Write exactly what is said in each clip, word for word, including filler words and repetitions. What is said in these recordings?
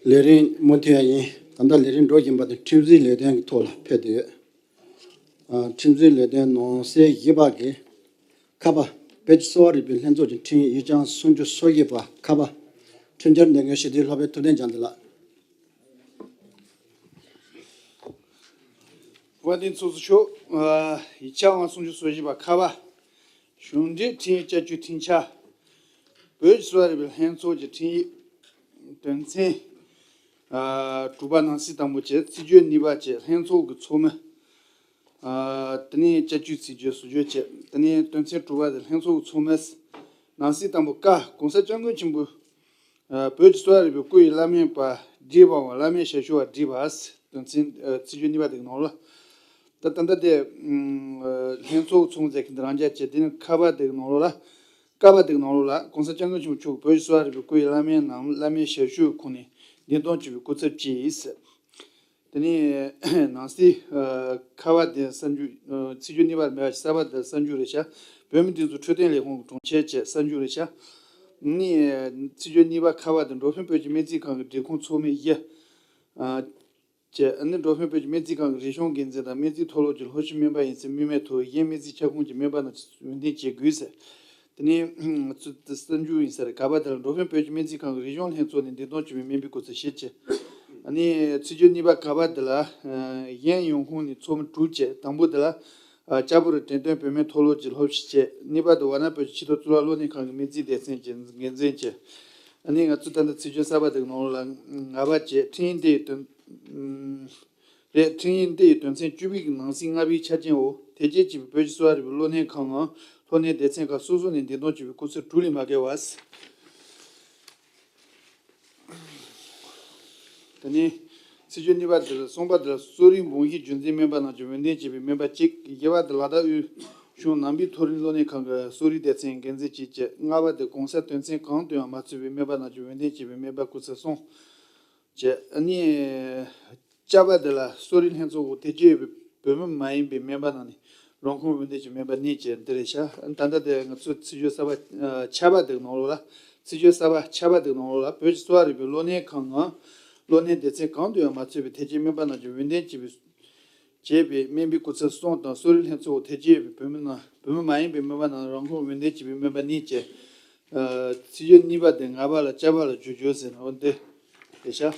ལས་རིམ་མུ་མཐུད་ཡིན། ད་ལྟ་ལས་རིམ་འགྲོ་བཞིན་པ་དེ་ཁྲིམས་སྲིད་ལས་དོན་གྱི་ཐོག་ལ་ཕེབས་བསྡད་ཡོད། ཨ། ཁྲིམས་སྲིད་ལས་དོན་ནང་གསེས་བཞི་པ་གི་ཁ་པ། བོད་ཀྱི་གསོ་བ་རིག་པའི་ལྷན་ཚོགས་ཀྱི་ཁྲིམས་ཡིག་ཡིག་ཆ་སུམ་ཅུ་སོ་བཞི་པ་ཁ་པ། ཁྲིམས་འཆར་འདོན་མཁན་སྤྱི་འཐུས་ལྷག་པའི་ཐུབ་བསྟན་བྱམས་བདེ་ལགས། དབང་ལྡན་ཚོགས་གཙོ་མཆོག་ཨ། ཡིག་ཆ་ཨང་སུམ་ཅུ་སོ་བཞི་པ་ཁ་པ། གཞུང་འབྲེལ་ཁྲིམས་ཡིག་བསྐྱར་བཅོས་ཁྲིམས་འཆར། བོད་ཀྱི་གསོ་བ་རིག་པའི་ལྷན་ཚོགས་ཀྱི་ཁྲིམས་ཡིག་དོན་ཚན། ཨ། དྲུག་པ་ནང་གསེས་དང་པོ་བཅས། ཚིག་བརྗོད་གཉིས་པ་བཅས་ལྷན་ཚོགས་ཀྱི་ཚོགས་མི། ཨ། དེ་ནས་བསྐྱར་བཅོས་ཚིག་བརྗོད་བཟོ་བཅོས་བཅས། དེ་ནས་དོན་ཚན་དྲུག་པ་དེ་ལྷན་ཚོགས་ཀྱི་ཚོགས་མི། ནང་གསེས་དང་པོ་ཀ། གོང་ས་སྐྱབས་མགོན་ཆེན་པོ། ཨ། བོད་ཀྱི་གསོ་བ་རིག་པའི་སྐུ་ཡི་བླ་སྨན་པ་བགྲེས་པའམ་བླ་སྨན་ཞབས་ཞུ་བ་བགྲེས་པ། དོན་ཚན། ཨ། ཚིག་བརྗོད་གཉིས་པ་དེ་གི་ནང་ལོགས་ལ། ད་ད་ལྟ་དེ། ཨ། ལྷན་ཚོགས་ཚོགས་མཛད་མཁན་དེ་རང་རྐྱ་བྱས། དེ་ནི་ཁ་པ་དེ་གི་ནང་ལོགས་ལ། ཀ་པ་དེ་གི་ནང་ལོགས་ལ། གོང་ས་སྐྱབས་མགོན་ཆེན་པོ་མཆོག་གིས་བོད་ཀྱི་གསོ་བ་རིག་པའི་སྐུ་ཡི་བླ་སྨན་ནམ་བླ་སྨན་ཞབས་ཞུའི་ཁོངས་ནས་འདེམས་ཐོན་བྱས་པའི་སྐུ་ཚབ་བཅས། དེ་ནས་ནང་གསེས། ཨ། ཁ་པ་དེ་གསར་འཇུག་ཨ། ཚིག་བརྗོད་གཉིས་པ་མེད་པ་ཞིག་གསར་པ་དེ་གསར་འཇུག་རེད་ཤག་བོད་མིའི་སྒྲིག་འཛུགས་འཕྲོད་བསྟེན་ལས་ཁུངས་ཀྱི་དྲུང་ཆེ་བཅས་གསར་འཇུག་རེད་ཤག་ནི། ཚིག་བརྗོད་གཉིས་པ་ཁ་པ་དེ་འགྲོ་ཕན་བོད་ཀྱི་སྨན་རྩིས་ཁང་གི་སྒྲིག་ཁོངས་ཚོགས་མི་བཞི། ཨ། བཅས། ཨ་ནི་འགྲོ་ཕན་བོད་ཀྱི་སྨན་རྩིས་ཁང་གི་རིག་གཞུང་འགན་འཛིན་དང་སྨན་རྩིས་མཐོ་སློབ་ཀྱི་སློབ་ཞིབ་སྨན་པ་ཡིན་ཚེ་མི་མེད་ཐོག་གཞན་སྨན་རྩིས་ཁྱབ་ཁོངས་ཀྱི་སྨན་པ་རྣམས་ཀྱིས་འོས་འདེམས་བྱེད་དགོས་ཟེར། དེ་ནས་ཚུལ་དུ་གསར་འཇུག་ཡིན་ས་རེད། ག་པ་དེ་ལ་འགྲོ་ཕན་བོད་ཀྱི་སྨན་རྩིས་ཁང་གི་རིག་གཞུང་ལྷན་ཚོགས་ནས་འདེམས་ཐོན་བྱས་པའི་སྨན་པའི་སྐུ་ཚབ་བཞི་བཅས། ཨ་ནི་ཚིག་བརྗོད་གཉིས་པ་ག་པ་དེ་ལ་གཞན་ཡོང་ཁུངས་ནས་ཚོགས་མི་དྲུག་བཅས། དང་པོ་དེ་ལ་ལྕགས་པོ་རི་འགྲེམས་སྟོན་བོད་སྨན་མཐོ་སློབ་ཀྱི་སློབ་ཞིབ་བཅས། གཉིས་པ་དེ་ཝཱ་ཎ་བོད་ཀྱི་ཆེས་མཐོའི་གཙུག་ལག་སློབ་གཉེར་ཁང་གི་སྨན་རྩིས་སྡེ་ཚན་གྱི་འགན་འཛིན་བཅས། ཨ་ནི་ང་ཚོ་ད་ལྟ་ཚིག་བརྗོད་གསར་པ་དེ་གི་ནང་ལོགས་ལ་ལྔ་པ་བཅས། ཁྲིམས་ཡིག་འདི་ཡི་དོན། རེད། ཁྲིམས་ཡིག་འདི་ཡི་དོན་ཚན་བཅུ་པའི་ནང་གསེས་ལྔ་པའི་ཆ་རྐྱེན་འོག་དེ་རྗེས་ཀྱི་བོད་ཀྱི་གསོ་བ་རིག་པའི་སློབ་གཉེར་ཁང་ངམ་སློབ་གཉེར་སྡེ་ཚན་ཁག་སོ་སོ་ནས་འདེམས་ཐོན་བྱས་པའི་སྐུ་ཚབ་དྲུག་ལས་མ་བརྒལ་བ། དེ་ནས་ཚིག་བརྗོད་གཉིས་པ་དེ་ལ། གསུམ་པ་དེ་ལ་གསོ་རིག་འབུམ་གཞིའི་རྒྱུན་འཛིན་སྨན་པ་རྣམས་ཀྱིས་འོས་འདེམས་བྱས་པའི་སྨན་པ་གཅིག་བཞི་པ་དེ་ལ་དྭགས་དབུས་གཞུང་ནང་པའི་མཐོ་རིམ་སློབ་གཉེར་ཁང་གི་གསོ་རིག་སྡེ་ཚན་འགན་འཛིན་གཅིག་བཅས། ལྔ་པ་དེ་གོང་གསལ་དོན་ཚན་གང་དུ་ཡང་མ་ཚུད་པའི་སྨན་པ་རྣམས་ཀྱིས་འོས་འདེམས་བྱས་པའི་སྨན་པ་སྐུ་ཚབ་གསུམ་བཅས། ཨ་ནི་བཅུ་པ་དེ་ལ་གསོ་རིག་ལྷན་ཚོགས་འོག་དེ་རྗེས་ཡོད་པའི་བོད་མི་མ་ཡིན་པའི་སྨན་པ་རྣམས་ནས་རང་ཁོངས་འོས་འདེམས་ཀྱི་སྨན་པ་གཉིས་བཅས་འདི་རེད་ཤག་ད་ལྟ་དེ་ང་ཚོ་ཚིག་བརྗོད་གསར་པ་ཨ། ཆ་པ་དེ་གི་ནང་ལོགས་ལ། ཚིག་བརྗོད་གསར་པ་ཆ་པ་དེ་གི་ནང་ལོགས་ལ། བོད་ཀྱི་གསོ་བ་རིག་པའི་སློབ་གཉེར་ཁང་ངམ་སློབ་གཉེར་སྡེ་ཚན་གང་དུ་ཡང་མ་ཚུད་པའི་དེ་རྗེས་སྨན་པ་རྣམས་ཀྱིས་འོས་འདེམས་བྱས་པའི་བྱས་པའི་སྨན་པའི་སྐུ་ཚབ་གསུམ་དང་། གསོ་རིག་ལྷན་ཚོགས་འོག་དེ་རྗེས་ཡོད་པའི་བོད་མི་རྣམས། བོད་མི་མ་ཡིན་པའི་སྨན་པ་རྣམས་རང་ཁོངས་འོས་འདེམས་བྱས་པའི་སྨན་པ་གཉིས་བཅས། ཨ། ཚིག་བརྗོད་གཉིས་པ་དེ་ལྔ་པ་ལ་བཅུ་པ་ལ་བསྒྱུར་རྒྱུ་ཟེར་ན་འོ་འདི་རེད་ཤག་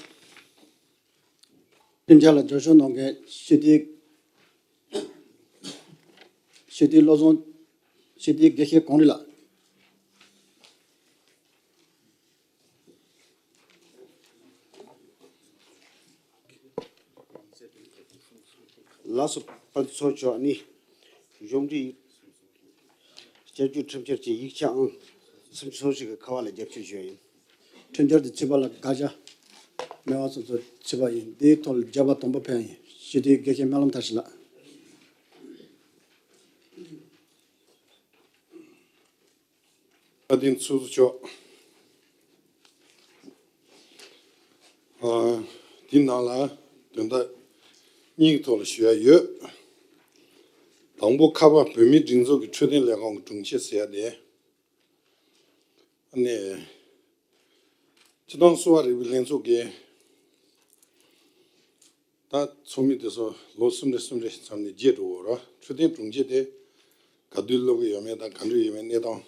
ཁྲིམས་འཆར་ལ་རྒྱབ་སྐྱོར་གནང་མཁན་སྤྱི་འཐུས། སྤྱི་འཐུས་བློ་བཟང་། སྤྱི་འཐུས་དགེ་བཤེས་གངས་རི་ལགས། ལགས་སོ། དཔལ་ཚོགས་མཆོག་ནི་གཞུང་འབྲེལ་བསྐྱར་བཅོས་ཁྲིམས་འཆར་གྱི་ཡིག་ཆ་ཨང་སུམ་ཅུ་སོ་གཅིག་གི་ཁ་པ་ལ་རྒྱབ་སྐྱོར་ཞུས་ཡིན། ཁྲིམས་འཆར་དེ་ཚུད་པ་ལ་དགག་བྱ་མེད་པ་སོ་སོ་ཚུད་པ་ཡིན། དེའི་ཐོག་ལ་རྒྱབ་པ་དང་པོ་ཕེབས་ཡིན། སྤྱི་འཐུས་དགེ་བཤེས་སྨོན་ལམ་མཐར་ཕྱིན་ལགས། བཀའ་དྲིན་ཚོགས་གཙོ་མཆོག་ཨ། འདི་ནང་ལ་དོན་དག་གཉིས་ཀྱི་ཐོག་ལ་ཞུ་ཡ་ཡོད། དང་པོ་ཁ་པ་བོད་མིའི་སྒྲིག་འཛུགས་ཀྱི་འཕྲོད་བསྟེན་ལས་ཁུངས་ཀྱི་དྲུང་ཆེ་ཟེར་ཡ་དེ། ཨ་ནི། སྤྱི་བཏང་གསོ་བ་རིག་པའི་ལྷན་ཚོགས་ཀྱི་ད་ཚོགས་མི་དེ་ཚོ་ལོ་གསུམ་རེ་གསུམ་རེ་མཚམས་ནས་བརྗེ་འགྲོ་གི་རེད། འཕྲོད་བསྟེན་དྲུང་ཆེ་དེ་ག་དུས་སླེབས་ཀྱི་ཡོད་མེད་དང་ག་འདྲ་ཡོད་མེད་གནས་སྟངས་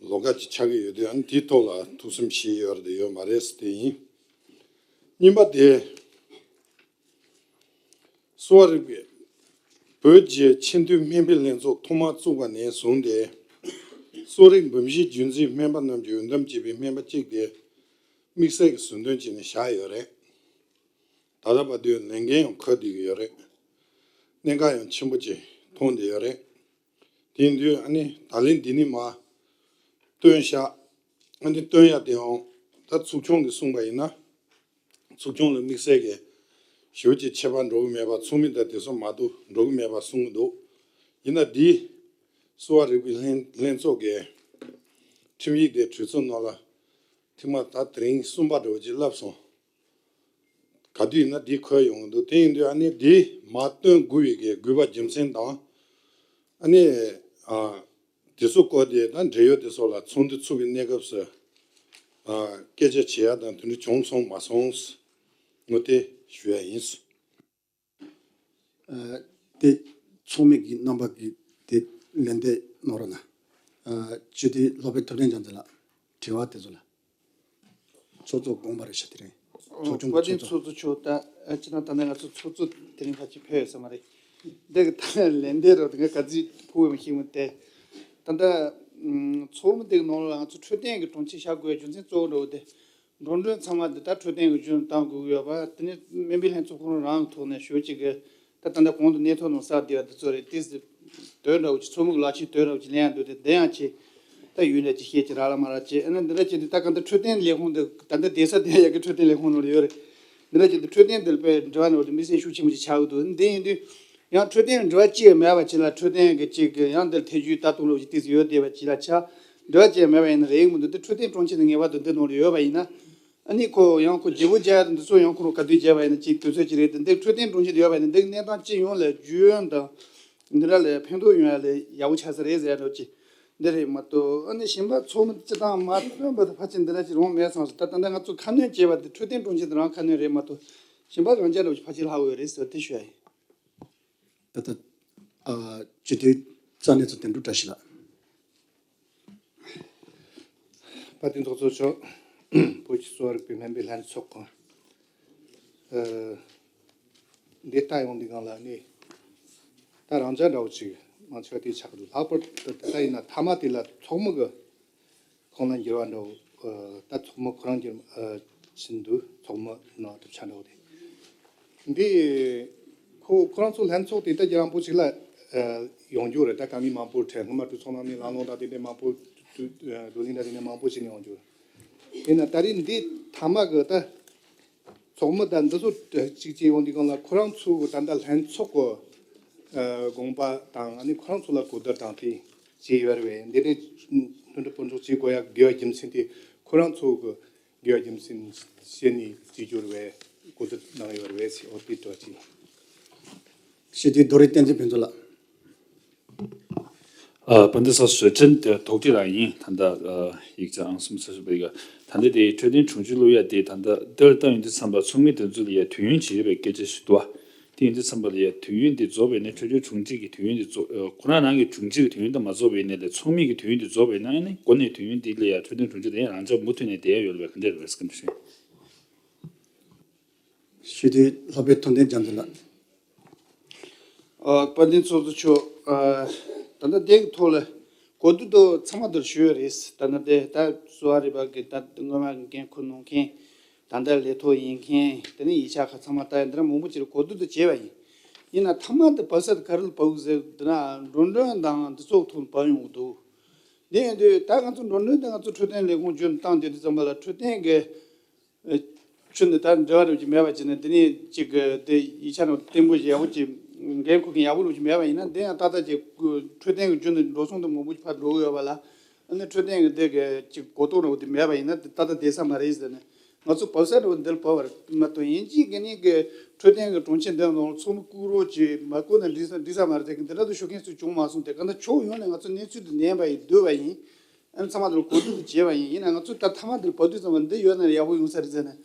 ལོགས་ཀ་ཅིག་ཆགས་ཀྱི་ཡོད་དུས། ཨ་ནི་དེའི་ཐོག་ལ་ཐུགས་བསམ་བཞེས་ཡོད་རེད་དེ་ཡོད་མ་རེད་ཟེར་དེ་ཡིན། གཉིས་པ་དེ། གསོ་བ་རིག་པའི་བོད་ཀྱི་ཆེས་མཐོའི་སྨན་པའི་ལྷན་ཚོགས་ཐོག་མར་བཙུགས་པ་ནས་བཟུང་སྟེ། གསོ་རིག་འབུམ་བཞིའི་རྒྱུན་འཛིན་སྨན་པ་རྣམས་ཀྱིས་འོས་འདེམས་བྱས་པའི་སྨན་པ་གཅིག་དེ་དམིགས་བསལ་གྱི་ཟུར་འདོན་བྱས་ནས་བཞག་ཡོད་རེད། ད་ལྟ་བར་དུ་ལས་འགན་ཡང་འཁུར་བསྡད་ཀྱི་ཡོད་རེད། གནད་འགག་ཡང་ཆེན་པོ་ཅིག་མཐོང་བསྡད་ཡོད་རེད། དེ་ཡིན་དུས་ཨ་ནི་ད་ལན་འདི་ནས་མར་བཏོན་བཞག་ཨ་ནི་བཏོན་ཡ་དེའང་ད་ཚོགས་ཆུང་གིས་གསུངས་པ་ཡིན་ན། ཚོགས་ཆུང་ལ་དམིགས་བསལ་གྱི་ཞེ་པོ་ཅིག་ཁྱད་པར་འགྲོ་གི་མེད་པ། ཚོགས་མི་དང་དེ་ཚོ་མ་གཏོགས་འགྲོ་གི་མེད་པ་གསུང་གི་འདུག་ཡིན་ན་འདི་གསོ་བ་རིག་པའི་ལྷན་ལྷན་ཚོགས་ཀྱི་ཁྲིམས་ཡིག་དེ་གྲོས་ཚོགས་ནང་ལ་ཐེངས་མ་ད་དེ་རིང་གསུམ་པ་འདྲ་བོ་ཅིག་བསླེབས་སོང་། ག་དུས་ཡིན་ན་འདི་འཁོད་ཡོང་གི་འདུག་དེ་ཡིན་དུས་ཨ་ནི་འདི་མར་བཏོན་དགོས་པའི་གི་དགོས་པ་རྒྱུ་མཚན་དང་། ཨ་ནི་ཨ། དེ་ཚོ་སྐོར་དེ་ད་འབྲེལ་ཡོད་དེ་ཚོ་ལ་ཚོགས་འདུ་ཚུགས་པའི་གནས་སྐབས་སུ་ ཨ་སྐད་ཆ་བྱེད་ཡ་དང་དེ་འདྲ་བྱུང་སོང་མ་སོང་ངོ་དེ་ཞུ་ཡ་ཡིན། ཨ་དེ་ཚོགས་མི་གི་རྣམ་པ་གི་དེ་ལན་འདེབས་གནང་རོགས་གནང་། ཨ་སྤྱི་འཐུས་སློབ་དཔོན་ཐུབ་བསྟན་རྒྱ་མཚོ་ལགས། དྲི་བ་དེ་ཚོ་ལ། ཚོགས་གཙོ་དགོངས་པ་རེད་ཤག་དེ་རིང་། ཚོགས་ཆུང་གི་བཀའ་བསྟན་ཚོགས་གཙོ། ཚོགས་གཙོ་མཆོག་ད་ཨ་ཅི་ན་ད་ནི་ང་ཚོ་ཚོགས་གཙོ་དེ་རིང་ཕལ་ཆེར་ཕེབས་ཡོད་ས་མ་རེད། འདི་གི་ད་ལན་འདེབས་རོགས་དེ་ང་ག་ཚོད་ཕུལ་བའི་མི་ཤེས་མོད་དེ། ད་ལྟ་ཚོགས་མི་དེ་གི་ནང་ལ་ང་ཚོ་འཕྲོད་བསྟེན་གྱི་དྲུང་ཆེ་བཞག་དགོས་རྒྱུ་མཚན་གཙོ་བོ་འདྲ་བོ་དེ། འགྲོ་གྲོན་ཚང་མ་འདི་ལྟར་འཕྲོད་བསྟེན་གྱི་རྒྱུན་བཏང་དགོས་ཀྱི་ཡོད་པ་དེ་ནི་སྨན་པའི་ལྷན་ཚོགས་ཁོ་རང་རང་གི་ཐོག་ནས་ཞུ་གཅིག་གི་ད་ད་ལྟ་གོང་དུ་གནས་ཐོག་ནང་གསལ་བསྡད་པ་འདི་ཚོ་རེད། ཏིས་དོན་འདྲ་བོ་ཅིག་ཚོགས་མི་གི་ལག་ཁྱེར་དོན་འདྲ་བོ་ཅིག་ལེན་ཡ་འདུག་སྟེ་འདི་ཡང་ཅིག་ད་ཡུལ་འདྲ་ཅིག་བཤད་ཅིག་རག་ལ་མ་རག་ཅིག་ཨ་ནི་འདི་འདྲ་ཅིག་འདི་ད་ག་འདི་འཕྲོད་བསྟེན་ལས་ཁུངས་འདི་ད་ལྟ་བསྡད་ས་དེ་ཡ་གི་འཕྲོད་བསྟེན་ལས་ཁུངས་ནང་ལ་ཡོད་རེད། འདི་འདྲ་ཅིག་འདི་འཕྲོད་བསྟེན་འདི་ལ་དཔེ་འབྲེལ་བ་འདྲ་བོ་དེ་མི་སེམས་ཤུགས་ཆེན་པོ་ཅིག་ཆགས་ཀྱི་འདུག་འདི་ཡིན་དུས། ཡང་འཕྲོད་བསྟེན་འབྲེལ་བ་ཅི་ཡང་མེད་པ་ཅིག་ལ་འཕྲོད་བསྟེན་གྱི་ཅིག་གི་ཡང་འདིར་ཐེ་ཇུས་ལྟ་སྟངས་ལོག་ཅིག་ཏིས་ཡོད་བསྡད་པ་ཅིག་ལ་ཆ། འབྲེལ་བ་ཅི་ཡང་མེད་པ་ཡིན་ན་རེད་མི་འདུག་འདི་འཕྲོད་བསྟེན་དྲུང་ཆེ་ནས་ངེས་པར་དུ་འདི་ནང་ལ་ཡོད་པ་ཡིན་ན། ཨ་ནི་ཁོ་ཡང་ཁོ་བརྗེ་པོ་རྒྱག་ཡ་དང་འདི་ཚོ་ཡང་ཁོ་རང་ག་དུས་བརྗེ་བ་ཡིན་ན་ཅིག་དུས་ཚོད་ཅིག་རེད་དེ་འདི་འཕྲོད་བསྟེན་དྲུང་ཆེ་དུ་ཡོད་པ་ཡིན་ན་འདི་གནས་སྟངས་ཅི་ཡོང་ལ་རྒྱུས་ཡོན་དང་། འདི་འདྲ་ལ་ཕན་ཐོགས་ཡོང་ཡ་ལ་ཡག་པོ་ཆགས་ས་རེད་ཟེར་ཡ་འདྲ་ཅིག་འདི་རེད་མ་གཏོགས་ཨ་ནི་གཞན་པ་ཚོགས་མི་སྤྱི་བཏང་མ་བཏོན་པ་དང་ཕལ་ཆེར་འདི་འདྲ་ཅིག་རང་མེད་སོང་ཟེར་ད་ད་ལྟ་ང་ཚོ་ཁ་སྣོན་བྱས་པ་འདི་འཕྲོད་བསྟེན་དྲུང་ཆེ་དང་རང་ཁ་སྣོན་རེད་མ་གཏོགས་གཞན་པ་རང་རྐྱ་འདྲ་ཅིག་ཕལ་ཆེར་ལྷག་ཡོད་རེད་ཟེར་དེ་ཞུ་ཡ་ཡིན། ད་ལྟ་ཨ་སྤྱི་འཐུས་རྩ་གནས་ཚོ་དོན་གྲུབ་བཀྲ་ཤིས་ལགས། དཔལ་ལྡན་ཚོགས་གཙོ་མཆོག་བོད་ཀྱི་གསོ་བ་རིག་པའི་སྨན་པའི་ལྷན་ཚོགས་ཀྱི་ཨ་འདི་ལྟ་ཡོང་འདི་སྒང་ལ་ནི་ད་རང་འཇགས་འདྲ་བོ་ཅིག་མང་ཆེ་བ་དེ་ཆགས་འདུག་ལྷག་པར་དུ་ད་ཡིན་ན་མཐའ་མ་དེ་ལ་ཚོགས་མི་གི་ཁོང་ལ་འགྱུར་བ་འདྲ་བོ་ཨ་ད་ཚོགས་མི་ཁོ་རང་འགྱུར་ཨ་ཕྱིན་འདུག་ཚོགས་མི་ནང་གྲུབ་ཆ་འདྲ་བོ་དེ། འདི་ཁོ་ཁོ་རང་ཚོ་ལྷན་ཚོགས་དེ་ད་རྒྱ་རིང་པོ་ཞིག་ལ་ཨ་ཡོང་རྒྱུ་རེད། ད་སྐར་མ་མང་པོ་འཕྲད་སྔོན་མ་གྲོས་ཚོགས་ནང་ནས་ལམ་ལྷོང་དང་དེ་འདྲའི་མང་པོ་བགྲོ་གླེང་དང་དེ་འདྲའི་མང་པོ་ཞིག་ནས་ཡོང་རྒྱུ་རེད། ཡིན་ན་ད་རེས་འདི་མཐའ་མ་གི་ད་ཚོགས་མི་ད་འདི་ཚོ་གཅིག་གཅིག་ཡོང་དུས་སྒང་ལ་ཁོ་རང་ཚོ་གི་ད་ལྟ་ལྷན་ཚོགས་གི་ཨ་དགོངས་པ་དང་ཨ་ནི་ཁོ་རང་ཚོ་ལ་གོ་བསྡུར་དང་དེ་བྱས་ཡོད་རེད་པས། འདི་འདྲའི་མཐུན་སྒྲིལ་སྤོན་གྲོགས་བྱེད་དགོས་ཡ་དགོས་པ་རྒྱུ་མཚན་དེ་ཁོ་རང་ཚོ་གི་དགེ་བ་རྒྱུ་མཚན་བྱས་ནས་བྱེད་རྒྱུ་རེད་པས། གོ་བསྡུར་གནང་ཡོད་རེད་པས་ཟེར་འོ་དེ་འདྲ་ཅིག་སྤྱི་འཐུས་རྡོ་རིང་བསྟན་འཛིན་ཕུན་ཚོགས་ལགས། ཨ་དཔལ་ལྡན་ཚོགས་གཙོ་མཆོག་དྲན་དོགས་འདྲི་རང་ཡིན། ད་ལྟ་ཨ་ཡིག་ཆ་ཨང་གསུམ་ས་ཞུ་བའི་ག་ད་ལྟ་དེ་འཕྲོད་བསྟེན་དྲུང་ཆེ་བླུག་ཡ་དེ་ད་ལྟ་འདིར་ལྟ་ཡོང་དུས་ཙམ་པ་ཚོགས་མི་དེ་ཚོ་ལ་ཡ་དུས་ཡུན་བྱེད་པའི་སྐད་ཆ་ཞིག་འདུག་བ། དེ་ཡིན་དུས་ཙམ་པ་ལ་ཡ་དུས་ཡུན་དེ་རྫོགས་པས་ནས་འཕྲོད་བསྟེན་དྲུང་ཆེ་གི་དུས་ཡུན་དེ་རྫོགས་ཨ་ཁོ་རང་རང་གི་དྲུང་ཆེ་གི་དུས་ཡུན་དེ་མ་རྫོགས་པའི་ནས་ལས་ཚོགས་མི་གི་དུས་ཡུན་དེ་རྫོགས་པས་ན་ཨ་ནི་འགོ་ནས་དུས་ཡུན་དེ་ལ་ཡ་འཕྲོད་བསྟེན་དྲུང་ཆེ་དེ་ཡང་རང་ཅག་མུ་མཐུད་ནས་བསྡད་ཡ་ཡོད་པའི་ག་འདྲ་རེད་བསམ་གི་འདུག་ཞུ། སྤྱི་འཐུས་ལྷག་པའི་ཐུབ་བསྟན་རྒྱ་མཚོ་ལགས། ཨ་དཔལ་ལྡན་ཚོགས་གཙོ་མཆོག་ཨ་ད་ལྟ་དེ་གི་ཐོག་ལ་གོ་བསྡུར་དུ་ཚང་མ་དུ་ཞུས་ཡོད་རེད། ད་ལྟ་དེ་ད་གསོ་བ་རིག་པ་གི་ད་སྔོན་མ་གི་འགན་འཁུར་གནང་མཁན་ད་ལྟ་ལས་ཐོག་ཡིན་མཁན་དེ་ནས་ཡིག་ཆ་ཁག་ཚང་མ་ལྟ་ཡ་འདི་ར་མང་པོ་ཅིག་གོ་བསྡུར་དུ་བྱས་པ་ཡིན། ཡིན་ན་མཐའ་མ་དུ་བབས་ས་དུ་ག་རེ་ལ་བབས་ཟེར་འདི་ན་འགྲོ་གྲོན་དང་འདི་ཚོ་ཐོག་བབས་ཡོང་གི་འདུག་འདི་ཡིན་དུས་ད་ང་ཚོ་འགྲོ་གྲོན་དང་ང་ཚོ་འཕྲོད་བསྟེན་ལས་ཁུངས་བརྒྱུད་བཏང་བསྡད་དུས་ཙམ་པ་ལ་འཕྲོད་བསྟེན་གི་ཨ་ཆུ་ནི་ད་འབྲེལ་བ་རུ་ཅིག་མེད་པ་ཅིག་ནི་འདི་ནས་ཅིག་གི་དེ་ཡིག་ཆ་རུ་བརྟན་པོ་ཞིག་ཡག་པོ་ཅིག་འགན་འཁུར་མཁན་ཡག་པོ་རུ་ཅིག་མེད་པ་ཡིན་ན་འདི་ཡང་ཏག་ཏག་ཅིག་འཕྲོད་བསྟེན་གྱི་རྒྱུ་ནི་འགྲོ་སོང་དུ་མང་པོ་ཅིག་ཕར་འགྲོ་གི་ཡོད་པ་ལ་ཨ་ནི་འཕྲོད་བསྟེན་གྱི་དེ་གི་ཅིག་གོ་རྟོགས་རུ་དེ་མེད་པ་ཡིན་ན་དེ་ཏག་ཏག་བསྡད་ས་མ་རེད་ཟེར་ནས་ང་ཚོ་བབས་ས་རུ་འདིར་བབས་པར་མ་གཏོགས་ཡིན་གཅིག་གི་ནི་གི་འཕྲོད་བསྟེན་གྱི་དྲུང་ཆེ་འདི་ནང་ཚོགས་མི་བསྐོ་རོགས་ཅིག་མ་བསྐོ་ན་འགྲིག་ས་འགྲིག་ས་མ་རེད། དེ་གི་འདི་འདྲ་དུ་ཤོད་མཁན་ཚོ་བྱུང་མ་སོང་། དེ་ག་ན་ཕྱོགས་ཡོངས་ནས་ང་ཚོ་གནས་ཚུལ་དེ་ཉན་པ་ཡིན་སྡོད་པ་ཡིན། ཨ་ནི་ཚང་མ་དེར་གོ་བསྡུར་དུ་བྱས་པ་ཡིན། ཡིན་ན་ང་ཚོས་ད་མཐའ་མ་དེར་བབས་དུས་ཙམ་པ་འདི་ཡོད་ན་ཡག་པོ་ཡོང་ས་རེད་ཟེར་ནས་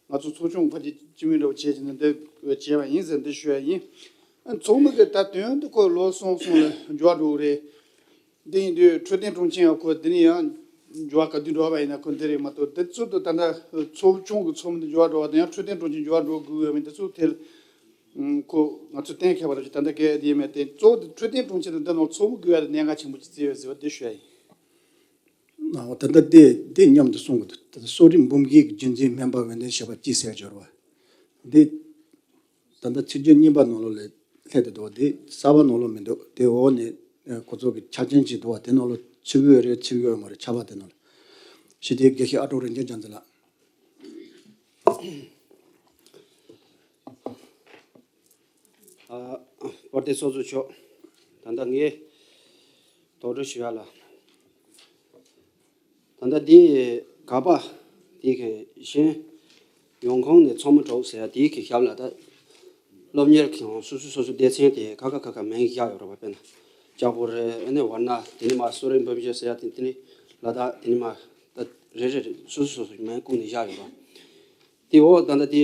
ང་ཚོ་ཚོགས་ཆུང་ཕལ་ཆེར་སྤྱི་མི་འདྲ་བོ་བྱས་བྱས་ནས་འདི་བྱས་པ་ཡིན་ཟེར་འདི་ཞུ་ཡ་ཡིན། ཨ་ནི་ཚོགས་མི་གི་ད་དོན་དུ་ཁོ་ལོ་གསུམ་གསུམ་ལ་འགྱུར་བ་འགྲོ་གི་རེད། འདི་ཡིན་དུས་འཕྲོད་བསྟེན་དྲུང་ཆེ་ཡང་ཁོ་འདི་ནས་ཡང་འགྱུར་བ་ག་དུས་འགྲོ་བ་ཡིན་ན་ཁོ་འདི་རེད་མ་གཏོགས་འདི་ཚོ་དུ་ད་ལྟ་ཚོགས་ཆུང་གི་ཚོགས་མི་འདི་འགྱུར་བ་འགྲོ་བ་དང་ཡང་འཕྲོད་བསྟེན་དྲུང་ཆེ་འགྱུར་བ་འགྲོ་དགོས་ཡོད་མེད་འདི་ཚོ་ཐད་ཁོ་ང་ཚོ་གཏན་འཁེལ་བ་རེད། ད་ལྟ་གལ་ཏེ་ཡིན་མེད་དེ་གཙོ་བོ་དེ་འཕྲོད་བསྟེན་དྲུང་ཆེ་དང་འདི་ནང་ཚོགས་མི་དགོས་ཡ་དེ་གནད་འགག་ཆེན་པོ་ཅིག་བརྩི་ཡོད་ཟེར་བ་འདི་ཞུ་ཡ་ཡིན། ཨོ་ད་ལྟ་དེ་དེ་མཉམ་དུ་གསུང་གི་འདུག་ད་ལྟ་གསོ་རིག་འབུམ་རྒྱས་ཀྱི་རྒྱུན་འཛིན་སྨན་པ་འོད་ལྡན་ཞེས་པ་ཅི་ཟེར་སྦྱོར་བ་འདི་ད་ལྟ་ཚིག་བརྗོད་གཉིས་པ་ནང་ལོགས་ལ་སླེབས་ཏེ་འདུག་དེ་གསར་པ་ནང་ལོགས་མི་འདུག་དེ་འོག་ནས་ཁོ་ཚོ་གི་ཆ་རྐྱེན་ཅིག་འདུག་བ། དེ་ནང་ལོགས་ཚུད་ཀྱི་ཡོད་རེད་ཚུད་ཀྱི་ཡོད་མ་རེད། ཆ་བ་དེ་ནང་ལ་ཞི་བདེའི་དགེ་བཤེས་ཨ་ཀྲོག་རིན་ཆེན་རྒྱ་མཚོ་ལགས། ཨ་དཔལ་ལྡན་ཚོགས་གཙོ་མཆོག་ད་ལྟ་ངས་དོགས་འདྲི་ཞུ་ཡ་ལ། ད་ལྟ་འདི་ག་པ་འདི་གི་གཞན་ཡོང་ཁུངས་ནས་ཚོགས་མི་གྲོགས་ཟེར་ཡ་འདི་གི་ཞབས་ལ་ད་སློབ་གཉེར་གྱི་སོ་སོ་སོ་སོ་སྡེ་ཚན་དེ་ཁ་ཁ་ཁ་ཁ་མིང་བཞག་ཡོད་རེད་པ། དཔེར་ན་ལྕགས་པོ་རེད། ཨ་ནི་ཝར་ན་དེ་ནི་མ་གསོ་རིག་འབུམ་རྒྱས་ཟེར་ཡ་དེ་དེ་ནི་ལ་དྭགས་དེ་ནི་མ་ད་ རེ་རེ་རེ་སོ་སོ་སོ་སོའི་མིང་བཀུག་ནས་བཞག་ཡོད་པ། དེ་འོག་ད་ལྟ་དེ་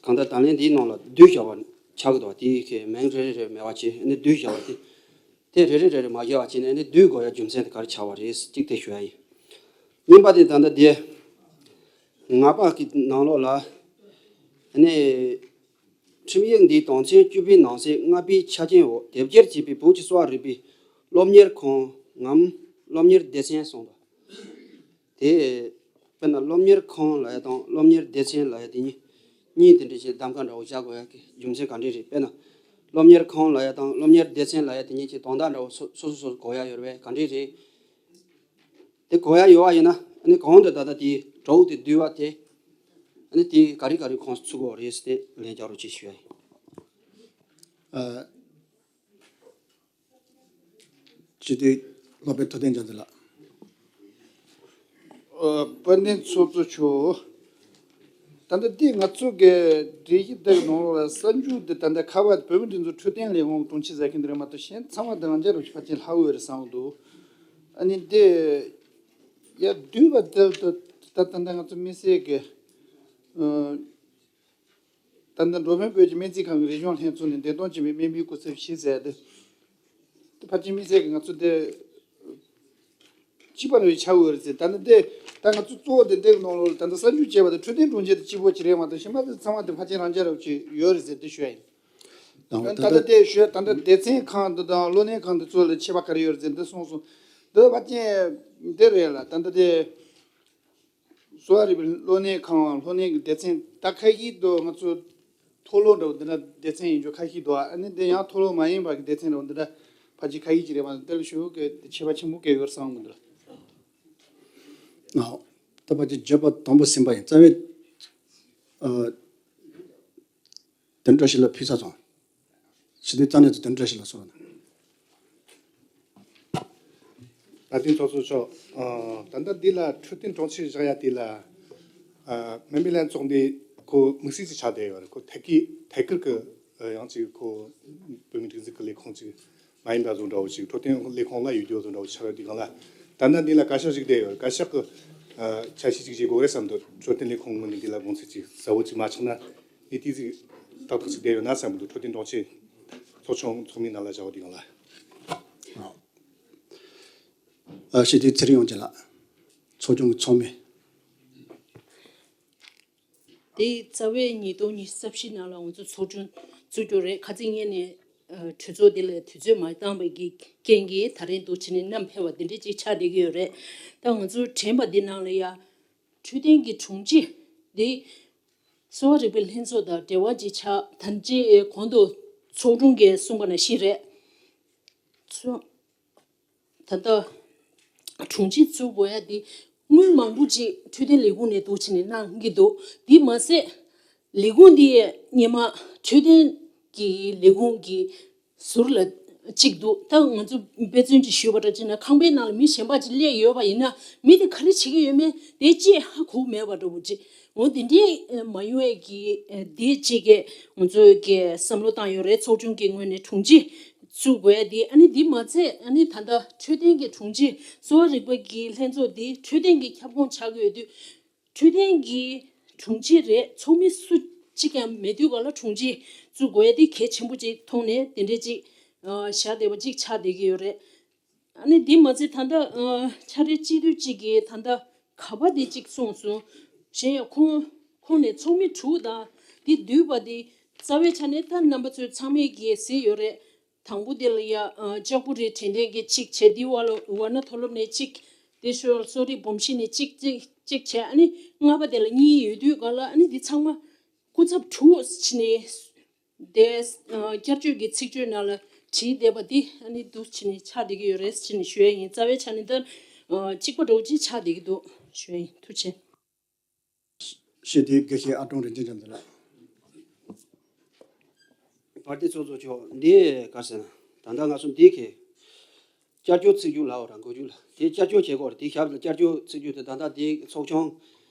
གང་ལྟར་དང་ལེན་འདིའི་ནང་ལ་བསྡུས་བཞག་པ་ཆགས་ཀྱི་འདུག་དེའི་གི་མིང་རེ་རེ་རེ་མེད་པ་བྱས་ནས་བསྡུས་བཞག་པ་དེ། དེ་རེ་རེ་རེ་རེ་མ་བཞག་པ་བྱས་ནས་ནི་བསྡུས་དགོས་ཡ་རྒྱུ་མཚན་དེ་ག་རེ་ཆགས་པ་རེད་གཅིག་དེ་ཞུ་ཡ་ཡིན། གཉིས་པ་དེ་ད་ལྟ་དེ་ང་པག་གི་ནང་ལོགས་ལ་ནི། ཁྲིམས་ཡིག་འདིའི་དོན་ཚན་བཅུ་པའི་ནང་གསེས་ལྔ་པའི་ཆ་རྐྱེན་འོག་དེབ་སྐྱེལ་བྱས་པའི་བོད་ཀྱི་གསོ་བ་རིག་པའི་སློབ་གཉེར་ཁང་ངམ་སློབ་གཉེར་སྡེ་ཚན་གསུངས་པ། དེ་དཔེར་ན་སློབ་གཉེར་ཁང་ལབ་ཡ་དང་སློབ་གཉེར་སྡེ་ཚན་ལབ་ཡ་དེ་གཉིས་གཉིས་དེ་འདྲ་ཞིག་གདམ་ག་འདྲ་བོ་བཞག་དགོས་ཡ་གི་རྒྱུ་མཚན་ག་འདྲ་རེད། དཔེར་ན་སློབ་གཉེར་ཁང་ལབ་ཡ་དང་སློབ་གཉེར་སྡེ་ཚན་ལབ་ཡ་དེ་གཉིས་ཀྱི་དོན་དག་འདྲ་བོ་སོ་སོ་སོ་སོ་གོ་ཡ་ཡོད་རེད་པས། ག་འདྲ་རེད། དེ་གོ་ཡ་ཡོད་པ་ཡིན་ན་ཨ་ནི་གོང་དུ་ད་ལྟ་དེའི་གྲོགས་དེ་བསྡུས་པ་དེ་ཨ་ནི་དེ་ག་རེ་ག་རེ་ཁོངས་སུ་ཚུད་དགོས་རེད་ཟེར་ཏེ་ལན་རྒྱག་རོགས་གྱིས་ཞུ་ཡ་ཡིན། ཨ། སྤྱི་འཐུས་སློབ་དཔོན་ཐུབ་བསྟན་རྒྱ་མཚོ་ལགས། ཨ། དཔལ་ལྡན་ཚོགས་གཙོ་མཆོག་ད་ལྟ་འདི་ང་ཚོ་གི་གྲོས་གཞི་འདི་གི་ནང་ལོགས་ལ་གསར་འཇུག་འདི་ད་ལྟ་ཁ་པར་བོད་མི་སྒྲིག་འཛུགས་འཕྲོད་བསྟེན་ལས་ཁུངས་དྲུང་ཆེ་ཟེར་མཁན་འདི་རེད་མ་གཏོགས་གཞན་ཚང་མ་འདི་རང་རྐྱ་རུ་ཕལ་ཆེར་ལྷག་ཡོད་རེད་བསམ་གྱི་འདུག་ཨ་ནི་འདི་ཡ་བསྡུས་པ་འདི་ད་ད་ད་ལྟ་ང་ཚོ་དམིགས་བསལ་གི་ཨ། ད་ལྟ་འགྲོ་ཕན་བོད་ཀྱི་སྨན་རྩིས་ཁང་གི་རིག་གཞུང་ལྷན་ཚོགས་ནས་འདེམས་སྟོན་བྱས་པའི་སྨན་པའི་སྐུ་ཚབ་བཞི་ཟེར་ཏེ། དེ་ཕལ་ཆེར་དམིགས་བསལ་གྱི་ང་ཚོ་འདི་གཅིག་པ་རེ་ཆགས་ཡོད་རེད་ཟེར། ད་ནི་འདི་ད་ང་ཚོ་གཙོ་བོ་དེ་འདི་གི་ནང་ལོགས་ལ་ད་ལྟ་གསར་འཇུག་བྱས་པ་དེ་འཕྲོད་བསྟེན་དྲུང་ཆེ་དེ་གཅིག་པོ་ཅིག་རེད་མ་གཏོགས་གཞན་པ་དེ་ཚང་མ་དེ་ཕལ་ཆེར་རང་རྐྱ་རབ་ཅིག་ཡོད་རེད་ཟེར་དེ་ཞུ་ཡ་ཡིན། ད་ད་ལྟ་དེ་ཞུ་ད་ལྟ་སྡེ་ཚན་ཁང་འདི་དང་གློག་བརྙན་ཁང་འདི་ཚོ་ལ་ཁྱད་པར་ག་རེ་ཡོད་རེད་ཟེར་འདི་གསུངས་སོང་། འདི་ཕལ་ཆེར་འདི་རེད་ལ་ད་ལྟ་དེ། གསོ་བ་རིག་པའི་གློག་བརྙན་ཁང་། གློག་བརྙན་གྱི་སྡེ་ཚན་ད་ཁ་ཤས་དུ་ང་ཚོ་མཐོ་སློབ་འདྲ་བོ་འདི་འདྲ་སྡེ་ཚན་ཡིན་རྒྱུ་ཁ་ཤས་འདུག་ཨ་ནི་འདི་ཡང་མཐོ་སློབ་མ་ཡིན་པ་གི་སྡེ་ཚན་འདྲ་བོ་འདི་འདྲ་ཕལ་ཆེར་ཁ་ཤས་ཅིག་རེད་པ། འདི་ལ་ཞུ་གི་ཁྱད་པར་ཆེན་པོ་གལ་ཡོད་བསམ་གི་འདུག་ཨ། ད་ཕལ་ཆེར་བརྗོད་པ་དང་པོ་ཟིན་པ་ཡིན། རྩ་བའི་ཨ། དེ་འདྲ་ཞིག་ལ་ཕུལ་ས་སོང་། ཕྱི་དྲིལ་རྩ་གནད་དུ་དེ་འདྲ་ཞིག་ལ་སོང་། ད་ཐེངས་ཚོགས་གཙོ་མཆོག་ཨ། ད་ལྟ་འདི་ལ་འཕྲོད་བསྟེན་དྲུང་ཆེ་བཞག་ཡ་དེ་ལ་ཨ། སྨན་པའི་ལྷན་ཚོགས་འདི་ཁོ་དམིགས་བསལ་ཅིག་ཆགས་བསྡད་ཡོད་རེད། ཁོ་ཐད་ཀའི་ཐད་ཀར་གྱི་ཡང་ཅིག་ཁོ་བོད་མིའི་སྒྲིག་འཛུགས་ཀྱི་ལས་ཁུངས་ཅིག་མ་ཡིན་པ་བཟོ་འདྲ་བོ་ཞིག་འཕྲོད་བསྟེན་ལས་ཁུངས་ལ་ཡོད་རྒྱུ་བཟོ་འདྲ་བོ་ཆགས་ཡོད་དུས་སྒང་ལ། ད་ལྟ་འདི་ལ་བཀའ་ཤག་ཞིག་བསྡད་ཡོད། བཀའ་ཤག་གི་ཨ། འཆར་གཞི་ཅིག་བྱེད་དགོས་རེད་བསམ་འདུག་འཕྲོད་བསྟེན་ལས་ཁུངས་ངོས་ནས་འདི་ལ་དགོངས་ཚུལ་ཅིག་ཟབ་པོ་ཅིག་མ་ཆགས་ན་འདི་ཏོག་ཙམ་ཏག་ཏག་ཅིག་བསྡད་ཡོད་ན་བསམ་འདུག་འཕྲོད་བསྟེན་དྲུང་ཆེ་ཚོགས་ཆུང་ཚོགས་མིའི་ནང་ལ་བཞག་པ་འདི་སྒང་ལ། ཨ། སྤྱི་འཐུས་ཚེ་རིང་དབང་ཆེན་ལགས། ཚོགས་ཆུང་གི་ཚོགས་མི། དེ་རྩ་བའི་ཉིས་སྟོང་ཉི་ཤུ་རྩ་བཞི་ནང་ལ་ང་ཚོ་ཚོགས་ཆུང་བཙུགས་རྒྱུ་རེད། ཁ་སང་ངས་ནས་ཨ། གྲོས་ཚོགས་འདི་ལ་དུས་ཚོད་མ་བཏང་བའི་གི་རྐྱེན་གྱིས་ད་རེས་འདུག་བྱས་ནས་བསྣམས་ཕེབས་པ་འདི་འདྲས་ཅིག་ཆགས་བསྡད་ཀྱི་ཡོད་རེད། ད་ང་ཚོ་དྲན་པ་འདི་ནང་ལ་ཡ་འཕྲོད་བསྟེན་གྱི་དྲུང་ཆེ་འདི་གསོ་བ་རིག་པའི་ལྷན་ཚོགས་དང་འབྲེལ་བ་ཅིག་ཆགས། ད་ཅི་གོང་དུ་ཚོགས་དྲུང་གིས་གསུངས་པ་ནང་བཞིན་རེད། ཚོ། ད་ལྟ་དྲུང་ཆེ་བཙུགས་དགོས་ཡ་འདི་དངུལ་མང་པོ་ཅིག་འཕྲོད་བསྟེན་ལས་ཁུངས་ནས་འདུག་བྱས་ནས་གནང་གི་འདུག་འདི་མ་ཟད་ལས་ཁུངས་འདི་སྔོན་མ་འཕྲོད་བསྟེན་གྱི་ལས་ཁུངས་ཀྱི་ཟུར་ལ་གཅིག་འདུག་ད་ང་ཚོ་དཔེ་མཚོན་ཅིག་ཞུས་པ་འདྲ་བྱས་ན་ཁང་པའི་ནང་ལ་མི་གཞན་པ་ཅིག་སླེབས་ཡོད་པ་ཡིན་ན་མི་དེ་ག་རེ་བྱེད་ཀྱི་ཡོད་མེད་དེ་ཅིག་ཧ་གོ་མེད་པ་འདྲ་བོ་ཅིག་འོ་དེ་འདྲའི་མ་ཡོང་ཡས་ཀྱི་དེ་གཅིག་གི་ང་ཚོ་གི་བསམ་བློ་བཏང་ཡོད་རེད། ཚོགས་ཆུང་གི་ངོས་ནས་དྲུང་ཆེ་བཙུགས་དགོས་ཡ་དེ། ཨ་ནི་དེ་མ་ཚད་ཨ་ནི་ད་ལྟ་འཕྲོད་བསྟེན་གྱི་དྲུང་ཆེ་གསོ་བ་རིག་པ་གི་ལྷན་ཚོགས་དེ་འཕྲོད་བསྟེན་གྱི་ཁྱབ་ཁོངས་ཆགས་ཀྱི་ཡོད་དུས་འཕྲོད་བསྟེན་གྱི་དྲུང་ཆེ་རེད། ཚོགས་མི་སུ་གཅིག་ཀྱང་མེད་དུས་ག་ལ་དྲུང་ཆེ་བཙུགས་དགོས་ཡ་དེ་གལ་ཆེན་པོ་ཅིག་མཐོང་ནས་དེ་འདྲས་ཅིག་བཞག་བསྡད་པ་ཅིག་ཆགས་བསྡད་ཀྱི་ཡོད་རེད། ཨ་ནི་འདི་མ་ཚད་ད་ལྟ་ཨ་འཆར་གཞི་སྤྱི་འཐུས་གཅིག་གིས་ད་ལྟ་ག་པ་དེ་གཅིག་གསུངས་སོང་། གཞན་ཡང་ཁོང་ཁོང་ནས་ཚོགས་མི་དྲུག་དང་འདི་བསྡུས་པ་དེ་རྩ་བའི་ཆ་ནས་ད་རྣམ་པ་ཚོས་ཚང་མས་ཀྱིས་གཟིགས་ཡོད་རེད། དང་པོ་དེ་ལ་ཡ་ཨ་ལྕགས་པོ་རི་དྲན་རྟེན་གྱི་གཅིག་བྱས། འདི་བར་ལ་ཝཱ་ཎ་མཐོ་སློབ་ནས་གཅིག་དེ་ཞོར་གསོ་རིག་སྦོམ་གཞིས་ནས་གཅིག་གཅིག་གཅིག་བྱས། ཨ་ནི་ལྔ་པ་དེ་ལ་གཉིས་ཡོད་དུས་ག་ལ་ཨ་ནི་འདི་ཚང་མ་སྐུ་ཚབ་དྲུག་བྱས་ནས། དེ་ཨ་བསྐྱར་བཅོས་ཀྱི་ཚིག་བརྗོད་ནང་ལ་བྲིས་བསྡད་པ་འདི་ཨ་ནི་འདུག་བྱས་ནས་ཆགས་བསྡད་ཀྱི་ཡོད་རེད་ཟེར་ནས་ཞུ་ཡ་ཡིན། རྩ་བའི་ཆ་ནས་ད་ཨ་གཅིག་པ་འདྲ་བོ་ཅིག་ཆགས་བསྡད་ཀྱི་འདུག་ཞུ་ཡ་ཡིན། ཐུགས་རྗེ་ཆེ། ཞེས་དེའི་དགེ་བཤེས་ཨ་ཀྲོང་རིན་ཆེན་ལྕམ་དེ་ལ། བར་དེ་ཚོགས་གཙོ་མཆོག་འདི་ག་ཟེར་ན་ད་ལྟ་ང་ཚོ་འདི་གི་བསྐྱར་བཅོས་ཚིག་བརྗོད་ལའོ་ར་འགོ་བརྗོད་ལ་དེ་བསྐྱར་བཅོས་བྱེད་དགོས་རེད། དེ་ཞབས་ལ་བསྐྱར་བཅོས་ཚིག་བརྗོད་དེ་ད་ལྟ་དེ་ཚོགས་ཆུང་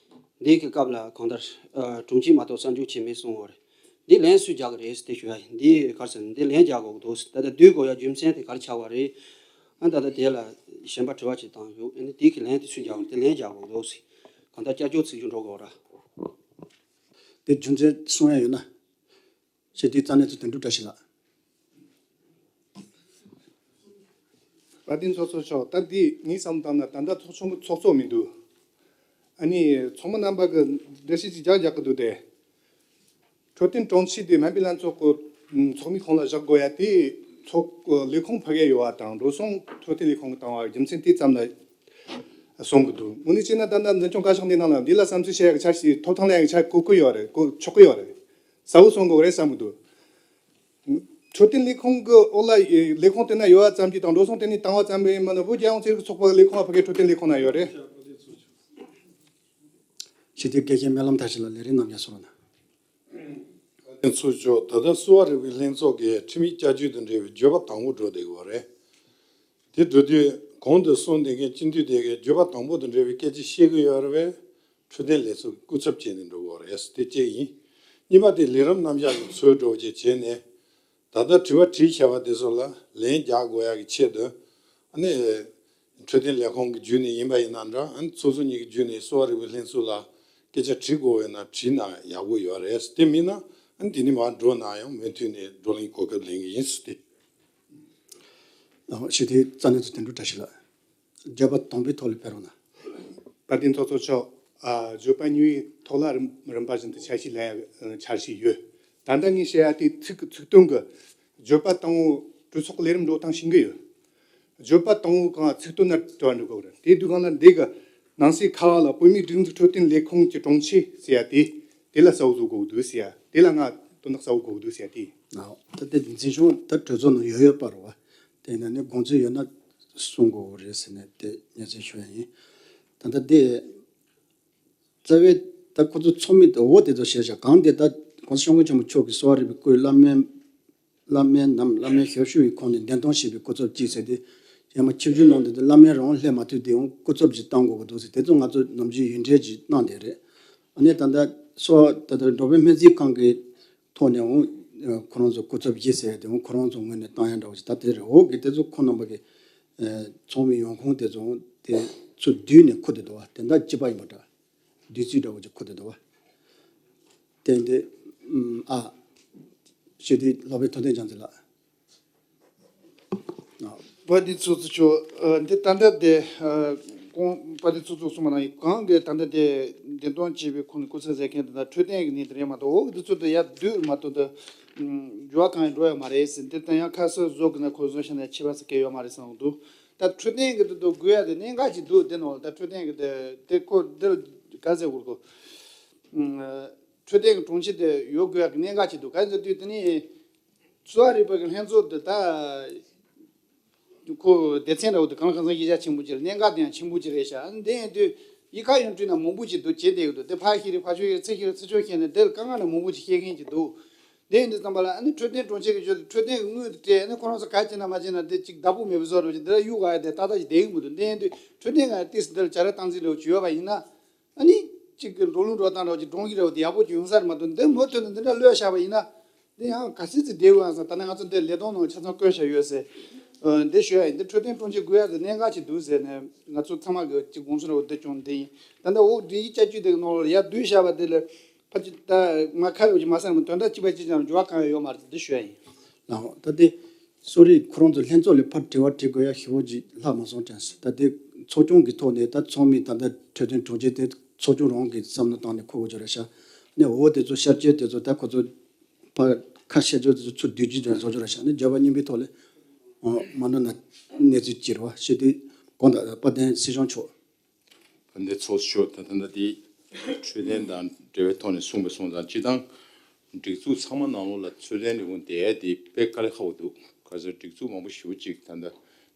འདི་གི་སྐབས་ལ་གང་ལྟར་ཨ་དྲུང་ཆེ་མ་གཏོགས་གསར་འཇུག་བྱས་མེད་གསུངས་པ་རེད། འདི་ལན་སུས་རྒྱག་གི་རེད་ཟེར་དེ་ཞུ་ཡ་ཡིན། འདི་ག་རེ་ཟེར་ན་འདི་ལན་རྒྱག་དགོས་ཀྱི་འདུག་ཟེར། ད་ལྟ་བསྡུས་དགོས་ཡ་རྒྱུ་མཚན་དེ་ག་རེ་ཆགས་པ་རེད། ཨ་ད་ལྟ་དེ་ལ་གཞན་པ་དྲི་བ་ཅིག་བཏང་ཡོད། ཨ་ནི་དེ་གི་ལན་དེ་སུས་རྒྱག་གི་རེད། དེ་ལན་རྒྱག་དགོས་ཀྱི་འདུག་ཟེར། ད་བསྐྱར་བཅོས་ཚིག་བརྗོད་འགྲོ་དགོས་ར། དེ་རྒྱུ་མཚན་གསུང་ཡ་ཡོད་ན། ཞེས་དེའི་རྩ་ནས་ཚུལ་དོན་གྲུབ་བཀྲ་ཤིས་ལགས། དཔལ་ལྡན་ཚོགས་གཙོ་མཆོག་ད་འདི་ངས་བསམ་བཏང་ན་ད་ལྟ་ཚོགས་ཆུང་གི་ཚོགས་གཙོ་མི་འདུག་ཨ་ནི་ཚོགས་མི་རྣམ་པ་གི་འགྲེལ་བཤད་ཅིག་རྒྱག་རྒྱག་གི་འདུག་སྟེ། འཕྲོད་བསྟེན་དྲུང་ཆེ་དེ་སྨན་པའི་ལྷན་ཚོགས་ཀྱི་ཚོགས་མི་ཁོངས་ལ་བཞག་དགོས་ཡ་དེ་ཚོགས་ལས་ཁུངས་ཕ་གིར་ཡོད་པ་དང་འགྲོ་སོང་འཕྲོད་བསྟེན་ལས་ཁུངས་ཀྱིས་བཏང་བ་རྒྱུ་མཚན་དེ་ཙམ་ལ་གསུང་གི་འདུག་དངོས་གནས་བྱས་ན་ད་ལྟ་འཛིན་སྐྱོང་བཀའ་ཤག་འདི་ནང་ལ་འདི་ལ་བསམ་ཚུལ་བཤད་ཡག་གི་འཆར་གཞི་ཐོབ་ཐང་ལེན་ཡག་གི་འཆར་གོ་གི་ཡོད་རེད། གོ་ཆོག་གི་ཡོད་རེད། གསལ་བོ་གསུང་དགོས་རེད་བསམ་གི་འདུག་འཕྲོད་བསྟེན་ལས་ཁུངས་ཀྱི་འོག་ལ་ལས་ཁུངས་དེ་ན་ཡོད་པ་ཙམ་གྱིས་དང་འགྲོ་སོང་དེ་ནས་བཏང་བ་ཙམ་ཡིན་མིན་ནི་བོད་རྒྱལ་ཡོངས་ཚན་རིག་ཚོགས་པ་གི་ལས་ཁུངས་ཨ་ཕ་གིའི་འཕྲོད་བསྟེན་ལས་ཁུངས་ན་ཡོད་རེད། ཞི་བདེའི་དགེ་རྒན་སྨོན་ལམ་མཐར་ཕྱིན་ལ་ལས་རིམ་རྣམས་ཀྱང་གསུང་རོགས་གནང་། ཚོགས་གཙོ་མཆོག་ད་ལྟ་གསོ་བ་རིག་པའི་ལྷན་ཚོགས་ཀྱི་ཁྲིམས་ཡིག་བསྐྱར་བཅོས་དང་འབྲེལ་བའི་བརྗོད་པ་དང་པོ་འགྲོ་བསྡད་ཡོད་རེད། དེ་འགྲོ་དུས་གོང་དུ་གསུངས་བསྡད་མཁན་སྤྱི་འཐུས་དེ་གའི་བརྗོད་པ་དང་པོ་དང་འབྲེལ་བའི་སྐད་ཆ་བཤད་ཀྱི་ཡོད་རེད་པས། འཕྲོད་བསྟེན་ལས་ཚོགས་ཀྱི་སྐུ་ཚབ་བྱས་ནས་འགྲོ་དགོས་རེད། དེ་གཅིག་ཡིན། གཉིས་པ་དེ་ལས་རིམ་རྣམ་གཞག་གི་ཚུལ་འགྲོ་བྱས་བྱས་ནས། ད་ལྟ་དྲི་བ་དྲིས་བྱས་པ་དེ་ཚོ་ལ་ལན་རྒྱག་དགོས་ཡག་གི་ཆེད་དུ། ཨ་ནི། འཕྲོད་བསྟེན་ལས་ཁུངས་ཀྱི་བརྒྱུད་ནས་ཡིན་པ་ཡིན་ན་འདྲ། ཨ་ནི་ཚོགས་གཙོ་གཉིས་ཀྱི་བརྒྱུད་ནས་གསོ་བ་རིག་པའི་ལྷན་ཚོགས་ལ་སྐད་ཆ་དྲི་དགོས་ཡོད་ན་དྲིས་ན་ཡག་པོ་ཡོད་རེད། དེ་མིན་ན་ཨ་ནི་དེ་ནས་མར་འགྲོ་ན་ཡང་མུ་མཐུད་ནས་བགྲོ་གླེང་གོ་སྐབས་ལེན་གྱི་ཡིན་ཟེར་ཏེ། ཞུ་དེ་རྩ་ནས་ཚོ་དོན་གྲུབ་བཀྲ་ཤིས་ལགས། བརྗོད་པ་དང་པོའི་ཐོག་ལ་ཕེབས་རོགས་གནང་། དཔལ་ལྡན་ཚོགས་གཙོ་མཆོག་ཨ། བརྗོད་པ་གཉིས་པའི་ཐོག་ལ་རིམ་རིམ་པ་བཞིན་དུ་འཆར་གཞི་ལ་འཆར་གཞི་ཡོད། ད་ལྟ་ངས་བཤད་ཡ་དེ་ཚིག་གི་ཚིག་དོན་གྱི་བརྗོད་པ་དང་པོ་གྲོས་ཚོགས་ཀྱི་ལས་རིམ་འགྲོ་སྟངས་ཤེས་ཀྱི་ཡོད། བརྗོད་པ་དང་པོ་གང་ཚིག་དོན་ན་དྲི་བ་འགྲོ་དགོས་རེད། དེ་དུས་གང་ལ་འདི་གི་ནང་གསེས་ཁ་བ་ལ་བོད་མིའི་སྒྲིག་འཛུགས་འཕྲོད་བསྟེན་ལས་ཁུངས་ཀྱི་དྲུང་ཆེ་ཟེར་ཡ་དེ་དེ་ལ་གསལ་བོ་བཟོ་དགོས་འདུག་ཟེར་ཡ་དེ་ལ་ང་དོན་དག་གསལ་བོ་དགོས་འདུག་ཟེར་ཡ་དེ། ད་ལྟ་འཛིན་སྐྱོང་ད་གྲོས་ཚོགས་ནང་ཡོད་ཡོད་པ་རེད་བ། དེ་ཡིན་ན་ནི་དགོངས་ཚུལ་ཡོད་ན་གསུང་དགོས་རེད་ཟེར་ནས་དེ་སྙན་སེང་ཞུ་ཡ་ཡིན། ད་ལྟ་དེ་རྩ་བའི་ད་ཁོ་ཚོ་ཚོགས་མི་དེ་འོ་དེ་ཚོ་བཤད་བྱ་གང་དེ་ད་༸གོང་ས་༸སྐྱབས་མགོན་ཆེན་པོ་མཆོག་གིས་གསོ་བ་རིག་པའི་སྐུའི་བླ་སྨན། བླ་སྨན་ནམ་བླ་སྨན་ཞབས་ཞུ་ཡི་ཁོངས་ནས་འདེམས་ཐོན་བྱས་པའི་སྐུ་ཚབ་གཅིག་ཟེར་ཏེ། ཡང་མ་ཆིབས་བསྒྱུར་གནང་དེ་དུས་བླ་སྨན་རང་སླེབས་མ་ཐུབ་དེ་འོང་སྐུ་ཚབ་ཅིག་བཏང་དགོས་ཀྱི་འདུག་ཟེར་དེ་ཚོ་ང་ཚོ་ནམ་རྒྱུན་ཡིག་འབྲེལ་ཅིག་གནང་བསྡད་རེད། ཨ་ནི་ད་ལྟ་གསོ་བ་ད་ལྟ་འགྲོ་བའི་སྨན་རྩིས་ཁང་གི་ཐོག་ནས་འོང་ཁོ་རང་ཚོ་སྐུ་ཚབ་བཞི་ཟེར་དེ་འོང་ཁོ་རང་ཚོ་ངོས་ནས་བཏང་ཡ་འདྲ་བོ་ཞིག་ད་དེ་རེད། འོ་གི་དེ་ཚོ་ཁོ་རྣམ་པ་གི་ཚོགས་མི་ཡོང་ཁུངས་དེ་ཚོ་དེ་ཚོ་བསྡུས་ནས་ཁུར་དེ་འདུག་བ། དེ་འདྲ་གཅིག་པ་ཡིན་པ་འདྲ། བསྡུས་ཚིག་འདྲ་བོ་ཅིག་ཁུར་དེ་འདུག་བ། དེ་འདི་ཨ་ཞུ་དུས་ལྷག་པའི་ཐུབ་བསྟན་རྒྱལ་མཚན་ལགས། དཔལ་ལྡན་ཚོགས་གཙོ་མཆོག་འདི་ད་ལྟ་དེ་ཁོང་དཔལ་ལྡན་ཚོགས་གཙོ་གསུངས་པ་ནང་བཞིན་གང་གི་ད་ལྟ་དེ་འདེམས་ཐོན་བྱས་པའི་ཁོང་གི་སྐུ་ཚབ་ཟེར་མཁན་དེ་དག་འཕྲོད་བསྟེན་གྱི་ནི་དེ་རེད་མ་གཏོགས་འོག་གི་དེ་ཚོ་དེ་ཡར་བསྡུས་མ་གཏོགས་དེ་འགྱུར་བ་གང་ཡང་འགྲོ་ཡ་མ་རེད་ཟེར། འདི་ད་ཡང་ཁ་གསལ་བཟོ་གི་ན་ཁོ་བཟོ་ཤ་ན་ཆེ་བ་ཟེར་གི་ཡོད་མ་རེད་བསམ་གི་འདུག་ད་འཕྲོད་བསྟེན་གྱི་དེ་དག་དགོས་ཡ་དེ་གནད་འགག་ཅིག་འདུག་དེ་ནང་ལ་ད་འཕྲོད་བསྟེན་གྱི་དེ་དེ་ཁོ་འདིར་ག་ཟེར་དགོས་གོ་འཕྲོད་བསྟེན་གྱི་དྲུང་ཆེ་དེ་ཡོད་དགོས་ཡ་གི་གནད་འགག་ཅིག་འདུག་ག་ཟེར་དུས་དེ་ནི། གསོ་བ་རིག་པ་གི་ལྷན་ཚོགས་འདི་ད་ཁོ་སྡེ་ཚན་འདྲ་བོ་འདི་གང་ལ་གང་འཚམ་ཤེས་བྱ་ཆེན་པོ་ཅིག་རེད། གནད་འགག་དེ་ཡང་ཆེན་པོ་ཅིག་རེད་ཤག་འདི་ཡིན་དུས་ཡིག་ཁ་ཡང་བྲིས་ན་མང་པོ་ཅིག་འདུག་བྱེད་བསྡད་ཀྱི་འདུག་དེ་ཕར་བཤད་རེད་ཕར་ཕྱོགས་བཤད་རེད་ཚུར་བཤད་རེད་ཚུར་ཕྱོགས་བཤད་ནས་འདིར་དཀའ་ངལ་ནི་མང་པོ་ཅིག་བཤད་མཁན་ཅིག་འདུག་འདི་ཡིན་དུས་ཙམ་པ་ལ་ཨ་ནི་འཕྲོད་བསྟེན་དྲུང་ཆེ་གི་ཞོར་དུ་འཕྲོད་བསྟེན་གྱི་དངུལ་དེ་སྤྲད་ཨ་ནི་ཁོ་རང་ཚོ་ག་བྱེད་ན་མ་བྱེད་ན་དེ་ཅིག་བདག་པོ་མེད་པའི་བཟོ་འདྲ་བོ་ཅིག་འདིར་གཡུག་ག་ཡ་དེ་ཏག་ཏག་ཅིག་བསྡད་ཀྱི་མི་འདུག་འདི་ཡིན་དུས་འཕྲོད་བསྟེན་གྱི་ཏིས་འདིར་བྱ་ར་སྟངས་འཛིན་འདྲ་བོ་ཅིག་ཡོད་པ་ཡིན་ན། ཨ་ནི། གཅིག་གི་འགྲོ་ལུགས་འགྲོ་སྟངས་འདྲ་བོ་ཅིག་འགྲོ་གི་རེད་བ། དེ་ཡག་པོ་ཅིག་ཡོང་ས་རེད་མ་གཏོགས་འདི་མུ་མཐུད་ནས་འདི་འདྲ་གློད་བཞག་པ་ཡིན་ན། འདི་ཡང་ག་ཚོད་ཅིག་བསྡད་དགོས་ཡང་ཟེར་ད་ནི་ང་ཚོ་འདི་ལས་དོན་ནང་ཆ་ཚང་བཀོད་བཞག་ཡོད་ཟེར། འདི་ཞུ་ཡ་ཡིན། འདི་འཕྲོད་བསྟེན་དྲུང་ཆེ་དགོས་ཡ་ཟེར་གནད་འགག་ཅིག་འདུག་ཟེར་ནས་ང་ཚོ་ཚང་མ་གི་ཅིག་དགོངས་ཚུལ་འདྲ་བོ་འདི་བྱུང་འདི་ཡིན། ད་ལྟ་འོག་འདི་ཡིག་བསྐྱར་བཅོས་དེ་གི་ནང་ལ་ཡར་བསྡུས་བཞག་པ་དེ་ལ་ཕལ་ཆེར་ད་མ་ཁ་ཡོད་ཀྱི་མ་ཟེར་ནས་དོན་དག་གཅིག་པ་གཅིག་ཀྱང་འགྱུར་བ་གང་ཡང་ཡོད་མ་རེད་འདི་ཞུ་ཡ་ཡིན། ལགས་འོང་ད་དེ། གསོ་རིག་ཁོ་རང་ཚོ་ལྷན་ཚོགས་ལས་ཕར་དྲི་བ་དྲི་དགོས་ཡ་ཞེ་པོ་ཅིག་ལྷག་མ་སོང་དྲན་སོང་། ད་དེ་ཚོགས་ཆུང་གི་ཐོག་ནས་ད་ཚོགས་མི་ད་ལྟ་འཕྲོད་བསྟེན་དྲུང་ཆེ་དེ་ཚོགས་ཆུང་རང་གི་བསམ་བློ་བཏང་ནས་ཁུར་དགོས་ཀྱི་རེད་ཤག་ནས་འོ་དེ་ཚོ་ཤར་སྐྱེལ་དེ་ཚོ་ད་ཁོ་ཚོ་ཕར་ཁ་བཤད་རྒྱུ་དེ་ཚོ་ཚུར་བསྡུས་རྒྱུ་དེ་བཟོ་རྒྱུ་རེད་ཤག་ནས་བརྗོད་པ་གཉིས་པའི་ཐོག་ལས་མ་འགྲོ་ན་གནས་ཚུལ་ཅི་རེད་བ་ཞེས་དེ་དགོངས་དག་དཔལ་ལྡན་སྲིད་སྐྱོང་མཆོག་ད་ལྟའི་ཚོགས་གཙོ་མཆོག་ད་ད་ལྟ་དེ་འཕྲོད་བསྟེན་དང་འབྲེལ་བའི་ཐོག་ནས་གསུངས་པའི་སོང་ཙང་སྤྱི་བཏང་སྒྲིག་འཛུགས་ཚང་མ་ནང་ལོགས་ལ་འཕྲོད་བསྟེན་ལས་ཁུངས་དེ་དེ་དཔེ་དཀའ་ལས་ཁག་པོ་འདུག་ག་ཚོད་སྒྲིག་འཛུགས་མང་པོ་ཞེ་པོ་ཅིག་ད་ལྟ་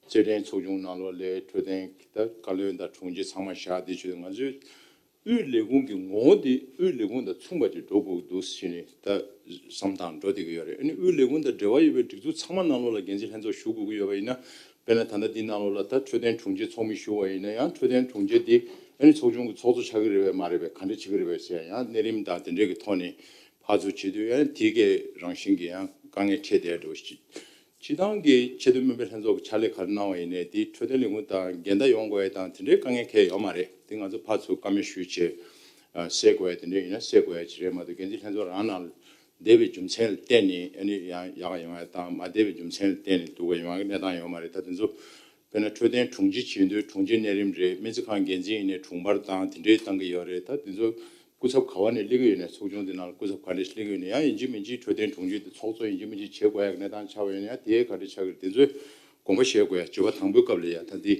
རྩེད་འགྲན་ཚོགས་ཆུང་ནང་ལོགས་ལས་འཕྲོད་བསྟེན་གྱི་ད་བཀའ་བློན་དང་དྲུང་ཆེ་ཚང་མ་བཞག་དེ་བྱས་ང་ཚོས་དབུས་ལས་ཁུངས་ཀྱི་ངོ་བོ་དེ་དབུས་ལས་ཁུངས་དང་མཚུངས་པ་ཅིག་འགྲོ་དགོས་ཀྱི་འདུག་ཟེར་ནས་ད་བསམ་སྟངས་འགྲོ་བསྡད་ཀྱི་ཡོད་རེད། ཨ་ནི་དབུས་ལས་ཁུངས་དང་འབྲེལ་བ་ཡོད་པའི་སྒྲིག་འཛུགས་ཚང་མ་ནང་ལོགས་ལ་འགན་འཛིན་ལྷན་ཚོགས་ཞུགས་དགོས་ཀྱི་ཡོད་པ་ཡིན་ན། དཔེར་ན་ད་ལྟ་འདི་ནང་ལོགས་ལ་ད་འཕྲོད་བསྟེན་དྲུང་ཆེ་ཚོགས་མི་ཞུགས་པ་ཡིན་ན་ཡང་འཕྲོད་བསྟེན་དྲུང་ཆེ་དེ་ཨ་ནི་ཚོགས་ཆུང་གི་ཚོགས་གཙོ་ཆགས་ཀྱི་རེད་པས་མ་རེད་པས་ག་འདྲ་བྱེད་ཀྱི་རེད་པས་ཟེར་ཡང་གནས་རིམ་དང་དེ་འདྲས་ཀྱི་ཐོག་ནས་ཕར་ཚུར་བྱེད་དུས་ཡང་དེ་གའི་རང་བཞིན་གྱི་ཡང་དཀའ་ངལ་འཕྲད་བསྡད་འགྲོ་ཞིག་སྤྱི་བཏང་གི་ཆེས་མཐོའི་སྨན་པའི་ལྷན་ཚོགས་ཀྱི་ཕྱག་ལས་ག་རེ་གནང་བ་ཡིན་ནའི་དེ་འཕྲོད་བསྟེན་ལས་ཁུངས་དང་འགལ་ཟླ་ཡོང་དགོས་ཡ་དང་དེ་འདྲའི་དཀའ་ངལ་གང་ཡང་ཡོད་མ་རེད། དེ་ང་ཚོ་ཕར་ཚུར་བཀའ་མོལ་ཞུས་བྱས་སེལ་དགོས་ཡ་དེ་འདྲ་ཡིན་ན་སེལ་དགོས་ཡ་ཅིག་རེད་མ་གཏོགས་འགན་འཛིན་ལྷན་ཚོགས་རང་ནང་ལ་བསྡད་པའི་རྒྱུ་མཚན་ལ་བརྟེན་ནས་ཨ་ནི་ཡང་ཡག་ཡོང་ཡ་དང་མ་བསྡད་པའི་རྒྱུ་མཚན་ལ་བརྟེན་ནས་སྡུག་ག་ཡོང་ཡ་གི་གནས་སྟངས་ཡོད་མ་རེད། ད་དེ་ཚོ་དཔེར་ན་འཕྲོད་བསྟེན་དྲུང་ཆེ་བྱེད་དུས་དྲུང་ཆེ་གནས་རིམ་རེད། སྨན་རྩིས་ཁང་འགན་འཛིན་ཡིན་ནའི་དྲུང་འཕར་དང་དེ་འདྲའི་བཏང་གི་ཡོད་རེད། ད་དེ་ཚོ་སྐུ་ཚབ་ག་བ་ནས་སླེབས་ཀྱི་ཡོད་ནའི་ཚོགས་ཆུང་དེ་ནང་ལ་སྐུ་ཚབ་ག་འདྲས་སླེབས་ཀྱི་ཡོད་ནའི་ཡང་ཡིན་གཅིག་མིན་གཅིག་འཕྲོད་བསྟེན་དྲུང་ཆེ་དེ་ཚོགས་གཙོ་ཡིན་གཅིག་མིན་གཅིག་བྱེད་དགོས་ཡག་གནས་སྟངས་ཆགས་པ་ཡོད་ན་ཡང་དེ་ག་འདྲས་ཆགས་ཀྱི་རེད། དེ་ཚོའི་དགོངས་པ་བཞེས་དགོས་ཡ། བརྗོད་པ་དང་པོའི་སྐབས་ལ་ཡ་ད་འདི་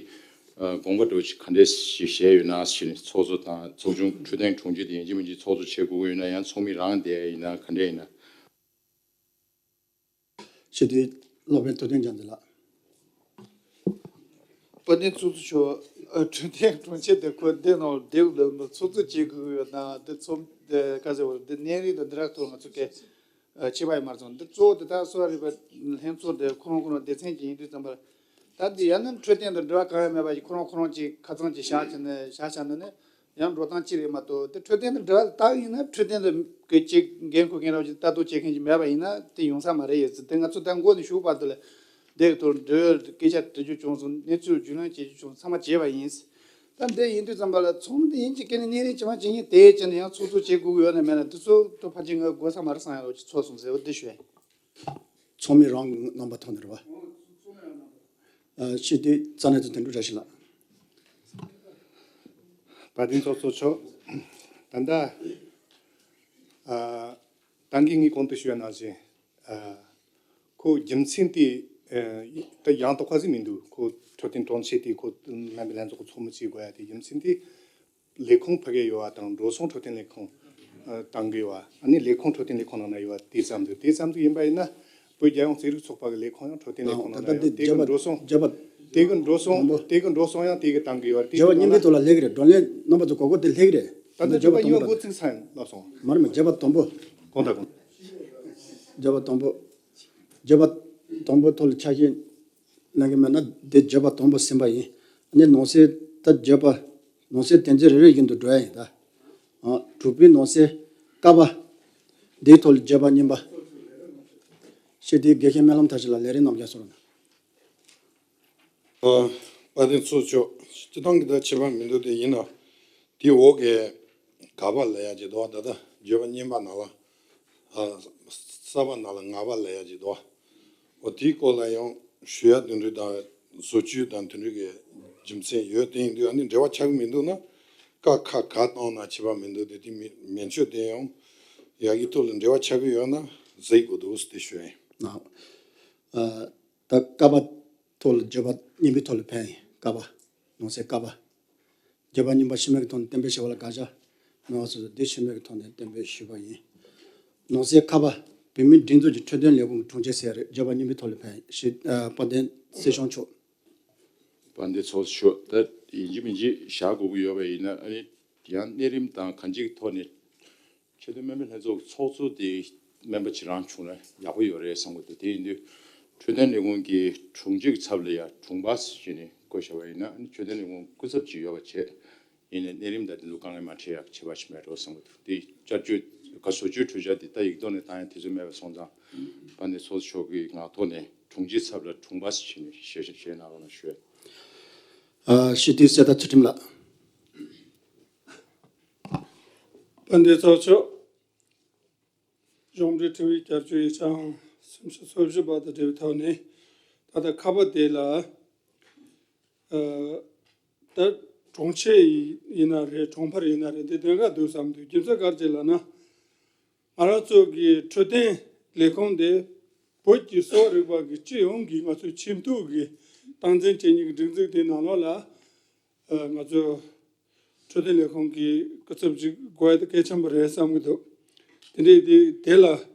དགོངས་པ་འགྲོ་ཅིག་ག་འདྲས་ཞིག་བཞེས་ཡོད་ན་ཞེས་ནས་ཚོགས་གཙོ་དང་ཚོགས་ཆུང་འཕྲོད་བསྟེན་དྲུང་ཆེ་དེ་ཡིན་གཅིག་མིན་གཅིག་ཚོགས་གཙོ་བྱེད་དགོས་ཀྱི་ཡོད་ན་ཡང་ཚོགས་མི་རང་དེ་ཡིན་ན་ག་འདྲས་ཡིན་ན། ཞེས་དུས་སློབ་དཔོན་ཐུབ་བསྟན་རྒྱ་མཚོ་ལགས། དཔལ་ལྡན་ཚོགས་གཙོ་མཆོག་འཕྲོད་བསྟེན་དྲུང་ཆེ་དེ་ཁོ་འདི་ནང་བསྡད་ལ་ཚོགས་གཙོ་བྱེད་དགོས་ཡོད་ན་འདི་ཚོགས་འདི་ག་ཟེར་བ་འདི་གནས་རིགས་དང་འདི་རག་ཐོག་ང་ཚོ་གས་བྱེད་པ་ཡིན་མ་རེད་སོང་། འདི་གཙོ་བོ་དེ་དག་གསོ་བ་རིག་པ་ལྷན་ཚོགས་འདི་ཁོ་རང་ཁོ་རང་སྡེ་ཚན་གྱི་ཡིན་དུས་ཙམ་པར་ད་འདི་ཡང་ན་འཕྲོད་བསྟེན་དང་འབྲེལ་བ་གང་ཡང་མེད་པ་ཞིག་ཁོ་རང་ཁོ་རང་གྱིས་ཁ་ཚང་གྱིས་བཞག་བྱས་ནས་བཞག་བཞག་ནས་ནི། ཡང་འགྲོ་སྟངས་གཅིག་རེད་མ་གཏོགས་དེ་འཕྲོད་བསྟེན་དང་འབྲེལ་བ་དག་ཡིན་ན་འཕྲོད་བསྟེན་དང་གི་གཅིག་འགན་འཁུར་མཁན་རོགས་ཀྱི་ལྟ་རྟོག་བྱེད་མཁན་ཅིག་མེད་པ་ཡིན་ན་དེ་ཡོང་ས་མ་རེད་ཡོད་ཚེ་དེ་ང་ཚོ་ད་མགོ་ནས་ཞུགས་བར་དུ་ལ་དེ་གི་ཐོག་འབྲེལ་ཡོད་སྐད་ཆ་དྲི་རྒྱུ་བྱུང་སོང་། གནས་ཚུལ་རྒྱུས་ལོན་བྱེད་རྒྱུ་བྱུང་སོང་། ཚང་མ་བྱས་པ་ཡིན། ད་འདི་ཡིན་དུས་ཙམ་པ་ལ་ཚོགས་མི་དེ་ཡིན་གཅིག་གི་ནས་གནས་རིམ་ཇི་མ་ཇི་བཞིན་དེ་བྱས་ནས་ཡང་ཚོགས་གཙོ་བྱེད་དགོས་ཀྱི་ཡོད་ན་མེད་ན་དེ་ཚོ་ཐོག་ཕལ་ཆེར་ང་དགོས་ས་མ་རེད་བསམ་ཡ་རོགས་ཀྱི་ཚོགས་སོང་ཟེར་བ་འདི་ཞུ་ཡ་ཡིན། ཚོགས་མི་རང་གི་རྣམ་པ་ཐོག་ནས་རེད་བ། ཨ་ཤེས་དུས་རྩ་ནས་དུ་དོན་གྲུབ་བཀྲ་ཤིས་ལགས། དཔལ་ལྡན་ཚོགས་གཙོ་མཆོག་ད་ལྟ་ཨ་ཏང་གི་ངས་གོང་དུ་ཞུས་པ་ནང་བཞིན་ཨ་ཁོ་རྒྱུ་མཚན་དེ་ཨ་ད་ཡང་དག་པ་ཞིག་མི་འདུག་ཁོ་འཕྲོད་བསྟེན་དྲུང་ཆེ་དེ་ཁོ་སྨན་པའི་ལྷན་ཚོགས་ཀྱི་ཚོགས་མི་བྱེད་དགོས་ཡ་དེ་རྒྱུ་མཚན་དེ། ལས་ཁུངས་ཕ་གིར་ཡོད་པ་དང་འགྲོ་སོང་འཕྲོད་བསྟེན་ལས་ཁུངས་ཨ་བཏང་གི་ཡོད་པ། ཨ་ནི་ལས་ཁུངས་འཕྲོད་བསྟེན་ལས་ཁུངས་ནང་ན་ཡོད་པ་དེ་ཙམ་དུ་དེ་ཙམ་དུ་ཡིན་པ་ཡིན་ན་བོད་རྒྱལ་ཡོངས་རྩེད་རིགས་ཚོགས་པ་གི་ལས་ཁུངས་ཡང་འཕྲོད་བསྟེན་ལས་ཁུངས་ནང་ན་ཡོད་དེ་གི་འགྲོ་སོང་དེ་གི་འགྲོ་སོང་དེ་གི་འགྲོ་སོང་ཡང་དེ་གི་བཏང་གི་ཡོད་རེད། དེ་བརྗོད་པ་གི་སྙིང་པོའི་ཐོག་ལ་སླེབས་ཀྱི་རེད། བགྲོ་གླེང་རྣམ་པ་ཚོ་གོ་གོ་དེ་སླེབས་ཀྱི་རེད། ད་ལྟ་བརྗོད་པ་སྙིང་པོ་ཚིག་ཚང་ལབ་སོང་། མ་རེད་མ་བརྗོད་པ་དང་པོ། གོང་དང་གོང་། བརྗོད་པ་དང་པོ། བརྗོད་པ་དང་པོའི་ཐོག་ལ་ཆ་ཤས། གནང་གི་མེད་ན་དེ་བརྗོད་པ་དང་པོ་ཟིན་པ་ཡིན། ཨ་ནི་ནང་གསེས་ད་བརྗོད་པ་ནང་གསེས་དོན་ཚན་རེ་རེ་བཞིན་དུ་འགྲོ་ཡ་ཡིན་ད། ཨ་དྲུག་པའི་ནང་གསེས་ཀ་པ། འདིའི་ཐོག་ལ་བརྗོད་པ་གཉིས་པ། ཞེས་དེའི་དགེ་བཤེས་སྨོན་ལམ་མཐར་ཕྱིན་ལ་ལས་རིམ་རྣམས་ཀྱང་གསུངས་རོགས་གནང་། ཨ་དཔལ་ལྡན་ཚོགས་གཙོ། སྤྱི་བཏང་གི་ད་ཁྱད་པར་མི་འདུག་དེ་ཡིན་ན། དེའི་འོག་གི་ག་པ་ལབ་ཡ་ཅིག་འདུག་ད་ལྟ་བརྗོད་པ་གཉིས་པ་ནང་ལ། ཨ་ས་པ་ནང་ལ་ང་པ་ལབ་ཡ་ཅིག་འདུག་འོ་དེའི་སྐོར་ལ་ཡང་ཞུ་ཡ་དེ་འདྲ་དང་བཟོ་བཅོས་དང་དེ་འདྲ་གི་རྒྱུ་མཚན་ཡོད། དེ་ཡིན་དུས་ཨ་ནི་འབྲེལ་བ་ཆགས་ཀྱི་མི་འདུག་ན་ཀ་ཁ་ག་བཏང་ན་ཁྱད་པར་མི་འདུག་དེ་དེ་མི་མན་ཆད་དེ་ཡང་ཡ་གི་ཐོག་ལ་འབྲེལ་བ་ཆགས་ཀྱི་ཡོད་ན་གཟིགས་དགོས་འདུག་ཟེར་ཞུ་ཡ་ཡིན། ཨ་ཨ། ད་ཀ་པ་ཐོག་ལ་བརྗོད་པ་གཉིས་པའི་ཐོག་ལ་ཕན་ཡིན། ཀ་པ། ནང་གསེས་ཀ་པ། བརྗོད་པ་གཉིས་པ་ཕྱི་མིག་གི་ཐོག་ནས་གཏན་འབེབས་བྱས་པ་ལ་དགག་བྱ་མེད་པ་སོགས་སུ་འདི་ཕྱི་མིག་གི་ཐོག་ནས་གཏན་འབེབས་ཞུས་པ་ཡིན། ནང་གསེས་ཁ་པ། བོད་མིའི་སྒྲིག་འཛུགས་ཀྱི་འཕྲོད་བསྟེན་ལས་ཁུངས་ཀྱི་དྲུང་ཆེ་ཟེར་ཡ་རེད། བརྗོད་པ་གཉིས་པའི་ཐོག་ལ་ཕན་ཡིན། ཞེས་ཨ་དཔལ་ལྡན་སྲིད་སྐྱོང་མཆོག་དཔལ་ལྡན་ཚོགས་གཙོ་མཆོག་ད་ཡིན་གཅིག་མིན་གཅིག་བཞག་དགོས་ཀྱི་ཡོད་པ་ཡིན་ན་ཨ་ནི་ཡང་གནས་རིམ་དང་གང་ཅིའི་ཐོག་ནས། ཆེས་མཐོའི་སྨན་པའི་ལྷན་ཚོགས་ཚོགས་གཙོ་དེ་སྨན་པ་ཅིག་རང་བྱུང་ན་ཡག་པོ་ཡོད་རེད་བསམ་གྱི་འདུག་དེ་ཡིན་དུས་འཕྲོད་བསྟེན་ལས་ཁུངས་ཀྱི་དྲུང་ཆེ་གི་ཚབ་ལ་ཡ་དྲུང་པ་ཞེས་ནས་བསྐོ་བཞག་པ་ཡིན་ན་འཕྲོད་བསྟེན་ལས་ཁུངས་སྐུ་ཚབ་ཅིག་ཡོད་པ་བྱས། ཡིན་ནའི་གནས་རིམ་དང་དེ་ཚོ་དཀའ་ངལ་མ་འཕྲད་ཡག་བྱེད་པ་ཞིག་མེད་འགྲོ་བསམ་གྱི་འདུག་དེ་བསྐྱར་བཅོས་ག་བཟོ་བཅོས་གྲོས་འཆར་དེ་ད་ཡིག་ཐོག་ནས་བཏང་ཡ་དུས་ཚོད་མེད་པ་སོང་ཙང་དཔལ་ལྡན་ཚོགས་གཙོ་མཆོག་གི་ངག་ཐོག་ནས་དྲུང་ཆེ་ཚབ་ལ་དྲུང་པ་ཞེས་ནས་ཞེས་ཞེས་གནང་རོགས་གནང་ཞུ། ཨ་ཤེས་དུས་གསེར་རྟ་ཚུལ་ཁྲིམས་ལགས། དཔལ་ལྡན་ཚོགས་གཙོ། གཞུང་འབྲེལ་ཁྲིམས་ཡིག་བསྐྱར་བཅོས་ཡིག་ཆ་ཨང་སུམ་ཅུ་སོ་བཞི་པ་དང་འབྲེལ་བའི་ཐོག་ནས་ད་ལྟ་ཁ་པ་དེ་ལ་ཨ་ད་དྲུང་ཆེ་ཡིན་ན་རེད། དྲུང་འཕར་ཡིན་ན་རེད། དེ་དོན་དག་འདུག་བསམ་འདུག་རྒྱུ་མཚན་ག་རེ་ལབ་ན། ང་རང་ཚོ་གི་འཕྲོད་བསྟེན་ལས་ཁུངས་དེ་བོད་ཀྱི་གསོ་བ་རིག་པ་གི་སྤྱི་ཡོངས་ཀྱི་ང་ཚོའི་ཆེས་མཐོའི་གི་སྟངས་འཛིན་བྱེད་མཁན་གྱི་སྒྲིག་འཛུགས་དེ་ནང་ལོགས་ལ་ཨ་ང་ཚོ་འཕྲོད་བསྟེན་ལས་ཁུངས་ཀྱི་སྐུ་ཚབ་ཅིག་དགོས་ཡ་དེ་གལ་ཆེན་པོ་རེད་བསམ་གྱི་འདུག་དེ་འདྲའི་དེ་དེ་ལ་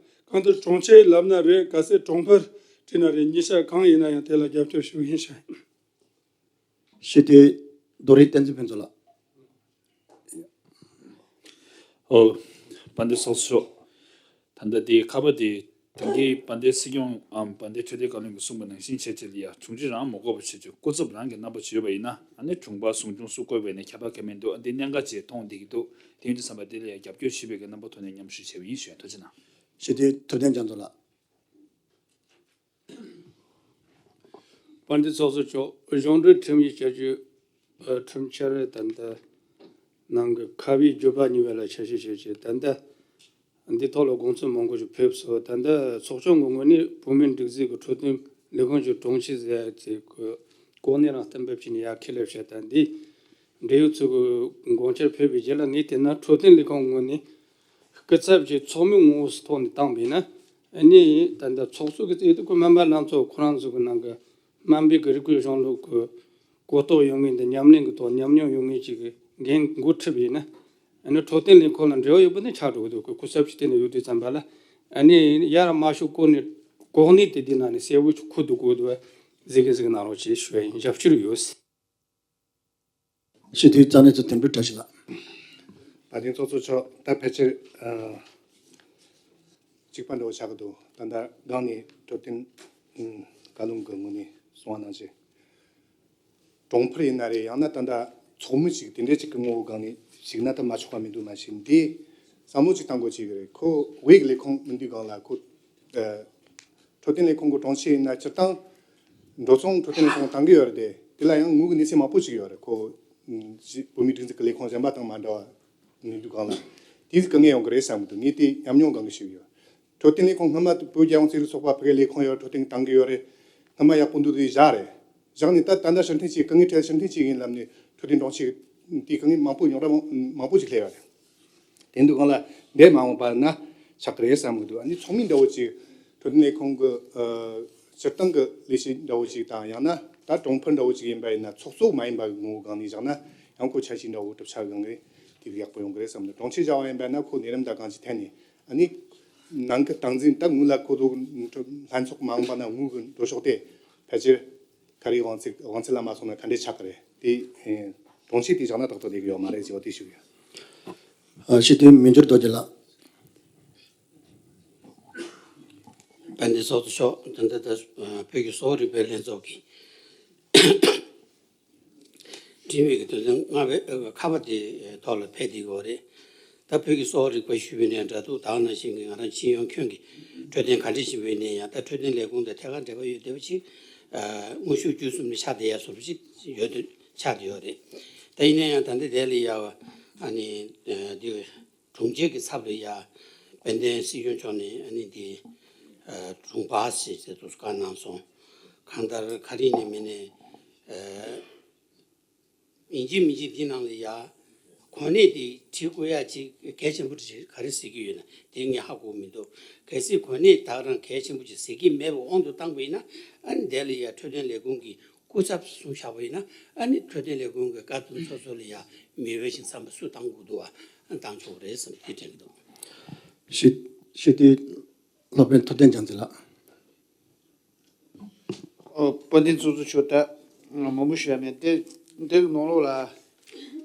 གང་ལྟར་དྲུང་ཆེ་ལབ་ན་རེད། གལ་སྲིད་དྲུང་འཕར་བྲིས་ན་རེད། གཉིས་ཆ་གང་ཡིན་ན་ཡང་དེ་ལ་རྒྱབ་སྐྱོར་ཞུ་གི་ཡིན་ཞུ། ཞེས་དེ་རྡོ་རིང་བསྟན་འཛིན་ཕུན་ཚོགས་ལགས། ཨོ། དཔལ་ལྡན་ཚོགས་གཙོ། ད་ལྟ་དེ་ཁ་པ་དེ་དེང་གི་དཔལ་ལྡན་སྲིད་སྐྱོང་ངམ་དཔལ་ལྡན་འཕྲོད་བསྟེན་བཀའ་བློན་གྱིས་གསུངས་པ་ནང་བཞིན་བྱས་བྱས་ལ་ཡ་དྲུང་ཆེ་རང་མ་དགོས་པ་བྱས་བྱས་སྐུ་ཚབ་རང་གི་རྣམ་པ་ཅིག་ཡོད་པ་ཡིན་ན་ཨ་ནི་དྲུང་པ་ཟུང་འབྲེལ་སུ་བསྐོས་པ་ཡིན་ན་ཁྱད་པར་གང་མི་འདུག་ཨ་འདི་གནད་འགག་ཅིག་མཐོང་བསྡད་ཀྱི་འདུག་དེ་ཡིན་དུས་ཙམ་པ་དེ་ལ་ཡ་རྒྱབ་སྐྱོར་ཞུས་པའི་གི་རྣམ་པ་ཐོག་ནས་མཉམ་ཞུགས་བྱས་པ་ཡིན་ཞུ་ཡ། ཐུགས་རྗེ་གནང་། ཞེས་དེ་ཐུབ་བསྟན་རྒྱ་མཚོ་ལགས། དཔལ་ལྡན་ཚོགས་གཙོ་མཆོག་གཞུང་འབྲེལ་ཁྲིམས་ཡིག་བསྐྱར་བཅོས་ཁྲིམས་འཆར་ད་ལྟ་ནང་གི་ཁ་བའི་བརྗོད་པ་གཉིས་པ་ལ་ཆ་ཤས་བྱས་རྗེས། ད་ལྟ་འདི་ཐོག་ལ་དགོངས་ཚུལ་མང་པོ་ཞིག་ཕེབས་སོང་། ད་ལྟ་ཚོགས་ཆུང་གི་ངོས་ནས་བོད་མིའི་སྒྲིག་འཛུགས་ཀྱི་འཕྲོད་བསྟེན་ལས་ཁུངས་ཀྱི་དྲུང་ཆེ་ཟེར་ཡ་དེ་གི་གོ་གནས་རང་གཏན་འབེབས་བྱས་ནས་ཡར་ཁས་ལེན་བྱས། ད་འདི་འབྲེལ་ཡོད་ཚོ་གི་དགོངས་འཆར་ཕེབས་པའི་རྗེས་ལ། ངས་བལྟས་ན་འཕྲོད་བསྟེན་ལས་ཁུངས་ངོས་ནས་སྐུ་ཚབ་ཀྱི་ཚོགས་མི་ངོ་བོ་ཐོག་ནས་བཏང་བས་ན། ཨ་ནི་ད་ལྟ་ཚོགས་གཙོ་གི་རྩིས་ཏེ་ཁོ་སྨན་པ་ལྷན་ཚོགས་ཁོ་རང་ཚོ་གི་ནང་གི་སྨན་པའི་གི་རིགས་པའི་གཞུང་ལུགས་ཀྱི་གོ་རྟོགས་ཡོད་མཁན་དང་ཉམས་ལེན་གྱི་ཐོག་ཉམས་མྱོང་ཡོད་མཁན་ཅིག་གི་འགན་འགོ་ཁྲིད་པས་ན། ཨ་ནི་འཕྲོད་བསྟེན་ལས་ཁུངས་ལ་འབྲེལ་བ་ཡོད་པ་ནི་ཆགས་འགྲོ་གི་འདུག་སྐུ་ཚབ་ཀྱི་སྟེང་ནས་ཡོད་དུས་ཙམ་པ་ལ། ཨ་ནི་ཡར་མ་ཤོག་གོ་ནས་གོ་གནས་དེ་དེ་ནང་ནས་གསལ་བོ་ཁུར་དུ་དགོས་འདུག་བ། གཟིགས་གི་གཟིགས་གནང་རོགས་ཞེས་ཞུ་བ་ཡིན། རྒྱབ་སྐྱོར་ཡོད། སྤྱི་འཐུས་རྩ་གནད་ཚོ་དོན་གྲུབ་བཀྲ་ཤིས་ལགས། དཔལ་ལྡན་ཚོགས་གཙོ་མཆོག་ད་ཕལ་ཆེར་ཨ་གཅིག་པ་འདྲ་བོ་ཆགས་ཀྱི་འདུག་ད་ལྟ་སྒང་ནས་འཕྲོད་བསྟེན་ཨ་བཀའ་བློན་གྱི་ངོས་ནས་གསུང་བ་ནང་བཞིན། གྲོང་འཕར་ཡིན་ན་རེད། ཡང་ན་ད་ལྟ་ཚོགས་མི་ཞིག་དེ་འདྲ་ཅིག་གི་ངོ་བོ་སྒང་ནས་ཞིག་ན་ད་མ་ཆོག་པ་མི་འདུག་མ་གཞི་འདི་བསམ་བློ་ཅིག་བཏང་དགོས་ཀྱི་རེད། ཁོ་བོད་ཀྱི་ལས་ཁུངས་མིན་དུས་སྒང་ལ་ཁོ་ཨ་འཕྲོད་བསྟེན་ལས་ཁུངས་ཀྱི་དྲུང་ཆེ་ཡིན་ན་སྤྱིར་བཏང་འགྲོ་སོང་འཕྲོད་བསྟེན་ལས་ཁུངས་བཏང་གི་ཡོད་རེད་དེ། དེ་ལ་ཡང་དངུལ་གྱི་གནས་ཚད་མང་པོ་ཞིག་ཡོད་རེད། ཁོ་ཨ་བོད་མིའི་སྒྲིག་འཛུགས་ཀྱི་ལས་ཁུངས་གཞན་པ་དང་མ་འདྲ་བ་ཡིན་དུས་སྒང་ལ་དེ་དཀའ་ངལ་ཡོང་གི་རེད་བསམ་གྱི་འདུག་ངས་དེ་ཉམས་མྱོང་སྒང་གི་ཞུ་གི་ཡོད། འཕྲོད་བསྟེན་ལས་ཁུངས་སྔོན་མ་བོད་རྒྱལ་ཡོངས་ཚན་རིག་ཚོགས་པ་ཕ་གིའི་ལས་ཁུངས་ཡོད། འཕྲོད་བསྟེན་བཏང་གི་ཡོད་རེད། སྔོན་མ་ཡག་པོ་འདུག་དེ་བཞག་རེད། བཞག་ནས་ད་ད་ལྟ་ཕྱིར་འཐེན་བྱས། དཀའ་ངལ་འཕྲད་ཕྱིར་འཐེན་བྱས་ཡིན་ལབ་ནས་འཕྲོད་བསྟེན་དྲུང་ཆེ་དེ་དཀའ་ངལ་མང་པོ་རྙོག་དྲ་མང་མང་པོ་ཞིག་སླེབས་ཡོད་རེད། དེ་འདུག་གང་ལ་འདས་མ་འོངས་པ་ན་ཆགས་ཀྱི་རེད་བསམ་གྱི་འདུག་ཨ་ནི་ཚོགས་མི་འདྲ་བོ་ཅིག་འཕྲོད་བསྟེན་ལས་ཁུངས་ཀྱི་ཨ་སྤྱིར་བཏང་གི་ལས་བྱེད་འདྲ་བོ་ཅིག་དང་། ཡང་ན་ད་གྲོང་འཕར་འདྲ་བོ་ཅིག་ཡིན་པ་ཡིན་ན། ཚོགས་གཙོ་མ་ཡིན་པ་གི་ངོ་བོ་སྒང་ནས་བཞག་ན་ཡང་ཁོ་འཆར་གཞི་འདྲ་བོ་གྲུབ་ཆ་སྒང་གི་དེ་ཡག་པོ་ཡོང་གི་རེད་བསམ་གྱི་འདུག་དྲུང་ཆེ་བཞག་པ་ཡིན་པ་ན་ཁོ་ནད་རིམས་དང་གང་ཅིའི་ཐད་ནས། ཨ་ནི་ནང་གི་སྟངས་འཛིན་ད་དངུལ་ལ་ཁོ་ཚོ་ལྷན་ཚོགས་མ་འོངས་པ་ན་དངུལ་གྱི་འགྲོ་ཕྱོགས་དེ་ཕལ་ཆེར་ག་རེ་དབང་ཚད་དབང་ཚད་ལ་མ་སོང་ན་ག་འདྲས་ཆགས་ཀྱི་རེད་དེ། ཨེ་དྲུང་ཆེ་དེ་བཞག་ན་ཏག་ཏག་བསྡད་ཀྱི་ཡོད་མ་རེད་ཟེར་བ་དེ་ཞུ་གི་ཡོད། ཨ་སྤྱི་འཐུས་མི་འགྱུར་རྡོ་རྗེ་ལགས། དཔལ་ལྡན་ཚོགས་གཙོ་མཆོག་ད་ལྟ་ད་བོད་ཀྱི་གསོ་བ་རིག་པའི་ལྷན་ཚོགས་ཀྱི་འབྲེལ་བའི་དོན་ཚན་ལྔ་པའི་ཨ་ཁ་པ་དེ་ཐོག་ལ་ཕེབས་བསྡད་ཡོད་རེད། ད་བོད་ཀྱི་གསོ་བ་རིག་པ་ཞུས་པ་ཡིན་ན་འདྲ་འདུག་ད་ག་ནང་བཞིན་གྱི་ང་རང་སྤྱི་ཡོངས་ཁྱོན་གྱི་འཕྲོད་བསྟེན་ག་འདྲ་ཞིག་ཡིན་ན་ཡང་། ད་འཕྲོད་བསྟེན་ལས་ཁུངས་དང་ཐད་ཀར་འབྲེལ་བ་ཡོད་བསྡད་པ་ཅིག་དངོས་ཤུགས་བརྒྱུད་གསུམ་ནས་ཆགས་བསྡད་ཡ་བཟོ་འདྲ་ཅིག་ཡོད་དུ་ཆགས་བསྡད་ཡོད་རེད། ད་ཡིན་ན་ཡང་ད་ལྟ་དེ་ལ་ཡ་ཨ་ནི་འདི་དྲུང་ཆེ་གི་ཚབ་ལ་ཡ་དཔལ་ལྡན་སྲིད་སྐྱོང་མཆོག་ནས་ཨ་ནི་འདི་དྲུང་འཕར་ཟེར་ཏེ་དུས་བཀའ་གནང་སོང་། གང་ལྟར་ག་རེ་ཡིན་ནའི་མིན་ནའི་ཡིན་གཅིག་མིན་གཅིག་འདི་ནང་ལ་ཡ་གོ་གནས་དེ་བྲིས་དགོས་ཡ་ཅིག་གལ་ཆེན་པོ་ཅིག་ག་རེ་ཟེར་གྱི་ཡོད་ན་དེ་ངས་ཧ་གོ་མི་འདུག་གལ་སྲིད་གོ་གནས་ད་ག་རང་གལ་ཆེན་པོ་ཅིག་ཟེར་གྱི་མེད་པའི་དབང་དུ་བཏང་པ་ཡིན་ན། ཨ་ནི་དེ་ལ་ཡ་འཕྲོད་བསྟེན་ལས་ཁུངས་ཀྱི་སྐུ་ཚབ་གསུམ་བཞག་པ་ཡིན་ན། ཨ་ནི་འཕྲོད་བསྟེན་ལས་ཁུངས་ཀྱི་བཀའ་དྲུང་ཚོགས་གཙོ་ལ་ཡ་མི་འོས་ཤིང་འཚམས་པ་སུ་བཏང་དགོས་འདུག་བ། ཨ་བཏང་ཆོག་རེད་བསམ་དེ་དྲན་གྱི་འདུག་ཞི་ཞི་བདེའི་སློབ་དཔོན་ཐུབ་བསྟན་རྒྱལ་མཚན་ལགས། ཨོ། དཔལ་ལྡན་ཚོགས་གཙོ་མཆོག་ད་མང་པོ་ཞུ་ཡ་མེད་དེ། འདི་གི་ནང་ལོགས་ལ་ཨ་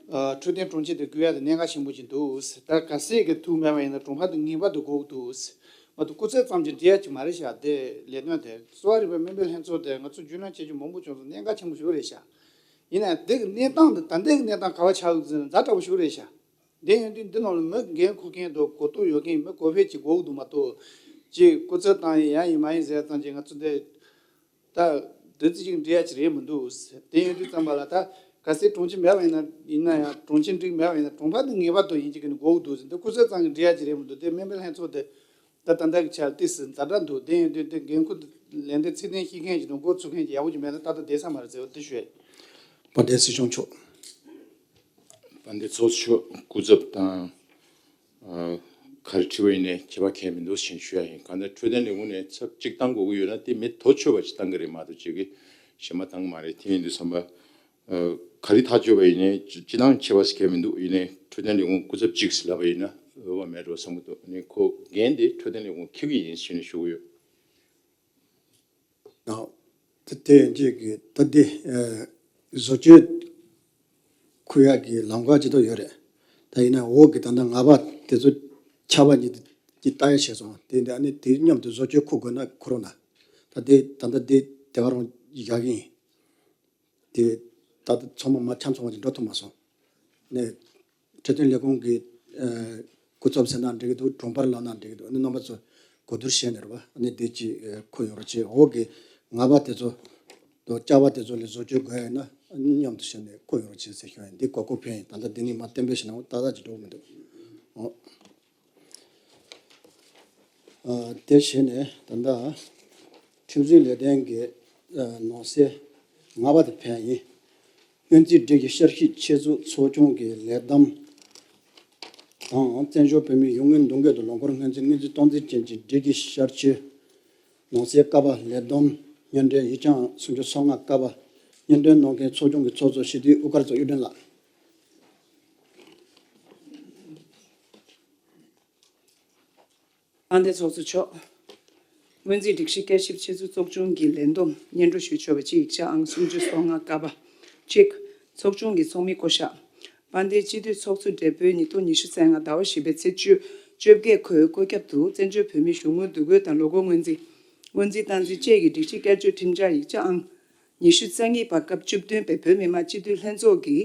འཕྲོད་བསྟེན་དྲུང་ཆེ་དེ་དགོས་ཡ་དེ་གནད་འགག་ཆེན་པོ་ཅིག་འདུག་ད་གལ་སྲིད་ཀྱི་ཐུག་མེད་པ་ཡིན་ན་གྲོང་པ་དེ་ངེས་པར་དུ་དགོས་ཀྱི་འདུག་མ་གཏོགས་སྐུ་ཚབ་ཙམ་གྱིས་འགྲིག་ཡ་ཅིག་མ་རེད་ཤག་དེ་ལས་དོན་དེ་གསོ་བ་རིག་པའི་སྨན་པའི་ལྷན་ཚོགས་དེ་ང་ཚོ་རྒྱུས་ལོན་བྱེད་རྒྱུ་མང་པོ་བྱུང་སོང་། གནད་འགག་ཆེན་པོ་ཞིག་རེད་ཤག་ཡིན་ན་དེ་གི་གནས་སྟངས་དེ་ད་ལྟའི་གི་གནས་སྟངས་ག་པར་ཆགས་ཡོད་ཟེར་ན་ཛ་དྲག་པོ་ཞིག་རེད་ཤག་དེ་ཡིན་དུས་འདི་ནང་ལ་མི་འགན་འཁུར་མཁན་དང་གོ་རྟོགས་ཡོད་མཁན་མི་གོ་བས་ཅིག་དགོས་ཀྱི་འདུག་མ་གཏོགས་ཅིག་སྐུ་ཚབ་བཏང་ཡིན་ཡ་ཡིན་མ་ཡིན་ཟེར་ཙམ་གྱིས་ང་ཚོ་འདི་ད་འདི་ཚོ་ཅིག་འགྲིག་ཡ་ཅིག་རེད་མི་འདུག་དེ་ཡིན་དུས་ཙམ་པ་ལ་ད་གལ་སྲིད་དྲུང་ཆེ་མེད་པ་ཡིན་ན་ཡིན་ན་ཡང་དྲུང་ཆེ་འགྲིག་མེད་པ་ཡིན་ན་གྲོང་པ་འདི་ངེས་པར་དུ་ཡིན་གཅིག་གི་ནི་དགོས་ཀྱི་འདུག་ཟེར། འདི་སྐུ་ཚབ་ཚང་གི་འགྲིག་ཡ་ཅིག་རེད་མི་འདུག་དེ་སྨན་པའི་ལྷན་ཚོགས་དེ་ད་ད་ལྟ་གི་ཆ་ལ་ཏོག་ཙམ་ཛ་དྲག་འདུག་དེ་ཡིན་དུས་འདི་འགན་ཁུར་ལེན་དེ་ཚད་ལྡན་ཤེས་མཁན་ཞིག་དང་འགོ་ཚུགས་མཁན་ཞིག་ཡག་པོ་ཅིག་མེད་ན་ཏག་ཏག་བསྡད་ས་མ་རེད་ཟེར་བ་འདི་ཞུ་ཡ་ཡིན། དཔལ་ལྡན་སྲིད་སྐྱོང་མཆོག་དཔལ་ལྡན་ཚོགས་གཙོ་མཆོག་སྐུ་ཚབ་དང་། ཨ། ག་རེ་དྲི་བ་ཡིན་ནའི་ཁྱད་པར་གང་ཡང་མི་འདུག་ཞེས་ཞུ་ཡ་ཡིན། གང་ལྟར་འཕྲོད་བསྟེན་ལས་ཁུངས་ནས་ཚབ་གཅིག་བཏང་དགོས་ཀྱི་ཡོད་ན་དེ་མི་དོ་ཆོད་པ་ཞིག་བཏང་གི་རེད་མ་གཏོགས་ཅིག་གི་གཞན་པ་བཏང་གི་མ་རེད། དེ་ཡིན་དུས་ཙམ་པ། ཨ། ག་རེ་ཐག་གཅོད་པ་ཡིན་ནའི་སྤྱི་བཏང་ཁྱད་པར་ཞིག་གང་ཡང་མི་འདུག་ཡིན་ནའི་འཕྲོད་བསྟེན་ལས་ཁུངས་སྐུ་ཚབ་གཅིག་ལབ་པ་ཡིན་ན་འོས་པ་མེད་འགྲོ་བསམ་གྱི་འདུག་ཨ་ནི་ཁོ་འགན་དེ་འཕྲོད་བསྟེན་ལས་ཁུངས་འཁྱེར་གྱི་ཡིན་ཞེས་ནས་ཞུ་གི་ཡོད། ཨོ། དེ་དེ་ཡིན་གཅིག་གི་ད་འདི་ཨ་བཟོ་བཅོས་འཁུར་ཡག་གི་ལམ་ཁ་ཅིག་ཏུ་ཡོད་རེད། ད་ཡིན་ན་འོག་གི་ད་ལྟ་ལྔ་པ་དེ་ཚོ་ཆར་པ་ཉིད་ཀྱིས་ལྟ་ཡ་བྱས་སོང་། དེ་འདི་ཨ་ནི་དེ་མཉམ་དུ་བཟོ་བཅོས་འཁུར་དགོས་ན་འཁུར་རོགས་གནང་། ད་དེ་ད་ལྟ་དེ་དེ་ག་རང་བཞག་གི་ཡིན། དེ་ད་ལྟ་ཚང་མ་མ་ཆ་ཚང་བ་ཅིག་འགྲོ་ཐུབ་མ་སོང་། ནས་འཕྲོད་བསྟེན་ལས་ཁུངས་ཀྱི་ཨ་སྐུ་ཚབ་ཟེར་ན་འགྲིག་གི་འདུག་གྲོང་པར་ལབ་ན་འགྲིག་གི་འདུག་ཨ་ནི་རྣམ་པ་ཚོ་གོ་བསྡུར་བྱས་ནས་རེད་པ། ཨ་ནི་དེ་ཅིག་ཨ་འཁུར་ཡོང་རོགས་བྱེད། འོག་གི་ལྔ་པ་དེ་ཚོ་ དང་བཅའ་བ་དེ་ཚོ་ལ་བཟོ་བཅོས་དགོས་ཡོད་ན་མཉམ་དུ་བྱས་ནས་བསྐུར་ཡོང་རོགས་བྱེད་ཟེར་ཞུ་ཡ་ཡིན། འདི་གོ་སྐབས་ཕན་ཡིན། ད་ལྟ་འདི་ནས་མར་གཏན་འབེབས་བྱས་ན་ཏག་ཏག་ཅིག་འགྲོ་གི་མི་འདུག་ཨོ། ཨ། དེ་བྱས་ནས་ད་ལྟ་ཁྲིམས་འཛིན་ལས་དོན་གྱི་ཨ་ནང་གསེས་ལྔ་པ་དེ་ཕན་ཡིན། སྔོན་རྩིས་སྒྲིག་གཞི་བསྐྱར་ཞིབ་ཆེད་འཛུགས་ཚོགས་ཆུང་གི་ལས་བསྡོམས་དང་། བཙན་བྱོལ་བོད་མིའི་གཞུང་དངུལ་འདུ་འགོད་དང་ལོ་འཁོར་སྔོན་རྩིས་སྔོན་རྩིས་གཏོང་རྩིས་ཅན་གྱི་སྒྲིག་གཞི་བསྐྱར་བཅོས་ནང་གསེས་ཀ་པ་ལས་བསྡོམས་སྙན་སྒྲོན་ཡིག་ཆ་ཨང་སུམ་ཅུ་སོ་ལྔ་ཀ་པ་སྙན་སྒྲོན་གནང་མཁན་ཚོགས་ཆུང་གི་ཚོགས་གཙོ་སྤྱི་འཐུས་དབུ་དཀར་ཚོགས་གཡུ་སྒྲོན་ལགས། དཔལ་ལྡན་ཚོགས་གཙོ་མཆོག་སྔོན་རྩིས་སྒྲིག་གཞི་བསྐྱར་ཞིབ་ཆེད་འཛུགས་ཚོགས་ཆུང་གི་ལས་བསྡོམས་སྙན་སྒྲོན་ཞུ་ཆོག་པ་གཅིག་ཡིག་ཆ་ཨང་སུམ་ཅུ་སོ་ལྔ་ཀ་པ། གཅིག་ཚོགས་ཆུང་གི་ཚོགས་མི་བསྐོ་གཞག་དཔལ་ལྡན་སྤྱི་འཐུས་ཚོགས་གཙོ་སྦྲེལ་པོས་ཉིས་སྟོང་ཉི་ཤུ་རྩ་ལྔ་ཟླ་བ་བཞི་པའི་ཚེས་བཅུ་བཅོ་བརྒྱད་ཁོའི་བཀོད་ཁྱབ་ཏུ་བཙན་བྱོལ་བོད་མིའི་གཞུང་དངུལ་འདུ་འགོད་དང་ལོ་འཁོར་སྔོན་རྩིས། སྔོན་རྩིས་བཏང་རྩིས་བཅས་ཀྱི་སྒྲིག་གཞི་བསྐྱར་བཅོས་ཁྲིམས་འཆར་ཡིག་ཆ་ཨང་ཉི་ཤུ་རྩ་གཉིས་པ་སྐབས་བཅུ་བདུན་པའི་བོད་མི་མང་སྤྱི་འཐུས་ལྷན་ཚོགས་ཀྱི་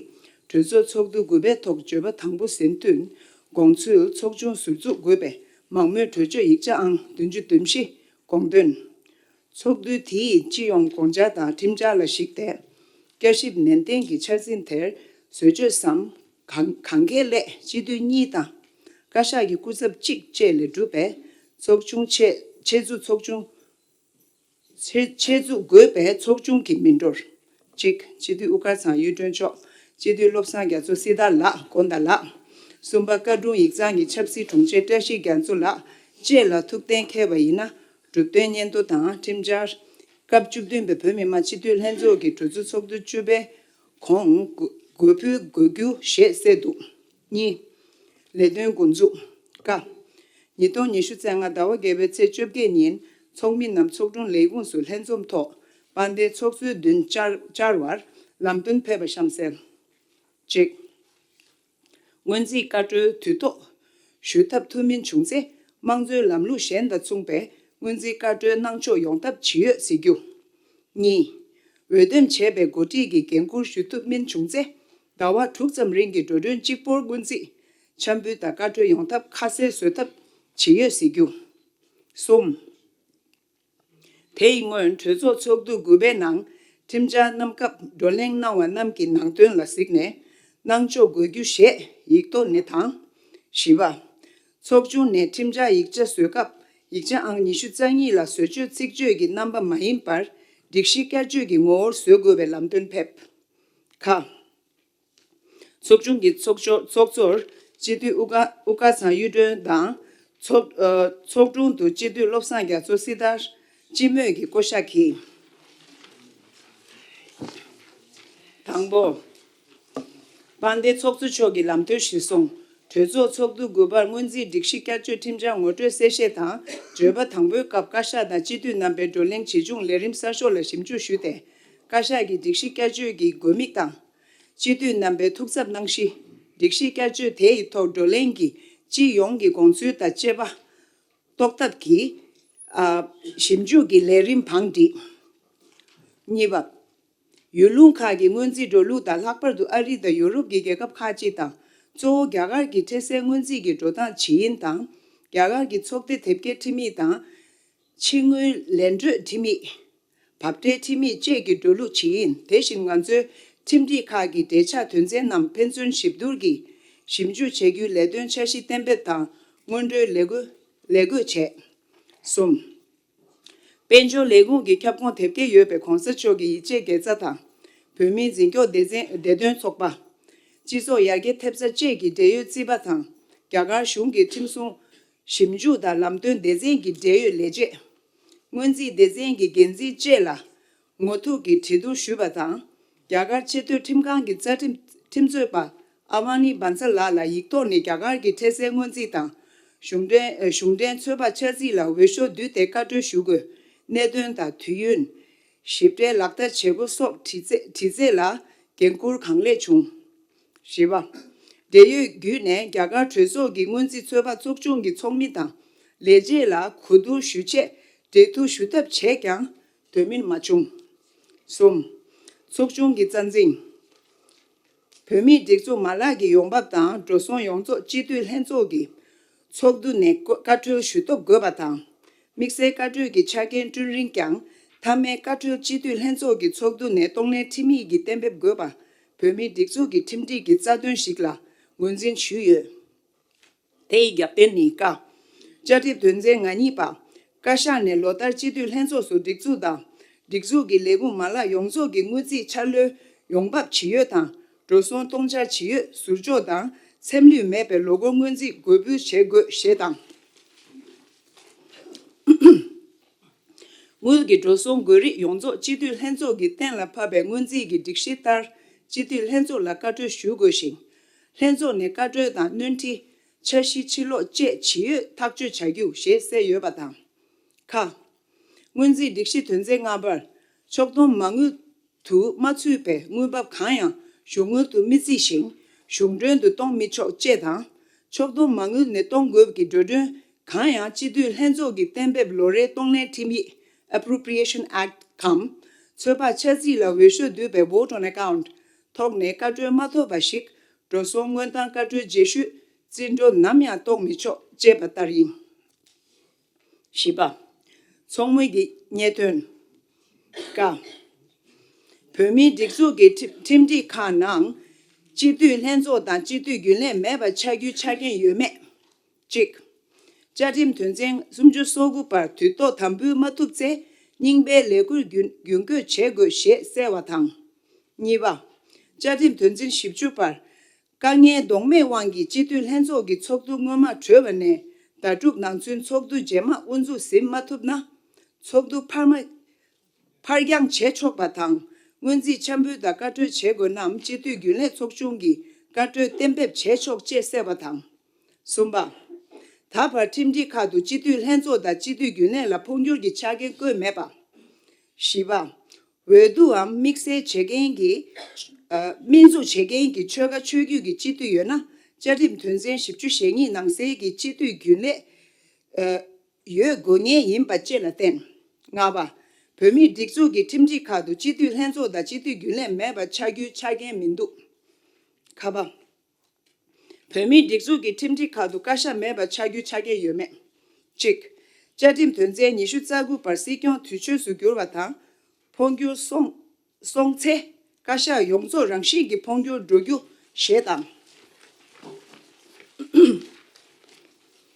གྲོས་ཚོགས་ཚོགས་འདུ་དགུ་པའི་ཐོག་བརྗོད་པ་དང་པོ་ཟིན་བསྟུན་དགོངས་ཚུལ་ཚོགས་ཆུང་ཟུར་འཛུགས་དགོས་པའི་མང་མོས་གྲོས་ཆོད་ཡིག་ཆ་ཨང་བདུན་ཅུ་དོན་བཞི་དགོངས་དོན། ཚོགས་འདུ་དེའི་སྤྱི་ཡོངས་དགོངས་འཆར་དང་ཁྲིམས་འཆར་ལ་གཞིགས་ཏེ། བསྐྱར་ཞིབ་ནན་ཏན་གྱིས་འཆར་ཟིན་དེར་བཟོ་བཅོས་སམ་གང་གང་གལ་སླད་སྤྱི་འཐུས་གཉིས་དང་བཀའ་ཤག་གི་སྐུ་ཚབ་གཅིག་བཅས་ལས་གྲུབ་པའི་ཚོགས་ཆུང་ཆེད་ཆེད་འཛུགས་ཚོགས་ཆུང་ཆེད་ཆེད་འཛུགས་དགོས་པའི་ཚོགས་ཆུང་གི་མི་འགྲོར། གཅིག་སྤྱི་འཐུས་དབུ་དཀར་ཚང་གཡུ་སྒྲོན་མཆོག་སྤྱི་འཐུས་བློ་བཟང་རྒྱ་མཚོ་སྲི་ཐར་ལགས་དགོངས་དག་ལགས། གསུམ་པ་བཀའ་དྲུང་ཡིག་ཚང་གི་ཆབ་སྲིད་དྲུང་ཆེ་བཀྲ་ཤིས་རྒྱ་མཚོ་ལགས་བཅས་ལ་ཐུགས་གཏན་འཁེལ་བ་ཡིན་ན་གྲུབ་དོན་སྙན་ཐོ་དང་ཁྲིམས་འཆར། སྐབས་བཅུ་བདུན་པའི་བོད་མི་མང་སྤྱི་འཐུས་ལྷན་ཚོགས་ཀྱི་གྲོས་ཚོགས་ཚོགས་འདུ་བཅུ་པའི་གོང་དགོས་ཕུལ་དགོས་རྒྱུ་ཞེས་གསལ་འདུག་གཉིས། ལས་དོན་འགོ་འཛུགས། ཀ་ཉིས་སྟོང་ཉི་ཤུ་རྩ་ལྔ་ཟླ་བ་བརྒྱད་པའི་ཚེས་བཅོ་བརྒྱད་ཉིན་ཚོགས་མི་རྣམས་ཚོགས་དྲུང་ལས་ཁུངས་སུ་ལྷན་འཛོམས་ཐོག་དཔལ་ལྡན་ཚོགས་གཙོའི་མདུན་བཅར་བཅར་བར་ལམ་སྟོན་ཕེབས་པ་གཤམ་གསལ། གཅིག་སྔོན་རྩིས་བཀའ་འཁྲོལ་དུས་ཐོག་ཞུ་ཐབས་ཐུབ་མིན་བྱུང་ཚེ་དམངས་གཙོའི་ལམ་ལུགས་གཞན་དང་མཚུངས་པའི་སྔོན་རྩིས་བཀའ་འཁྲོལ་གནང་ཕྱོགས་ཡོང་ཐབས་ཇི་ཡོད་གཟིགས་རྒྱུ། གཉིས། འོས་འདེམས་བྱས་པའི་འགོ་ཁྲིད་ཀྱི་འགན་འཁུར་ཞུ་ཐུབ་མིན་བྱུང་ཚེ་ཟླ་བ་དྲུག་ཙམ་རིང་གི་འགྲོ་གྲོན་གཅིག་པོར་སྔོན་རྩིས་འཆར་འབུལ་དང་བཀའ་འཁྲོལ་ཡོང་ཐབས་ཁ་གསལ་བཟོ་ཐབས་ཇི་ཡོད་གཟིགས་རྒྱུ། གསུམ། དེ་ཡི་སྔོན་གྲོས་ཚོགས་ཚོགས་འདུ་དགུ་པའི་ནང་ཁྲིམས་འཆར་གནང་སྐབས་བགྲོ་གླེང་གནང་བ་རྣམས་ཀྱི་ནང་དོན་ལ་གཟིགས་ནས་གནང་ཕྱོགས་དགོས་རྒྱུ་ཞེས་ཡིག་ཐོག་ནས་དང་། བཞི་པ། ཚོགས་ཆུང་ནས་ཁྲིམས་འཆར་ཡིག་ཆ་བཟོ་སྐབས་ཡིག་ཆ་ཨང་ཉི་ཤུ་རྩ་གཉིས་ལ་བཟོ་བཅོས་ཚིག་བརྗོད་ཀྱི་རྣམ་པ་མ་ཡིན་པར་སྒྲིག་གཞི་བསྐྱར་བཅོས་ཀྱི་ངོ་བོར་བཟོ་དགོས་པའི་ལམ་སྟོན་ཕེབས། ཁ། ཚོགས་ཆུང་གི་ཚོགས་གཙོ་ཚོགས་གཙོར་སྤྱི་འཐུས་དབུ་དཀར་དབུ་དཀར་ཚང་གཡུ་སྒྲོན་དང་། ཚོགས་ཨ་ཚོགས་དྲུང་དུ་སྤྱི་འཐུས་བློ་བཟང་རྒྱ་མཚོ་སྲི་ཐར་སྤྱི་མོས་ཀྱིས་བསྐོ་གཞག་གིས། དང་པོ། དཔལ་ལྡན་ཚོགས་གཙོ་མཆོག་གིས་ལམ་སྟོན་གཞིར་བཟུང་གྲོས་ཚོགས་ཚོགས་འདུ་དགུ་པར་སྔོན་རྩིས་སྒྲིག་གཞི་བསྐྱར་བཅོས་ཁྲིམས་འཆར་ངོ་སྤྲོད་གསལ་བཤད་དང་བརྗོད་པ་དང་པོའི་སྐབས་བཀའ་ཤག་དང་སྤྱི་འཐུས་རྣམ་པས་བགྲོ་གླེང་ཇི་བྱུང་ལས་རིམ་གསར་ཤོག་ལ་ཞིབ་འཇུག་ཞུས་ཏེ། བཀའ་ཤག་གིས་སྒྲིག་གཞི་བསྐྱར་བཅོས་ཀྱི་དགོས་དམིགས་དང་། སྤྱི་འཐུས་རྣམ་པའི་ཐུགས་འཚབ་གནང་གཞི། སྒྲིག་གཞི་བསྐྱར་བཅོས་དེ་ཡི་ཐོག་བགྲོ་གླེང་གིས་སྤྱི་ཡོངས་ཀྱི་དགོངས་ཚུལ་དང་བཅས་པ་རྟོགས་ཐབས་ཀྱིས། ཨ། ཞིབ་འཇུག་གི་ལས་རིམ་བང་བསྒྲིགས། གཉིས་པ། ཡུལ་ལུང་ཁག་གི་སྔོན་རྩིས་འགྲོ་ལུགས་དང་ལྷག་པར་དུ་ཨ་རི་དང་ཡོ་རོབ་ཀྱི་རྒྱལ་ཁབ་ཁག་ཅིག་དང་གཙོ་བོ་རྒྱ་གར་གྱི་འཕྲལ་སེལ་སྔོན་རྩིས་ཀྱི་འགྲོ་སྟངས་ཇི་ཡིན་དང་། རྒྱ་གར་གྱི་ཚོགས་སྡེ་དེབ་སྐྱེལ་ཁྲིམས་ཡིག་དང་། ཕྱི་དངུལ་ལེན་སྤྲོད་ཁྲིམས་ཡིག་བབ་ཁྲལ་ཁྲིམས་ཡིག་བཅས་ཀྱི་འགྲོ་ལུགས་ཇི་ཡིན། དེ་བཞིན་ང་ཚོའི་ཁྲིམས་སྒྲིག་ཁག་གི་འབྲེལ་ཆགས་དོན་ཚན་རྣམས་ཕན་ཚུན་ཞིབ་བསྡུར་གྱིས་ཞིབ་འཇུག་བྱེད་རྒྱུའི་ལས་དོན་འཆར་གཞི་གཏན་འབེབས་དང་སྔོན་འགྲོའི་ལས་འགུལ་ལས་འགུལ་བྱས། གསུམ། དཔལ་འབྱོར་ལས་ཁུངས་ཀྱི་ཁྱབ་ཁོངས་དེབ་སྐྱེལ་ཡོད་པའི་གོང་ས་མཆོག་གི་ཡིད་ཆེས་དགེ་རྩ་དང་། བོད་མིའི་འཛིན་སྐྱོང་སྡེ་ཚན་བདེ་དོན་ཚོགས་པ། སྤྱི་ཚོགས་ཡར་རྒྱས་ཐེབས་རྩ་བཅས་ཀྱི་འབྲེལ་ཡོད་རྩིས་པ་དང་། རྒྱ་གར་གཞུང་གི་ཁྲིམས་སྲུང་། ཞིབ་འཇུག་དང་ལམ་སྟོན་སྡེ་ཚན་གྱི་འབྲེལ་ཡོད་ལས་བྱེད། སྔོན་རྩིས་སྡེ་ཚན་གྱི་འགན་འཛིན་བཅས་ལ་ངོ་ཐུག་གིས་གྲོས་བསྡུར་ཞུས་པ་དང་། རྒྱ་གར་ཆེས་མཐོའི་ཁྲིམས་ཁང་གི་རྩ་ཁྲིམས་ཁྲིམས་རྩོད་པ་ཨ་ཝ་ནི་བན་ས་ལགས་ལ་ཡིག་ཐོག་ནས་རྒྱ་གར་གྱི་འཕྲལ་སེལ་སྔོན་རྩིས་དང་། གཞུང་འབྲེལ་གཞུང་འབྲེལ་ཚོད་དཔག་འཆར་རྩིས་ལ་འོས་ཤོག་བསྡུས་ཏེ་བཀའ་འཁྲོལ་ཞུ་དགོས། གནད་དོན་དང་དུས་ཡུན། ཞིབ་ཕྲའི་ལག་བསྟར་བྱེད་སྒོ་སོགས་དྲི་རྩད་དྲི་རྩད་ལ་འགན་འཁུར་གང་ལེགས་བྱུང་། བཞི་པ། འབྲེལ་ཡོད་བརྒྱུད་ནས་རྒྱ་གར་གྲོས་ཚོགས་ཀྱི་སྔོན་རྩིས་ཚོད་དཔག་ཚོགས་ཆུང་གི་ཚོགས་མི་དང་ལས་བྱེད་ལ་གོ་བསྡུར་ཞུ་ཆེད་འབྲེལ་གཏུག་ཞུ་ཐབས་བྱས་ཀྱང་དོན་སྨིན་མ་བྱུང་། གསུམ། ཚོགས་ཆུང་གི་རྩ་འཛིན། བོད་མིའི་སྒྲིག་འཛུགས་མ་ལག་གི་ཡོང་འབབ་དང་འགྲོ་སོང་ཡོངས་རྫོགས་སྤྱི་འཐུས་ལྷན་ཚོགས་ཀྱི་ཚོགས་འདུ་ནས་བཀའ་འཁྲོལ་ཞུ་ཐོབ་དགོས་པ་དང་། དམིགས་བསལ་བཀའ་འཁྲོལ་གྱི་ཆ་རྐྱེན་བསྐྲུན་རིང་ཀྱང་ མཐའ་མའི་བཀའ་འཁྲོལ་སྤྱི་འཐུས་ལྷན་ཚོགས་ཀྱི་ཚོགས་འདུ་ནས་གཏོང་ལེན་ཁྲིམས་ཡིག་གི་གཏན་འབེབས་དགོས་པ་བོད་མིའི་སྒྲིག་འཛུགས་ཀྱི་ཁྲིམས་སྒྲིག་གི་རྩ་དོན་ཞིག་ལ་ངོས་འཛིན་ཞུས་ཡོད། དེ་ཡི་རྒྱབ་རྟེན་ནི་ཀ། བཅའ་ཁྲིམས་དོན་ཚན་ང་གཉིས་པ། བཀའ་ཤག་ནས་ལོ་ལྟར་སྤྱི་འཐུས་ལྷན་ཚོགས་སུ་སྒྲིག་འཛུགས་དང་། སྒྲིག་འཛུགས་ཀྱི་ལས་ཁུངས་མ་ལག་ཡོངས་རྫོགས་ཀྱི་དངུལ་རྩིས་འཆར་ལོའི་ཡོང་འབབ་ཇི་ཡོད་དང་། འགྲོ་སོང་གཏོང་འཆར་ཇི་ཡོད་ཟུར་འཇོག་དང་། ཚེམས་ལུས་མེད་པའི་ལོ་འཁོར་སྔོན་རྩིས་འགོད་འབུལ་བྱེད་དགོས་ཞེས་དང་། དངུལ་གྱི་འགྲོ་སོང་དགོས་རིགས་ཡོངས་རྫོགས་སྤྱི་འཐུས་ལྷན་ཚོགས་ཀྱིས་གཏན་ལ་ཕབ་པའི་སྔོན་རྩིས་ཀྱི་སྒྲིག་གཞི་ལྟར་སྤྱི་འཐུས་ལྷན་ཚོགས་ལ་བཀའ་འཁྲོལ་ཞུ་དགོས་ཤིང་། ལྷན་ཚོགས་ནས་བཀའ་འཁྲོལ་དང་སྣོན་འཕྲི། འཆར་གཞི་ཕྱིར་སློག་བཅས་ཇི་ཡོད་ཐག་གཅོད་བྱ་རྒྱུ་ཞེས་གསལ་ཡོད་པ་དང་། ཁ། སྔོན་རྩིས་སྒྲིག་གཞི་དོན་ཚན་ལྔ་པར། ཕྱོགས་བསྡོམས་མ་དངུལ་དུ་མ་ཚུད་པའི་དངུལ་འབབ་གང་ཡང་གཞུང་དངུལ་དུ་མི་བརྩི་ཞིང་གཞུང་མགྲོན་དུ་གཏོང་མི་ཆོག་ཅེས་དང་། ཕྱོགས་བསྡོམས་མ་དངུལ་ནས་གཏོང་དགོས་ཀྱི་འགྲོ་གྲོན་གང་ཡང་སྤྱི་འཐུས་ལྷན་ཚོགས་ཀྱི་གཏན་འབེབས་ལོ་རེའི་གཏོང་ལེན་ཁྲིམས་ཡིག Appropriation Act གམ། ཚོད་དཔག་འཆར་རྩིས་ལ་འོས་ཤོག་བསྡུས་པའི་Vote on Account ཐོག་ནས་བཀའ་འཁྲོལ་མ་ཐོབ་པ་ཞིག་འགྲོ་སོང་དངོས་དང་བཀའ་འཁྲོལ་རྗེས་ཤུལ་རྩིས་འགྲོ་ནམ་ཡང་གཏོང་མི་ཆོག་ཅེས་པ་ལྟར་ཡིན། བཞི་པ། ཚོགས་མི་གི་རྙེད་དོན། ཀ། བོད་མིའི་སྒྲིག་འཛུགས་ཀྱི་ཁྲིམས་ཁྲིམས་སྒྲིག་ཁག་ནང་། སྤྱི་འཐུས་ལྷན་ཚོགས་དང་སྤྱི་འཐུས་རྒྱུན་ལས་མེད་པ་ཆགས་རྒྱུའི་ཆ་རྐྱེན་ཡོད་མེད། གཅིག། བཅའ་ཁྲིམས་དོན་ཚན་སུམ་ཅུ་སོ་དགུ་པར་དུས་ཐོག་དམ་འབུལ་མ་ཐུབ་ཚེ་རྙིང་པའི་ལས་ཁུར་རྒྱུན་རྒྱུན་འཁྱོངས་བྱེད་དགོས་ཞེས་གསལ་བ་དང་། གཉིས་པ། བཅའ་ཁྲིམས་དོན་ཚན་བཞི་བཅུ་པར། དཀའ་ངལ་ལྡོག་མེད་དབང་གིས་སྤྱི་འཐུས་ལྷན་ཚོགས་ཀྱི་ཚོགས་འདུ་སྔོན་མ་གྲོལ་བ་ནས་ཟླ་དྲུག་ནང་ཚུན་ཚོགས་འདུ་རྗེས་མ་དབུ་འཛུགས་ཟིན་མ་ཐུབ་ན། ཚོགས་འདུ་འཕར་མ། ཕར་འགྱངས་བྱེད་ཆོག་པ་དང་། སྔོན་རྩིས་འཆར་འབུལ་དང་བཀའ་འཁྲོལ་བྱེད་དགོས་རྣམས་སྤྱི་འཐུས་རྒྱུན་ལས་ཚོགས་ཆུང་གིས་བཀའ་འཁྲོལ་གཏན་འབེབས་བྱེད་ཆོག་ཅེས་གསལ་བ་དང་། གསུམ་པ། ད་བར་ཁྲིམས་སྒྲིག་ཁག་ཏུ་སྤྱི་འཐུས་ལྷན་ཚོགས་དང་སྤྱི་འཐུས་རྒྱུན་ལས་ལ་འཕོ་འགྱུར་གྱི་ཆ་རྐྱེན་བཀོད་མེད་པ། བཞི་པ། འོས་བསྡུའམ་དམིགས་བསལ་བྱེད་མཁན་གྱི། ཨ། སྨན་འཛུགས་བྱེད་མཁན་གྱི་ཆོལ་ཁ་ཆོས་བརྒྱུད་ཀྱི་སྤྱི་འཐུས་ཡོད་ན། བཅའ་ཁྲིམས་དོན་ཚན་བཞི་བཅུ་ཞེ་གཉིས་ནང་གསལ་གྱི་སྤྱི་འཐུས་རྒྱུན་ལས། ཨ། ཡོད་དགོས་ངེས་ཡིན་པ་བཅས་ལ་བརྟེན། ལྔ་པ། བོད་མིའི་སྒྲིག་འཛུགས་ཀྱི་ཁྲིམས་སྒྲིག་ཁག་ཏུ་སྤྱི་འཐུས་ལྷན་ཚོགས་དང་སྤྱི་འཐུས་རྒྱུན་ལས་མེད་པ་ཆགས་རྒྱུའི་ཆ་རྐྱེན་མི་འདུག། ཁ་པ། བོད་མིའི་སྒྲིག་འཛུགས་ཀྱི་ཁྲིམས་སྒྲིག་ཁག་ཏུ་བཀའ་ཤག་མེད་པ་ཆགས་རྒྱུའི་ཆ་རྐྱེན་ཡོད་མེད། གཅིག། བཅའ་ཁྲིམས་དོན་ཚན་ཉི་ཤུ་རྩ་དགུ་པར་སྲིད་སྐྱོང་དུས་ཆོས་སུ་གྱུར་བ་དང་། འཕོ་འགྱུར་སོང་སོང་ཚེ། བཀའ་ཤག་ཡོངས་རྫོགས་རང་བཞིན་གྱིས་འཕོ་འགྱུར་འགྲོ་རྒྱུ་ཞེས་དང་།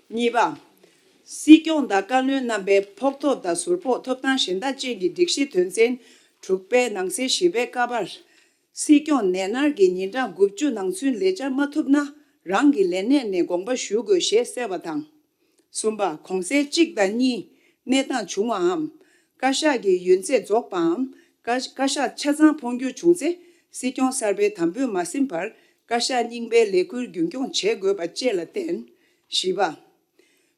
གཉིས་པ། སྲིད་སྐྱོང་དང་བཀའ་བློན་རྣམ་པའི་ཕོགས་ཐོབ་དང་ཟུར་ཕོགས་ཐོབ་ཐང་གཞན་དག་བཅས་ཀྱི་སྒྲིག་གཞི་དོན་ཚན་དྲུག་པའི་ནང་གསེས་བཞི་པའི་ཀ་པར། སྲིད་སྐྱོང་ནད་མནར་གྱི་ཉིན་གྲངས་དགུ་བཅུ་ནང་ཚུན་ལས་བཅར་མ་ཐུབ་ན། རང་གི་ལས་གནས་ནས་དགོངས་པ་ཞུ་དགོས་ཞེས་གསལ་བ་དང་། གསུམ་པ། གོང་གསལ་གཅིག་དང་གཉིས་གནས་སྟངས་བྱུང་བའམ། བཀའ་ཤག་གི་ཡུན་ཚད་རྫོགས་པའམ། བཀའ་བཀའ་ཤག་ཆ་ཚང་འཕོ་འགྱུར་བྱུང་ཚེ། སྲིད་སྐྱོང་གསར་པས་དམ་འབུལ་མ་ཟིན་བར། བཀའ་ཤག་རྙིང་པའི་ལས་ཁུར་རྒྱུན་སྐྱོང་བྱེད་དགོས་པ་བཅས་ལ་བརྟེན། བཞི་པ།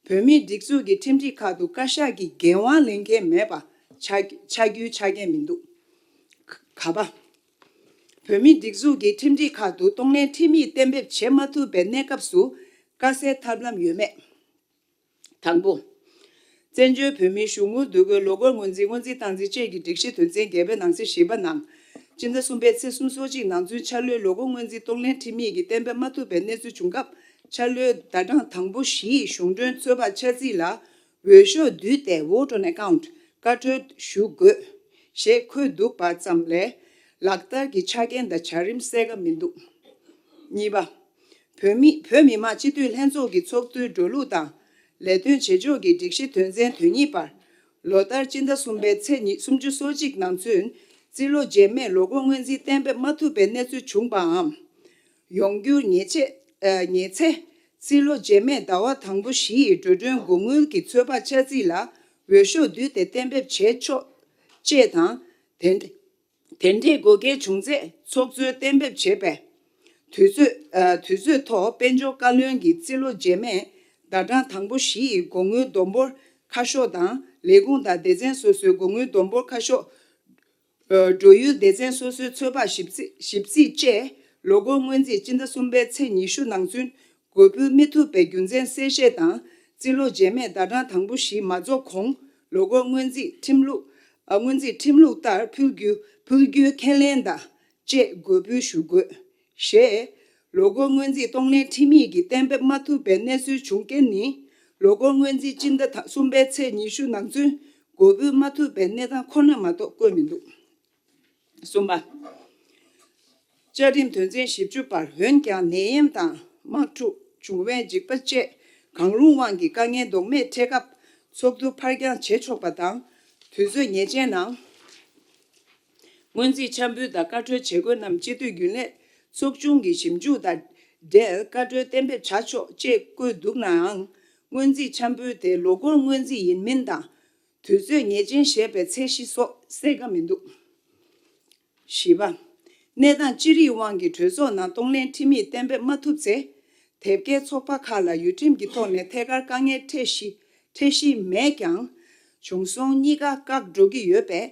བོད་མིའི་སྒྲིག་འཛུགས་ཀྱི་ཁྲིམས་སྒྲིག་ཁག་ཏུ་བཀའ་ཤག་གི་འགན་དབང་ལེན་མཁན་མེད་པ་ཆགས་ཆགས་རྒྱུའི་ཆ་རྐྱེན་མི་འདུག། ག་པ། བོད་མིའི་སྒྲིག་འཛུགས་ཀྱི་ཁྲིམས་སྒྲིག་ཁག་ཏུ་གཏོང་ལེན་ཁྲིམས་ཡིག་གཏན་འབེབས་བྱེད་མ་ཐུབ་པའི་གནས་སྐབས་སུ་དཀའ་སེལ་ཐབས་ལམ་ཡོད་མེད། དང་པོ། བཙན་བྱོལ་བོད་མིའི་གཞུང་དངུལ་བསྡུ་སྒོའི་ལོ་འཁོར་སྔོན་རྩིས་སྔོན་རྩིས་སྟངས་འཛིན་བཅས་ཀྱི་སྒྲིག་གཞི་དོན་ཚན་བརྒྱད་པའི་ནང་གསེས་བཞི་པ་ནང་། སྤྱི་ཟླ་གསུམ་པའི་ཚེས་སུམ་ཅུ་སོ་གཅིག་ནང་ཚུན་འཆར་ལོའི་ལོ་འཁོར་སྔོན་རྩིས་གཏོང་ལེན་ཁྲིམས་ཡིག་གིས་གཏན་འབེབས་མ་ཐུབ་པའི་གནས་ཚུལ་བྱུང་སྐབས། འཆར་ལོའི་ཟླ་གྲངས་དང་པོ་བཞིའི་གཞུང་གྲོན་ཚོད་དཔག་འཆར་རྩིས་ལ། འོས་ཤོག་བསྡུས་ཏེ་Vote on Account བཀའ་འཁྲོལ་ཞུ་དགོས། ཞེས་འཁོད་འདུག་པ་ཙམ་ལས། ལག་བསྟར་གྱི་ཆ་རྐྱེན་དང་བྱ་རིམ་གསལ་ཁ་མི་འདུག། གཉིས་པ། བོད་མི་བོད་མི་མང་སྤྱི་འཐུས་ལྷན་ཚོགས་ཀྱི་ཚོགས་འདུའི་འགྲོ་ལུགས་དང་། ལས་དོན་བྱེད་ཕྱོགས་ཀྱི་སྒྲིག་གཞི་དོན་ཚན་དོན་གཉིས་པར། ལོ་ལྟར་སྤྱི་ཟླ་གསུམ་པའི་ཚེས་ཉི་སུམ་ཅུ་སོ་གཅིག་ནང་ཚུན། རྩིས་ལོ་རྗེས་མའི་ལོ་འཁོར་སྔོན་རྩིས་གཏན་འབེབས་མ་ཐུབ་པའི་གནས་ཚུལ་བྱུང་པའམ། ཡོང་རྒྱུར་ཉེ་ཆེ། ཨ། ཉེ་ཚེ། རྩིས་ལོ་རྗེས་མའི་ཟླ་བ་དང་པོ་བཞི་ཡི་འགྲོ་གྲོན་སྒོ་དངུལ་གྱི་ཚོད་དཔག་འཆར་རྩིས་ལ་འོས་ཤོག་བསྡུས་ཏེ་གཏན་འབེབས་བྱས་ཆོག་ཅེས་དང་། དེ་དེ་འདྲའི་དགོས་གལ་བྱུང་ཚེ་ཚོགས་གཙོས་གཏན་འབེབས་བྱས་པའི་དུས་ཚོད། ཨ། དུས་ཚོད་ཐོག་དཔལ་འབྱོར་བཀའ་བློན་གྱིས་རྩིས་ལོ་རྗེས་མའི་ཟླ་གྲངས་དང་པོ་བཞི་ཡི་སྒོ་དངུལ་བསྡོམས་འབོར་ཁ་ཤོག་དང་། ལས་ཁུངས་དང་སྡེ་ཚན་སོ་སོའི་སྒོ་དངུལ་བསྡོམས་འབོར་ཁ་ཤོག་འགྲོ་ཡུལ་སྡེ་ཚན་སོ་སོའི་ཚོད་དཔག་ཞིབ་རྩིས་ཞིབ་རྩིས་བཅས་ལོ་འཁོར་སྔོན་རྩིས་སྤྱི་ཟླ་གསུམ་པའི་ཚེས་ཉི་ཤུ་ནང་ཚུན་འགོད་འབུལ་མི་ཐུབ་པའི་རྒྱུ་མཚན་གསལ་བཤད་དང་། རྩིས་ལོ་རྗེས་མའི་ཟླ་གྲངས་དང་པོ་བཞི་མ་རྫོགས་གོང་ལོ་འཁོར་སྔོན་རྩིས་ཁྲིམས་ལུགས། ཨ། སྔོན་རྩིས་ཁྲིམས་ལུགས་ལྟར་ཕུལ་རྒྱུ་ཕུལ་རྒྱུའི་ཁས་ལེན་དང་བཅས་འགོད་འབུལ་ཞུ་དགོས། ཞེས། ལོ་འཁོར་སྔོན་རྩིས་གཏོང་ལེན་ཁྲིམས་ཡིག་གིས་གཏན་འབེབས་མ་ཐུབ་པའི་གནས་ཚུལ་བྱུང་རྐྱེན་ནི། ལོ་འཁོར་སྔོན་རྩིས་སྤྱི་ཟླ་གསུམ་པའི་ཚེས་ཉི་ཤུ་ནང་ཚུན་ འགོ་འབུལ་མ་ཐུབ་པའི་གནས་སྟངས་ཁོ་ན་མ་གཏོགས་བཀོད་མི་འདུག་གསུམ་པ། བཅའ་ཁྲིམས་དོན་ཚན་བཞི་བཅུ་པར་འོན་ཀྱང་ནད་ཡམས་དང་དམག་འཁྲུག་བྱུང་བའི་འཇིགས་པ་བཅས་གང་རུང་དབང་གིས་དཀའ་ངལ་ལྡོག་མེད་འཕྲད་སྐབས་ཚོགས་འདུ་ཕར་འགྱངས་བྱེད་ཆོག་པ་དང་། དུས་ཚོད་ངེས་ཅན་ནང་། སྔོན་རྩིས་འཆར་འབུལ་དང་བཀའ་འཁྲོལ་བྱེད་དགོས་རྣམས་སྤྱི་འཐུས་རྒྱུན་ལས་ཚོགས་ཆུང་གི་ཞིབ་འཇུག་དང་འབྲེལ་བཀའ་འཁྲོལ་གཏན་འབེབས་བྱ་ཆོག་ཅེས་བཀོད་འདུག་ནའང་། སྔོན་རྩིས་འཆར་འབུལ་དེ་ལོ་འཁོར་སྔོན་རྩིས་ཡིན་མིན་དང་། དུས་ཚོད་ངེས་ཅན་ཞེས་པའི་ཚད་གཞི་སོགས་གསལ་ཁ་མི་འདུག་བཞི་པ། གནས་སྟངས་ཅི་རིགས་དབང་གིས་གྲོས་ཚོགས་ནང་གཏོང་ལེན་ཁྲིམས་ཡིག་གཏན་འབེབས་མ་ཐུབ་ཚེ། དེབ་སྐྱེལ་ཚོགས་པ་ཁག་ལ་ཡུལ་ཁྲིམས་ཀྱི་ཐོག་ནས་ཐད་ཀར་དཀའ་ངལ་འཕྲད་གཞི་འཕྲད་གཞི་མེད་ཀྱང་། བྱུང་སོང་གཉིས་ཀ་བཀག་འགྲོ་གི་ཡོད་པས།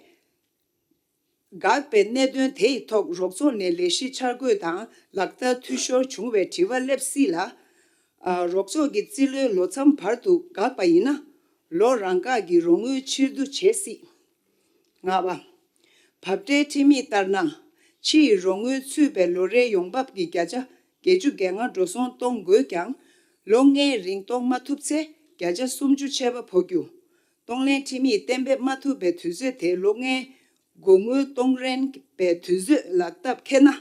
འགག་པའི་གནད་དོན་དེ་ཡི་ཐོག་རོགས་ཚོགས་ནས་ལས་གཞི་འཆར་འགོད་དང་ལག་བསྟར་འཐུས་ཤོར་བྱུང་བའི་དྲི་བ་སླེབས་སྲིད་ལ། ཨ། རོགས་ཚོགས་ཀྱི་རྩིས་ལོའི་ལོ་མཚམས་བར་དུ་འགག་པ་ཡིན་ན། ལོ་རང་བཀག་གི་རོགས་དངུལ་ཕྱིར་བསྡུ་བྱེད་སྲིད། ལྔ་པ། འབབ་ཁྲལ་ཁྲིམས་ཡིག་ལྟར་ན། ཕྱི་ཡི་རོགས་དངུལ་ཚུད་པའི་ལོ་རེའི་ཡོང་འབབ་ཀྱི་བརྒྱ་ཆ་བརྒྱད་ཅུ་གྱ་ལྔ་འགྲོ་སོང་གཏོང་དགོས་ཀྱང་། ལོ་ལྔའི་རིང་གཏོང་མ་ཐུབ་ཚེ་བརྒྱ་ཆ་སུམ་ཅུ་ཆད་པ་ཕོག་རྒྱུ། གཏོང་ལེན་ཁྲིམས་ཡིག་གཏན་འབེབས་མ་ཐུབ་པའི་དུས་ཚོད་དེ་ལོ་ལྔའི་སྒོར་དངུལ་གཏོང་རན་པའི་དུས་ཚོད་ལ་སྟབས་འཁེལ་ན།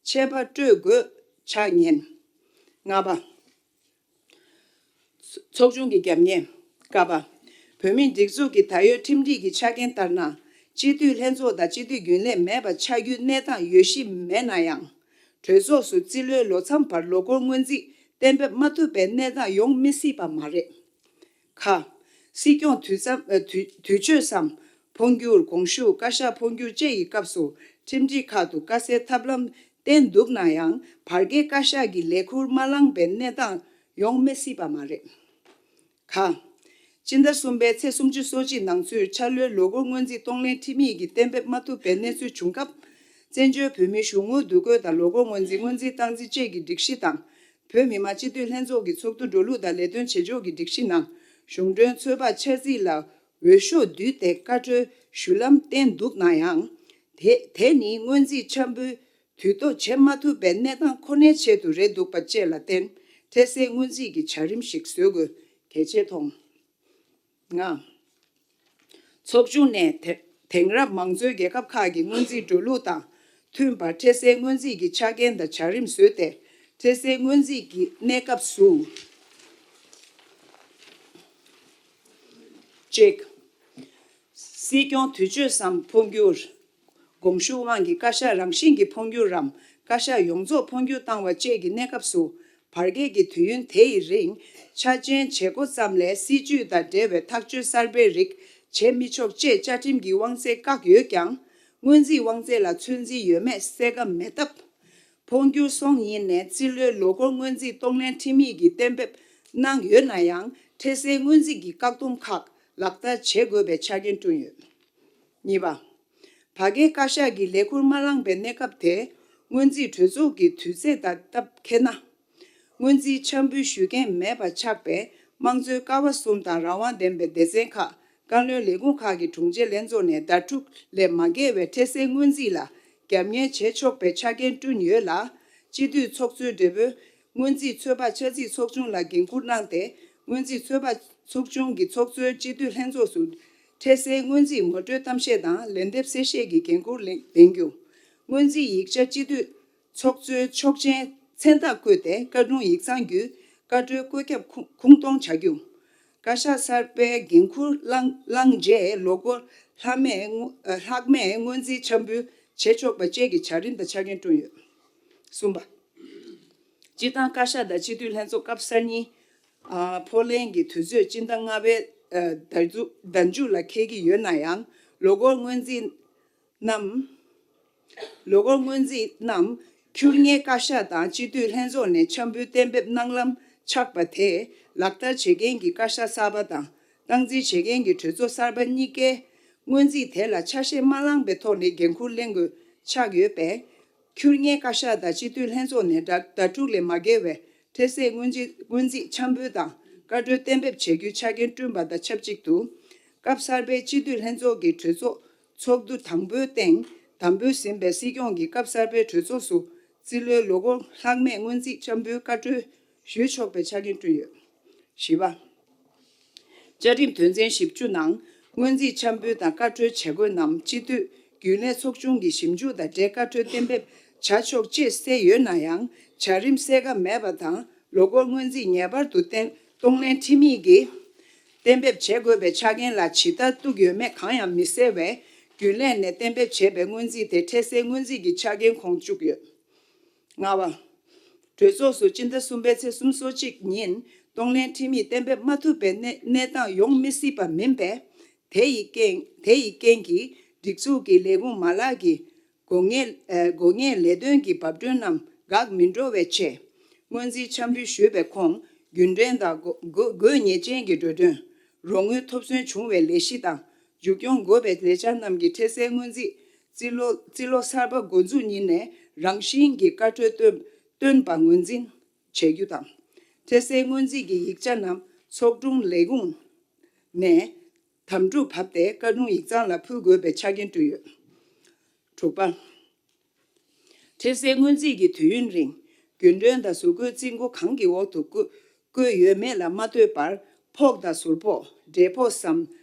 ཆད་པ་སྤྲོད་དགོས་ཆགས་ཉེན། ལྔ་པ། ཚོགས་ཆུང་གི་རྒྱབ་གཉེར། ཀ་པ། བོད་མིའི་སྒྲིག་འཛུགས་ཀྱི་ད་ཡོད་ཁྲིམས་སྒྲིག་གི་ཆ་རྐྱེན་ལྟར་ན། སྤྱི་འཐུས་ལྷན་ཚོགས་དང་སྤྱི་འཐུས་རྒྱུན་ལས་མེད་པ་ཆགས་རྒྱུའི་གནས་སྟངས་ཡོད་གཞི་མེད་ན་ཡང་། གྲོས་ཚོགས་སུ་རྩིས་ལོའི་ལོ་མཚམས་བར་ལོ་འཁོར་སྔོན་རྩིས་གཏན་འབེབས་མ་ཐུབ་པའི་གནས་སྟངས་ཡོང་མི་སྲིད་པ་མ་རེད། ཁ། སྲིད་སྐྱོང་དུས་མཚམས། ཨ། དུས་དུས་ཆོད་སམ། འཕོ་འགྱུར། དགོངས་ཞུ། བཀའ་ཤག་འཕོ་འགྱུར་བཅས་ཀྱི་སྐབས་སུ་ཁྲིམས་སྒྲིག་ཁག་ཏུ་དཀའ་སེལ་ཐབས་ལམ་བསྟན་འདུག་ན་ཡང་། བར་བརྒལ་བཀའ་ཤག་གི་ལས་ཁུར་མ་བླངས་པའི་གནས་སྟངས་ཡོང་མི་སྲིད་པ་མ་རེད། ཁ། སྤྱི་ཟླ་གསུམ་པའི་ཚེས་སུམ་ཅུ་སོ་གཅིག་ནང་ཚུད་འཆར་ལོའི་ལོ་འཁོར་སྔོན་རྩིས་གཏོང་ལེན་ཁྲིམས་ཡིག་གིས་གཏན་འབེབས་མ་ཐུབ་པའི་གནས་ཚུལ་བྱུང་སྐབས། བཙན་བྱོལ་བོད་མིའི་གཞུང་དངུལ་བསྡུ་དགོས་དང་ལོ་འཁོར་སྔོན་རྩིས། སྔོན་རྩིས་སྟངས་འཛིན་བཅས་ཀྱི་སྒྲིག་གཞི་དང་། བོད་མི་མང་སྤྱི་འཐུས་ལྷན་ཚོགས་ཀྱི་ཚོགས་འདུ་འགྲོ་ལུགས་དང་ལས་དོན་བྱེད་ཕྱོགས་ཀྱི་སྒྲིག་གཞི་ནང་། གཞུང་གྲོན་ཚོད་དཔག་འཆར་རྩིས་ལ་འོས་ཤོག་བསྡུས་ཏེ་བཀའ་འཁྲོལ་ཞུ་ལམ་བསྟན་འདུག་ན་ཡང་། དེ་དེ་ནི་སྔོན་རྩིས་འཆར་འབུལ་དུས་ཐོག་བྱེད་མ་ཐུབ་པའི་གནས་སྟངས་ཁོ་ནའི་ཆེད་དུ་རེད་འདུག་པ་བཅས་ལ་བརྟེན། འཕྲལ་སེལ་སྔོན་རྩིས་ཀྱི་བྱ་རིམ་ཞིག་བཟོ་དགོས་གལ་ཆེ་མཐོང་། ལྔ། ཚོགས་ཆུང་ནས་དེ་དེང་རབས་མང་གཙོའི་རྒྱལ་ཁབ་ཁག་གི་སྔོན་རྩིས་འགྲོ་ལུགས་དང་མཐུན་པར་འཕྲལ་སེལ་སྔོན་རྩིས་ཀྱི་ཆ་རྐྱེན་དང་བྱ་རིམ་བཟོས་ཏེ། འཕྲལ་སེལ་སྔོན་རྩིས་ཀྱི་གནས་སྐབས་སུ། གཅིག། སྲིད་སྐྱོང་དུས་ཆོད་སམ་འཕོ་འགྱུར། དགོངས་ཞུ་དབང་གིས་བཀའ་ཤག་རང་བཞིན་གྱིས་འཕོ་འགྱུར་རམ། བཀའ་ཤག་ཡོངས་རྫོགས་འཕོ་འགྱུར་བཏང་བ་བཅས་ཀྱི་གནས་སྐབས་སུ། བར་བརྒལ་གྱི་དུས་ཡུན་དེ་ཡི་རིང་ཆ་རྐྱེན་བྱེད་འགོ་ཙམ་ལས་སྲིད་ཇུས་དང་འབྲེལ་བའི་ཐག་གཅོད་གསར་པའི་རིགས་བྱེད་མི་ཆོག་ཅེས་བཅའ་ཁྲིམས་ཀྱི་དབང་ཚད་བཀག་ཡོད་ཀྱང་། སྔོན་རྩིས་དབང་ཚད་ལ་ཚོད་འཛིན་ཡོད་མེད་གསལ་ཁ་མེད་སྟབས། འཕོ་འགྱུར་སོང་ཡིན་ནའི་རྩིས་ལོའི་ལོ་འཁོར་སྔོན་རྩིས་གཏོང་ལེན་ཁྲིམས་ཡིག་གིས་གཏན་འབེབས་གནང་ཡོད་ན་ཡང་། འཕྲལ་སེལ་སྔོན་རྩིས་ཀྱི་བཀག་སྡོམ་ཁག་ལག་བསྟར་བྱེད་དགོས་པའི་ཆ་རྐྱེན་བསྐྲུན་ཡོད། གཉིས་པ། བར་བརྒལ་བཀའ་ཤག་གིས་ལས་ཁུར་མ་བླངས་པའི་གནས་སྐབས་དེ་སྔོན་རྩིས་གྲོས་ཚོགས་ཀྱི་དུས་ཚད་དང་སྟབས་འཁེལ་ན། སྔོན་རྩིས་འཆར་འབུལ་ཞུ་མཁན་མེད་པ་ཆགས་པས། དམངས་གཙོའི་ཀ་བ་གསུམ་དང་རང་དབང་ལྡན་པའི་སྡེ་ཚན་ཁག་བཀའ་བློན་ལས་ཁུངས་ཁག་གི་དྲུང་ཆེ་ལྷན་ཚོགས་ནས་ཟླ་དྲུག་ལས་མ་བརྒལ་བའི་འཕྲལ་སེལ་སྔོན་རྩིས་ལ་རྒྱབ་གཉེར་བྱེད་ཆོག་པའི་ཆ་རྐྱེན་བསྐྲུན་ཡོད་ལ། སྤྱི་འཐུས་ཚོགས་གཙོའི་བགྲེས་པོས་སྔོན་རྩིས་ཚོད་དཔག་འཆར་རྩིས་ཚོགས་ཆུང་ལ་འགན་འཁུར་གནང་སྟེ། སྔོན་རྩིས་ཚོད་དཔག་ཚོགས་ཆུང་གི་ཚོགས་གཙོས་སྤྱི་འཐུས་ལྷན་ཚོགས་སུ་འཕྲལ་སེལ་སྔོན་རྩིས་ངོ་སྤྲོད་གཏམ་བཤད་དང་ལན་འདེབས་གསལ་བཤད་ཀྱི་འགན་འཁུར་ལེན་ལེན་རྒྱུ། སྔོན་རྩིས་ཡིག་ཆ་སྤྱི་འཐུས་ཚོགས་གཙོའི་ཆོག་མཆན་མཚན་རྟགས་བཀོད་དེ་བཀའ་དྲུང་ཡིག་ཚང་བརྒྱུད་བཀའ་འཁྲོལ་བཀོད་ཁྱབ་ཁུངས་ཁུངས་གཏོང་བྱ་རྒྱུ། བཀའ་ཤག་གསར་པའི་འགན་འཁུར་བླངས་བླངས་རྗེས་ལོ་འཁོར་ལྷག་མེད་སྔོ་ལྷག་མེད་སྔོན་རྩིས་འཆར་འབུལ་བྱེད་ཆོག་པ་བཅས་ཀྱི་བྱ་རིམ་དང་ཆ་རྐྱེན་བསྐྲུན་ཡོད། གསུམ་པ། སྤྱིར་བཏང་བཀའ་ཤག་དང་སྤྱི་འཐུས་ལྷན་ཚོགས་སྐབས་གསར་རྙིང་། ཨ། འཕོ་ལེན་གྱི་དུས་ཚོད་སྤྱི་ཟླ་ལྔ་པའི་ཨ་ཟླ་མཇུག་ཟླ་མཇུག་ལ་འཁེལ་གྱི་ཡོད་ན་ཡང་། ལོ་འཁོར་སྔོན་རྩིས་རྣམས། ལོ་འཁོར་སྔོན་རྩིས་རྣམས་ཁྱུར་ཉེ་བཀའ་ཤག་དང་སྤྱི་འཐུས་ལྷན་ཚོགས་ནས་འཆར་འབུལ་གཏན་འབེབས་གནང་ལམ་ཆགས་པ་དེས། ལག་བསྟར་བྱེད་མཁན་གྱི་བཀའ་ཤག་གསར་པ་དང་། སྟངས་འཛིན་བྱེད་མཁན་གྱི་གྲོས་ཚོགས་གསར་པ་གཉིས་ཀས་སྔོན་རྩིས་དེ་ལ་ཆ་ཤས་མ་བླངས་པའི་ཐོག་ནས་འགན་འཁུར་ལེན་དགོས་ཆགས་ཡོད་པས། ཁྱུར་ཉེ་བཀའ་ཤག་དང་སྤྱི་འཐུས་ལྷན་ཚོགས་ནས་ཟླ་ཟླ་དྲུག་ལས་མ་བརྒལ་བའི་འཕྲལ་སེལ་སྔོན་རྩིས་སྔོན་རྩིས་འཆར་འབུལ་དང་བཀའ་འཁྲོལ་གཏན་འབེབས་བྱེད་རྒྱུའི་ཆ་རྐྱེན་བསྐྲུན་པ་དང་ཆབས་ཅིག་ཏུ། སྐབས་གསར་པའི་སྤྱི་འཐུས་ལྷན་ཚོགས་ཀྱི་གྲོས་ཚོགས་ཚོགས་འདུ་དང་པོའི་སྟེང་དམ་འབུལ་ཟིན་པའི་སྲིད་སྐྱོང་གིས་སྐབས་གསར་པའི་གྲོས་ཚོགས་སུ་རྩིས་ལོའི་ལོ་འཁོར་ལྷག་མེད་སྔོན་རྩིས་འཆར་འབུལ་བཀའ་འཁྲོལ་ཞུ་ཆོག་པའི་ཆ་རྐྱེན་བསྐྲུན་ཡོད། བཞི་པ། བཅའ་ཁྲིམས་དོན་ཚན་བཞི་བཅུ་ནང་ སྔོན་རྩིས་འཆར་འབུལ་དང་བཀའ་འཁྲོལ་བྱེད་དགོས་རྣམས་སྤྱི་འཐུས་རྒྱུན་ལས་ཚོགས་ཆུང་གི་ཞིབ་འཇུག་དང་འབྲེལ་བཀའ་འཁྲོལ་གཏན་འབེབས་བྱ་ཆོག་ཅེས་གསལ་ཡོད་ན་ཡང་བྱ་རིམ་གསལ་ཁ་མེད་པ་དང་ལོ་འཁོར་སྔོན་རྩིས་ངེས་པར་དུ་གཏན་གཏོང་ལེན་ཁྲིམས་ཡིག་གིས་གཏན་འབེབས་བྱེད་དགོས་པའི་ཆ་རྐྱེན་ལ་ཇི་ལྟར་གཏུགས་ཡོད་མེད་གང་ཡང་མི་གསལ་བས་རྒྱུན་ལས་ནས་གཏན་འབེབས་བྱས་པའི་སྔོན་རྩིས་དེ་འཕྲལ་སེལ་སྔོན་རྩིས་ཀྱི་ཆ་རྐྱེན་ཁོངས་བཅུག་ཡོད། ལྔ་པ། གྲོས་ཚོགས་སུ་སྤྱི་ཟླ་གསུམ་པའི་ཚེས་སོ་གཅིག་ཉིན་གཏོང་ལེན་ཁྲིམས་ཡིག་གཏན་འབེབས་མ་ཐུབ་པའི་གནས་གནས་སྟངས་ཡོང་མི་སྲིད་པ་མིན་པས། དེ་ཡི་རྐྱེན་དེ་ཡི་རྐྱེན་གྱིས་སྒྲིག་འཛུགས་ཀྱི་ལས་ཁུངས་མ་ལག་གི་དགོས་ངེས་ཨ་དགོས་ངེས་ལས་དོན་གྱི་བབ་བསྟུན་རྣམས་འགག་མི་འགྲོ་བའི་ཆེད། སྔོན་རྩིས་འཆར་འབུལ་ཞུས་པའི་ཁོངས་རྒྱུན་གྲོན་དང་དགོས་དགོས་དགོས་ངེས་ཅན་གྱི་འགྲོ་གྲོན། རོགས་དངུལ་ཐོབ་ཐང་བྱུང་བའི་ལས་གཞི་དང་མཇུག་སྐྱོང་དགོས་པའི་ལས་འཆར་རྣམས་ཀྱི་འཕྲལ་སེལ་སྔོན་རྩིས་རྩིས་ལོ་རྩིས་ལོ་གསར་པ་འགོ་འཛུགས་ཉིན་ནས་རང་བཞིན་གྱི་བཀའ་འཁྲོལ་བཏོན་བཏོན་པ་ངོས་འཛིན་བྱེད་རྒྱུ་དང་། འཕྲལ་སེལ་སྔོན་རྩིས་ཀྱི་ཡིག་ཆ་རྣམས་ཚོགས་དྲུང་ལས་ཁུངས་ནས་དམ་ཕྲུག་བབས་ཏེ་བཀའ་དྲུང་ཡིག་ཚང་ལ་ཕུལ་དགོས་པའི་ཆ་རྐྱེན་བསྐྲུན་ཡོད། དྲུག་པ། འཕྲལ་སེལ་སྔོན་རྩིས་ཀྱི་དུས་ཡུན་རིང་རྒྱུན་གྲོན་དང་གཟུགས་པོའི་རྩིས་འགོ་གང་གི་འོག་ཏུ་བཀོད་བཀོད་ཡོད་མེད་ལ་མ་ལྟོས་པར་ཕོགས་དང་ཟུར་ཕོགས་འབྲས་ཕོགས་སམ་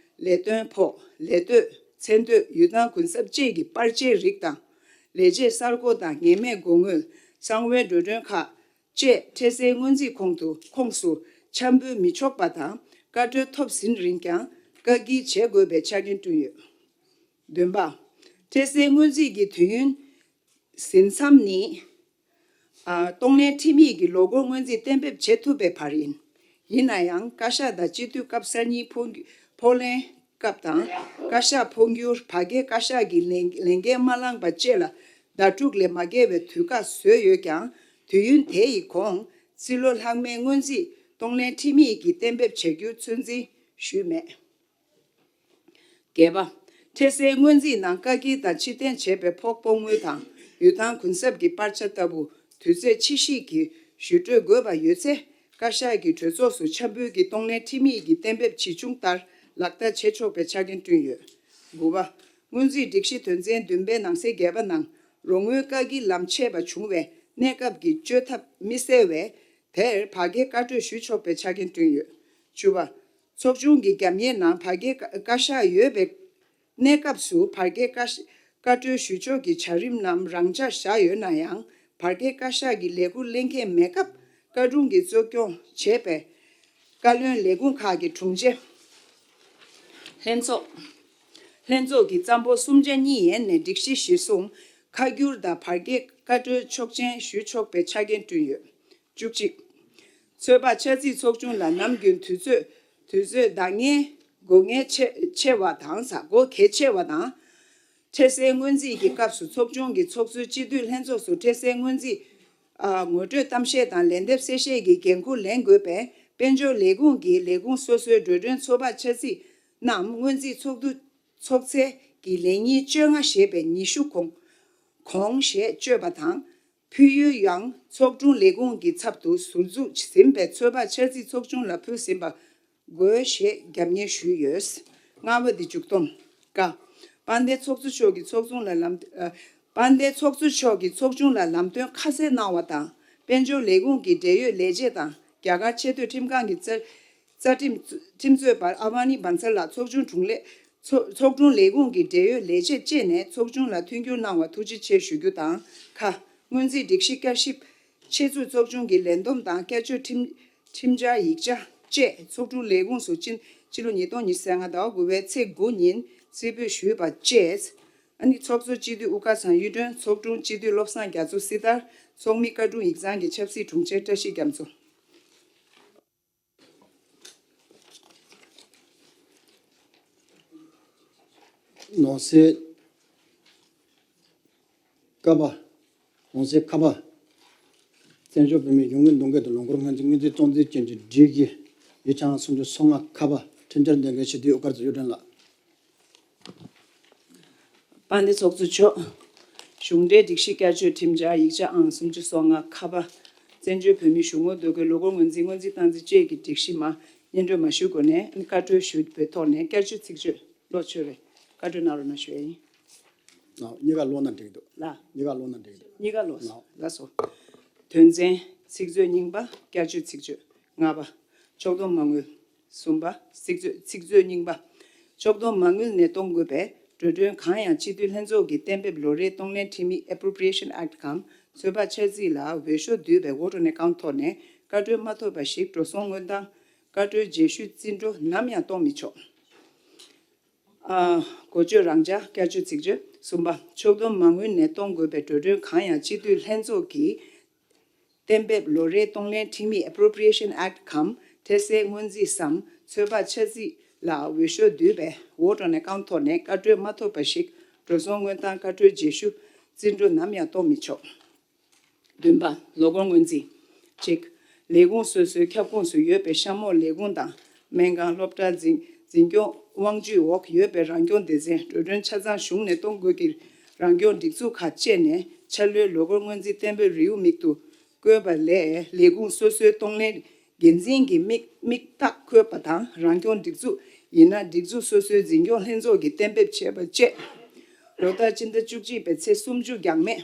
ལས་དོན་ཕོགས་ལས་གཏོད་ཚེ་འདོད་ཡུལ་ཐང་གུན་གསབ་བཅས་ཀྱི་པར་ཆས་རིགས་དང་ལས་བྱེད་གསར་བསྐོ་དང་ངེས་མེད་སྒོ་དངུལ་གསང་བའི་འགྲོ་གྲོན་ཁག་བཅས་འཕྲལ་སེལ་སྔོན་རྩིས་ཁོངས་དུ་ཁོངས་སུ་འཆར་འབུལ་མི་ཆོག་པ་དང་བཀའ་འཁྲོལ་ཐོབ་ཟིན་རིང་ཀྱང་བཀག་སྐྱིལ་བྱེད་དགོས་པའི་ཆ་རྐྱེན་བསྐྲུན་ཡོད། བདུན་པ། འཕྲལ་སེལ་སྔོན་རྩིས་ཀྱི་དུས་ཡུན་ཟིན་མཚམས་ནི། ཨ། གཏོང་ལེན་ཁྲིམས་ཡིག་གི་ལོ་འཁོར་སྔོན་རྩིས་གཏན་འབེབས་བྱེད་ཐུབ་པའི་བར་ཡིན། ཡིན་ན་ཡང་བཀའ་ཤག་དང་སྤྱི་འཐུས་སྐབས་གསར་རྙིང་ཕོགས་ཕོགས་ལེན་སྐབས་དང་བཀའ་ཤག་འཕོ་འགྱུར་བར་བརྒལ་བཀའ་ཤག་གི་ལས་ལས་འགན་མ་བླངས་པ་བཅས་ལ་ཟླ་དྲུག་ལས་མ་བརྒལ་བའི་དུས་བཀག་བཟོས་ཡོད་ཀྱང་དུས་ཡུན་དེ་ཡི་གོང་རྩིས་ལོ་ལྷག་མའི་སྔོན་རྩིས་གཏོང་ལེན་ཁྲིམས་ཡིག་གིས་གཏན་འབེབས་བྱ་རྒྱུ་ཚོད་འཛིན་ཞུས་མེད། བརྒྱད་པ། འཕྲལ་སེལ་སྔོན་རྩིས་ནང་བཀག་སྐྱིལ་དང་ཕྱིར་འཐེན་བྱས་པའི་ཕོགས་ཕོགས་དངུལ་དང་ཡུལ་ཐང་གུན་གསབ་ཀྱི་པར་ཆ་ལྟ་བུ་དུས་ཚོད་ཕྱིས་ཤིག་གི་ཞུ་སྤྲོད་དགོས་པ་ཡོད་ཚེ་བཀའ་ཤག་གིས་གྲོས་ཚོགས་སུ་འཆར་འབུལ་གྱི་གཏོང་ལེན་ཁྲིམས་ཡིག་གི་གཏན་འབེབས་ཇི་བྱུང་ལྟར་ལག་བསྟར་བྱེད་ཆོག་པའི་ཆ་རྐྱེན་བསྐྲུན་ཡོད། དགུ་པ། སྔོན་རྩིས་སྒྲིག་གཞི་དོན་ཚན་བདུན་པའི་ནང་གསེས་བརྒྱད་པ་ནང་རོགས་དངུལ་བཀག་སྐྱིལ་ལམ་ཆད་པ་བྱུང་བའི་གནས་སྐབས་ཀྱི་བཅོལ་ཐབས་མི་གསལ་བས་དེར་བར་བརྒལ་བཀའ་འཁྲོལ་ཞུ་ཆོག་པའི་ཆ་རྐྱེན་བསྐྲུན་ཡོད། བཅུ་པ། ཚོགས་ཆུང་གི་རྒྱབ་གཉེར་ནང་བར་བརྒལ་བཀའ་ཤག་ཡོད་པའི་གནས་སྐབས་སུ་བར་བརྒལ་བཀའ་ཤ་བཀའ་འཁྲོལ་ཞུ་ཕྱོགས་ཀྱི་བྱ་རིམ་རྣམས་རང་འཇགས་བཞག་ཡོད་ན་ཡང་བར་བརྒལ་བཀའ་ཤག་གི་ལས་འཁུར་ལེན་མཁན་མེད་སྐབས་བཀའ་དྲུང་གིས་གཙོ་སྐྱོང་བྱས་པའི་བཀའ་བློན་ལས་ཁུངས་ཁག་གི་དྲུང་ཆེ་ལྷན་ཚོགས་ལྷན་ཚོགས་ཀྱི་རྩ་འབོར་གསུམ་ཆ་གཉིས་ཡན་ནས་སྒྲིག་གཞི་གཞིར་བཟུང་ཁ་བསྒྱུར་དང་བར་བརྒལ་བཀའ་འཁྲོལ་ཆོག་མཆན་ཞུ་ཆོག་པའི་ཆ་རྐྱེན་བསྐྲུན་ཡོད། བཅུ་གཅིག་ཚོད་དཔག་འཆར་རྩིས་ཚོགས་ཆུང་ལ་ནམ་རྒྱུན་དུས་ཚོད་དུས་ཚོད་འདང་ངེས་དགོས་ངེས་ཆེ་ཆེ་བ་དང་ས་དགོས་གལ་ཆེ་བ་དང་། འཕྲལ་སེལ་སྔོན་རྩིས་ཀྱི་སྐབས་སུ་ཚོགས་ཆུང་གི་ཚོགས་གཙོས་སྤྱི་འཐུས་ལྷན་ཚོགས་སུ་འཕྲལ་སེལ་སྔོན་རྩིས་ཨ་ངོ་སྤྲོད་གཏམ་བཤད་དང་ལན་འདེབས་གསལ་བཤད་ཀྱི་འགན་ཁུར་ལེན་དགོས་པས་དཔལ་འབྱོར་ལས་ཁུངས་ཀྱིས་ལས་ཁུངས་སོ་སོའི་འགྲོ་གྲོན་ཚོད་དཔག་འཆར་རྩིས་རྣམས་སྔོན་རྩིས་ཚོགས་འདུ་ཚོགས་ཚེས་ཀྱི་ལས་ཉིན་བཅོ་ལྔ་ཞེས་པའི་ཉི་ཤུ་གོང་གོང་ཞེས་བཅོས་པ་དང་། ཕུལ་ཡུལ་ཡང་ཚོགས་དྲུང་ལས་ཁུངས་ཀྱི་ཚབ་ཏུ་ཟུར་འཛུགས་ཟིན་པའི་ཚོད་དཔག་འཆར་རྩིས་ཚོགས་ཆུང་ལ་ཕུལ་ཟིན་པ་དགོས་ཞེས་རྒྱབ་གཉེར་ཞུས་ཡོད། ལྔ་པ་འདི་མཇུག་སྡོམ། ཀ། དཔལ་ལྡན་ཚོགས་གཙོ་མཆོག་གིས་ཚོགས་ཆུང་ལ་ལམ། ཨ། དཔལ་ལྡན་ཚོགས་གཙོ་མཆོག་གིས་ཚོགས་ཆུང་ལ་ལམ་སྟོན་ཁ་གསལ་གནང་བ་དང་། དཔལ་འབྱོར་ལས་ཁུངས་ཀྱི་འབྲེལ་ཡོད་ལས་བྱེད་དང་རྒྱ་གར་ཆེས་མཐོའི་ཁྲིམས་ཁང་གི་རྩ། རྩ་ཁྲིམས་ཁྲིམས་རྩོད་པ་ཨ་ཝ་ནི་བན་སལ་ལགས་ཚོགས་ཆུང་དྲུང་ལས། ཚོགས་ཚོགས་དྲུང་ལས་ཁུངས་ཀྱི་འབྲེལ་ཡོད་ལས་བྱེད་བཅས་ནས་ཚོགས་ཆུང་ལ་མཐུན་འགྱུར་གནང་བར་ཐུགས་རྗེ་ཆེ་ཞུ་རྒྱུ་དང་། ཁ། སྔོན་རྩིས་སྒྲིག་གཞི་བསྐྱར་ཞིབ་ཆེད་འཛུགས་ཚོགས་ཆུང་གི་ལས་བསྡོམས་དང་བསྐྱར་བཅོས་ཁྲིམས་ཁྲིམས་འཆར་ཡིག་ཆ་བཅས་ཚོགས་དྲུང་ལས་ཁུངས་སུ་ཕྱི་ཕྱི་ལོ་ཉིས་སྟོང་ཉི་ཤུ་རྩ་ལྔ་ཟླ་བ་དགུ་པའི་ཚེས་དགུ་ཉིན་རྩིས་འབུལ་ཞུས་པ་བཅས། ཨ་ནི་ཚོགས་གཙོ་སྤྱི་འཐུས་དབུ་དཀར་ཚང་གཡུ་སྒྲོན། ཚོགས་དྲུང་སྤྱི་འཐུས་བློ་བཟང་རྒྱ་མཚོ་སྲི་ཐར། ཚོགས་མི་བཀའ་དྲུང་ཡིག་ཚང་གི་ཆབ་སྲིད་དྲུང་ཆེ་བཀྲ་ཤིས་རྒྱ་མཚོ། ནང་གསེས་ཀ་པ། ནང་གསེས་ཁ་པ། བཙན་བྱོལ་བོད་མིའི་གཞུང་གི་འདུ་འགོད་དང་ལོ་འཁོར་སྔོན་རྩིས་སྔོན་རྩིས་གཙང་རྩིས་ཅན་གྱི་སྒྲིག་གཞི་ཡིག་ཆ་ཨང་སུམ་ཅུ་སོ་ལྔ་ཁ་པ་ཁྲིམས་འཆར་འདོན་མཁན་སྤྱི་འཐུས་དབུ་དཀར་ཚོ་གཡུ་སྒྲོན་ལགས། དཔལ་ལྡན་ཚོགས་གཙོ་མཆོག་གཞུང་འབྲེལ་སྒྲིག་གཞི་བསྐྱར་བཅོས་ཁྲིམས་འཆར་ཡིག་ཆ་ཨང་སུམ་ཅུ་སོ་ལྔ་ཁ་པ། བཙན་བྱོལ་བོད་མིའི་གཞུང་ངོ་འདུ་འགོད་ལོ་འཁོར་སྔོན་རྩིས་སྔོན་རྩིས་གཏང་རྩིས་བཅས་ཀྱི་སྒྲིག་གཞི་མ་སྙན་སྒྲོན་མ་ཞུས་གོང་ནས་བཀའ་འཁྲོལ་ཞུས་པའི་ཐོག་ནས་བསྐྱར་བཅོས་ཚིག་བརྗོད་ལོ་ཆོད་པའི་བཀའ་འཁྲོལ་གནང་རོགས་གནང་ཞུ་ཡ་ཡིན། ཨ། གཉིས་ཀ་ཀློག་ན་འགྲིག་འདུག་ལ། གཉིས་ཀ་ཀློག་ན་འགྲིག་འདུག་གཉིས་ཀ་ཀློག་ལ། ལགས་སོ། དོན་ཚན་ཚིག་མཛོད་རྙིང་པ་བསྐྱར་བཅོས་ཚིག་བརྗོད་ལྔ་པ། ཕྱོགས་བསྡོམས་མ་དངུལ། གསུམ་པ། ཚིག་མཛོད་ཚིག་མཛོད་རྙིང་པ། ཕྱོགས་བསྡོམས་མ་དངུལ་ནས་གཏོང་དགོས་པའི་འགྲོ་གྲོན་གང་ཡང་སྤྱི་འཐུས་ལྷན་ཚོགས་ཀྱི་གཏན་འབེབས་ལོ་རེའི་གཏོང་ལེན་ཁྲིམས་ཡིག Appropriation Act གམ་ཚོད་དཔག་འཆར་རྩིས་ལ་འོས་ཤོག་བསྡུས་པའི་འོས་འཕྲོ་ནས་རྐང་ཐོག་ནས་བཀའ་འཁྲོལ་མ་ཐོབ་པ་ཞིག་འགྲོ་སོང་དངུལ་ཐང་བཀའ་འཁྲོལ་རྗེས་ཤུལ་རྩིས་འགྲོ་ནམ་ཡང་གཏོང་མི་ཆོག་ཨ། འགོ་བརྗོད་རང་འཇགས། བསྐྱར་བཅོས་ཚིག་བརྗོད་གསུམ་པ། ཕྱོགས་བསྡོམས་མ་དངུལ་ནས་གཏོང་དགོས་པའི་འགྲོ་གྲོན་གང་ཡང་སྤྱི་འཐུས་ལྷན་ཚོགས་ཀྱི་གཏན་འབེབས་ལོ་རེའི་གཏོང་ལེན་ཁྲིམས་ཡིག་Appropriation Act གམ་འཕྲལ་སེལ་སྔོན་རྩིས་སམ་ཚོད་དཔག་འཆར་རྩིས་ལ་འོས་ཤོག་བསྡུས་པའི་འོས་འཕྲོ་ནས་རྐང་ཐོག་ནས་བཀའ་འཁྲོལ་མ་ཐོབ་པ་ཞིག་འགྲོ་སོང་དངུལ་ཐང་བཀའ་འཁྲོལ་རྗེས་ཤུལ་རྩིས་འགྲོ་ནམ་ཡང་གཏོང་མི་ཆོག་བདུན་པ། ལོ་འཁོར་སྔོན་རྩིས། གཅིག་ལས་ཁུངས་སོ་སོའི་ཁྱབ་ཁོངས་སུ་ཡོད་པའི་གཤམ་འོག་ལས་ཁུངས་དང་སྨན་ཁང་། སློབ་གྲྭ། འཛིན་འཛིན་སྐྱོང་དབང་ཆའི་འོག་ཡོད་པའི་རང་སྐྱོང་སྡེ་ཚན། འགྲོ་གྲོན་ཆ་ཚང་གཞུང་ནས་གཏོང་དགོས་ཀྱི་རང་སྐྱོང་སྒྲིག་འཛུགས་ཁག་བཅས་ནས་འཆར་ལོའི་ལོ་འཁོར་སྔོན་རྩིས་གཏན་འབེབས་རེའུ་མིག་ཏུ་བཀོད་པ་ལས་ལས་ཁུངས་སོ་སོའི་གཏོང་ལེན་འགན་འཛིན་གྱི་དམིགས་དམིགས་རྟགས་བཀོད་པ་དང་། རང་སྐྱོང་སྒྲིག་འཛུགས་ཡིན་ན་སྒྲིག་འཛུགས་སོ་སོའི་འཛིན་སྐྱོང་ལྷན་ཚོགས་ཀྱིས་གཏན་འབེབས་བྱས་པ་བཅས་ལོ་ལྟར་སྤྱི་ཟླ་བཅུ་གཅིག་པའི་ཚེས་སུམ་ཅུ་འགྱངས་མེད།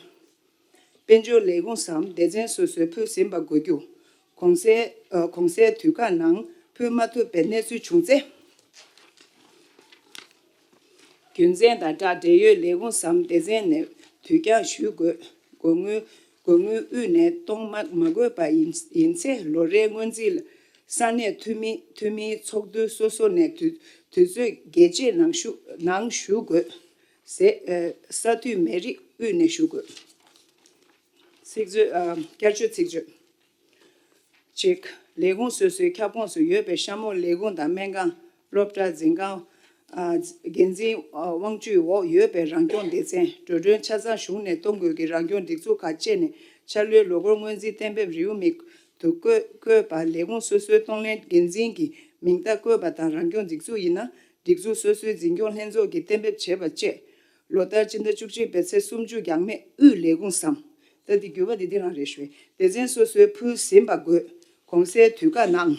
དཔལ་འབྱོར་ལས་ཁུངས་སམ་སྡེ་ཚན་སོ་སོས་ཕུལ་ཟིན་པ་དགོས་རྒྱུ། གོང་གསལ་ཨ། གོང་གསལ་དུས་བཀག་ནང་ཕུལ་མ་ཐུབ་པའི་གནས་ཚུལ་བྱུང་ཚེ། རྒྱུ་མཚན་དང་སྦྲགས་འབྲེལ་ཡོད་ལས་ཁུངས་སམ་སྡེ་ཚན་ནས་དུས་འགྱངས་ཞུ་དགོས། དགོས་དངུལ་དགོས་དངུལ་དབུས་ནས་གཏོང་མ་མ་དགོས་པ་ཡིན་ཡིན་ཚེ་ལོ་རེའི་སྔོན་རྩིས་ལ་ས་གནས་འཐུས་མི་འཐུས་མིའི་ཚོགས་འདུ་སོ་སོ་ནས་དུས་དུས་ཚོད་རྒྱས་བཅད་ནང་ཞུ་ནང་ཞུ་དགོས། ཟེར། ས་འཐུས་མི་རིགས་དབུས་ནས་ཞུ་དགོས། ཚིག་མཛོད། ཨ། བསྐྱར་བཅོས་ཚིག་བརྗོད། གཅིག་ལས་ཁུངས་སོ་སོའི་ཁྱབ་ཁོངས་སུ་ཡོད་པའི་གཤམ་འོག་ལས་ཁུངས་དང་སྨན་ཁང་། སློབ་གྲྭ། འཛིན་ཁང་། ཨ། འགན་འཛིན་དབང་ཆའི་འོག་ཡོད་པའི་རང་སྐྱོང་སྡེ་ཚན། འགྲོ་གྲོན་ཆ་ཚང་གཞུང་ནས་གཏོང་དགོས་ཀྱི་རང་སྐྱོང་སྒྲིག་འཛུགས་ཁག་བཅས་ནས་འཆར་ལོའི་ལོ་འཁོར་སྔོན་རྩིས་གཏན་འབེབས་རེའུ་མིག་ཏུ་བཀོད་བཀོད་པ། ལས་ཁུངས་སོ་སོའི་གཏོང་ལེན་འགན་འཛིན་གྱི་མིང་རྟགས་བཀོད་པ་དང་། རང་སྐྱོང་སྒྲིག་འཛུགས་ཡིན་ན་སྒྲིག་འཛུགས་སོ་སོའི་འཛིན་སྐྱོང་ལྷན་ཚོགས་ཀྱིས་གཏན་འབེབས་བྱས་པ་བཅས། ལོ་ལྟར་སྤྱི་ཟླ་བཅུ་གཅིག་པའི་ཚེས་སུམ་ཅུ་འགྱངས་མེད་དབུས་ལས་ཁུངས་སམ། ད་འདི་འགྱུར་བ་འདི་འདི་རང་རེད་ཞུ། སྡེ་ཚན་སོ་སོའི་ཕུལ་ཟིན་པ་དགོས། གོང་གསལ་དུས་བཀག་ནང་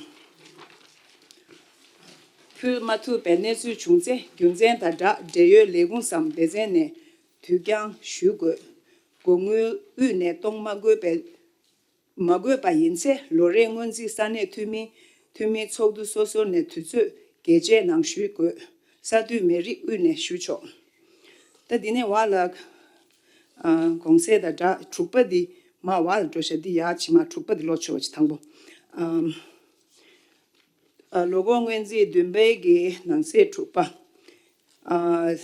ཕུལ་མ་ཐུབ་པའི་གནས་ཚུལ་བྱུང་ཚེ། རྒྱུ་མཚན་དང་སྦྲགས་འབྲེལ་ཡོད་ལས་ཁུངས་སམ་སྡེ་ཚན་ནས་དུས་འགྱངས་ཞུ་དགོས། དགོས་དངུལ་དབུས་ནས་གཏོང་མ་དགོས་པའི་མ་དགོས་པ་ཡིན་ཚེ་ལོ་རེའི་སྔོན་རྩིས་ས་གནས་འཐུས་མི་འཐུས་མིའི་ཚོགས་འདུ་སོ་སོ་ནས་དུས་ཚོད་རྒྱས་བཅད་ནང་ཞུ་དགོས། ས་འཐུས་མི་རིགས་དབུས་ནས་ཞུ་ཆོག་ད་འདི་ནས་བ་ལ། ཨ། གོང་གསལ་དང་སྦྲགས་དྲུག་པ་འདི་མ་བ་ལ་འགྲོ་ཤག་འདི་ཡག་ཕྱི་མ་དྲུག་པ་འདི་ཀློག་ཆོག་པ་ཅིག་དང་པོ། ཨ། ཨ། ལོ་འཁོར་སྔོན་རྩིས་བདུན་པའི་གི་ནང་གསེས་དྲུག་པ། ཨ།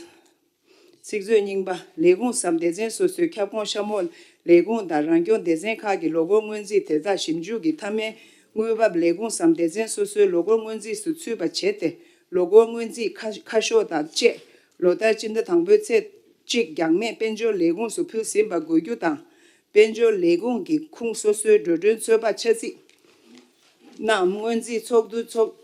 ཚིག་མཛོད་རྙིང་པ། ལས་ཁུངས་སམ་སྡེ་ཚན་སོ་སོའི་ཁྱབ་ཁོངས་གཤམ་འོག་ལས་ཁུངས་དང་རང་སྐྱོང་སྡེ་ཚན་ཁག་གི་ལོ་འཁོར་སྔོན་རྩིས་དེ་དག་ཞིབ་འཇུག་གི་མཐའ་མའི་དངུལ་འབབ་ལས་ཁུངས་སམ་སྡེ་ཚན་སོ་སོའི་ལོ་འཁོར་སྔོན་རྩིས་སུ་ཚུད་པ་བྱས་ཏེ། ལོ་འཁོར་སྔོན་རྩིས་ཁ་ཁ་ཤོག་དང་བཅས་ལོ་ལྟར་སྤྱི་ཟླ་དང་པོའི་ཚེས་གཅིག་འགྱངས་མེད་དཔལ་འབྱོར་ལས་ཁུངས་སུ་ཕུལ་ཟིན་པ་དགོས་རྒྱུ་དང་། དཔལ་འབྱོར་ལས་ཁུངས་ཀྱི་ཁུངས་སོ་སོའི་འགྲོ་གྲོན་ཚོད་དཔག་འཆར་རྩིས། ནམ་སྔོན་རྩིས་ཚོགས་འདུ་ཚོགས་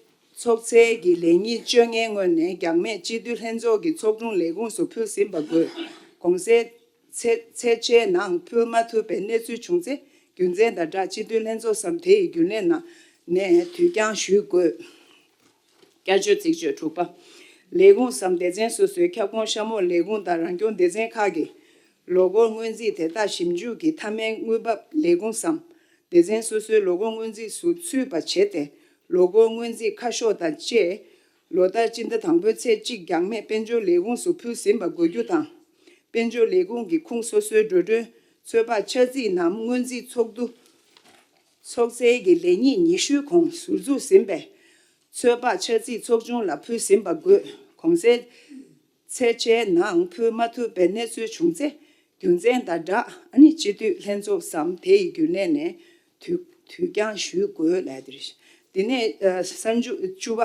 ཚོགས་ཚད་ཀྱི་ལས་ཉིན་བཅོ་ལྔའི་སྔོན་ནས་འགྱངས་མེད་སྤྱི་འཐུས་ལྷན་ཚོགས་ཀྱི་ཚོགས་དྲུང་ལས་ཁུངས་སུ་ཕུལ་ཟིན་པ་དགོས། གོང་གསལ་ཚད་ཚད་ཆའི་ནང་ཕུལ་མ་ཐུབ་པའི་གནས་ཚུལ་བྱུང་ཚེ། རྒྱུ་མཚན་དང་སྦྲགས་སྤྱི་འཐུས་ལྷན་ཚོགས་སམ་དེ་ཡི་རྒྱུན་ལས་ནང་ནས་དུས་འགྱངས་ཞུ་དགོས། བསྐྱར་བཅོས་ཚིག་བརྗོད་དྲུག་པ། ལས་ཁུངས་སམ་སྡེ་ཚན་སོ་སོའི་ཁྱབ་ཁོངས་གཤམ་འོག་ལས་ཁུངས་དང་རང་སྐྱོང་སྡེ་ཚན་ཁག་གི་ལོ་འཁོར་སྔོན་རྩིས་དེ་དག་ཞིབ་འཇུག་གི་མཐའ་མའི་དངུལ་འབབ་ལས་ཁུངས་སམ་སྡེ་ཚན་སོ་སོའི་ལོ་འཁོར་སྔོན་རྩིས་སུ་ཚུད་པ་བྱས་ཏེ། ལོ་འཁོར་སྔོན་རྩིས་ཁ་ཤོག་དང་བཅས་ལོ་ལྟར་སྤྱི་ཟླ་དང་པོའི་ཚེས་གཅིག་འགྱངས་མེད་དཔལ་འབྱོར་ལས་ཁུངས་སུ་ཕུལ་ཟིན་པ་དགོས་རྒྱུ་དང་། དཔལ་འབྱོར་ལས་ཁུངས་ཀྱི་ཁུངས་སོ་སོའི་འགྲོ་གྲོན་ཚོད་དཔག་འཆར་རྩིས་ནམ་སྔོན་རྩིས་ཚོགས་འདུ་ཚོགས་ཚད་ཀྱི་ལས་ཉིན་ཉི་ཤུའི་གོང་ཟུར་འཛུགས་ཟིན་པའི་ཚོད་དཔག་འཆར་རྩིས་ཚོགས་ཆུང་ལ་ཕུལ་ཟིན་པ་དགོས། གོང་གསལ་ཚད་ཆའི་ནང་ཕུལ་མ་ཐུབ་པའི་གནས་ཚུལ་བྱུང་ཚེ། རྒྱུ་མཚན་དང་སྦྲགས་ཨ་ནི་སྤྱི་འཐུས་ལྷན་ཚོགས་སམ་དེ་ཡི་རྒྱུན་ལས་ནས་དུས་དུས་འགྱངས་ཞུ་དགོས་ལབ་དེ་རེད། དེ་ནས་ཨ་གསར་འཇུག་བཅུ་པ།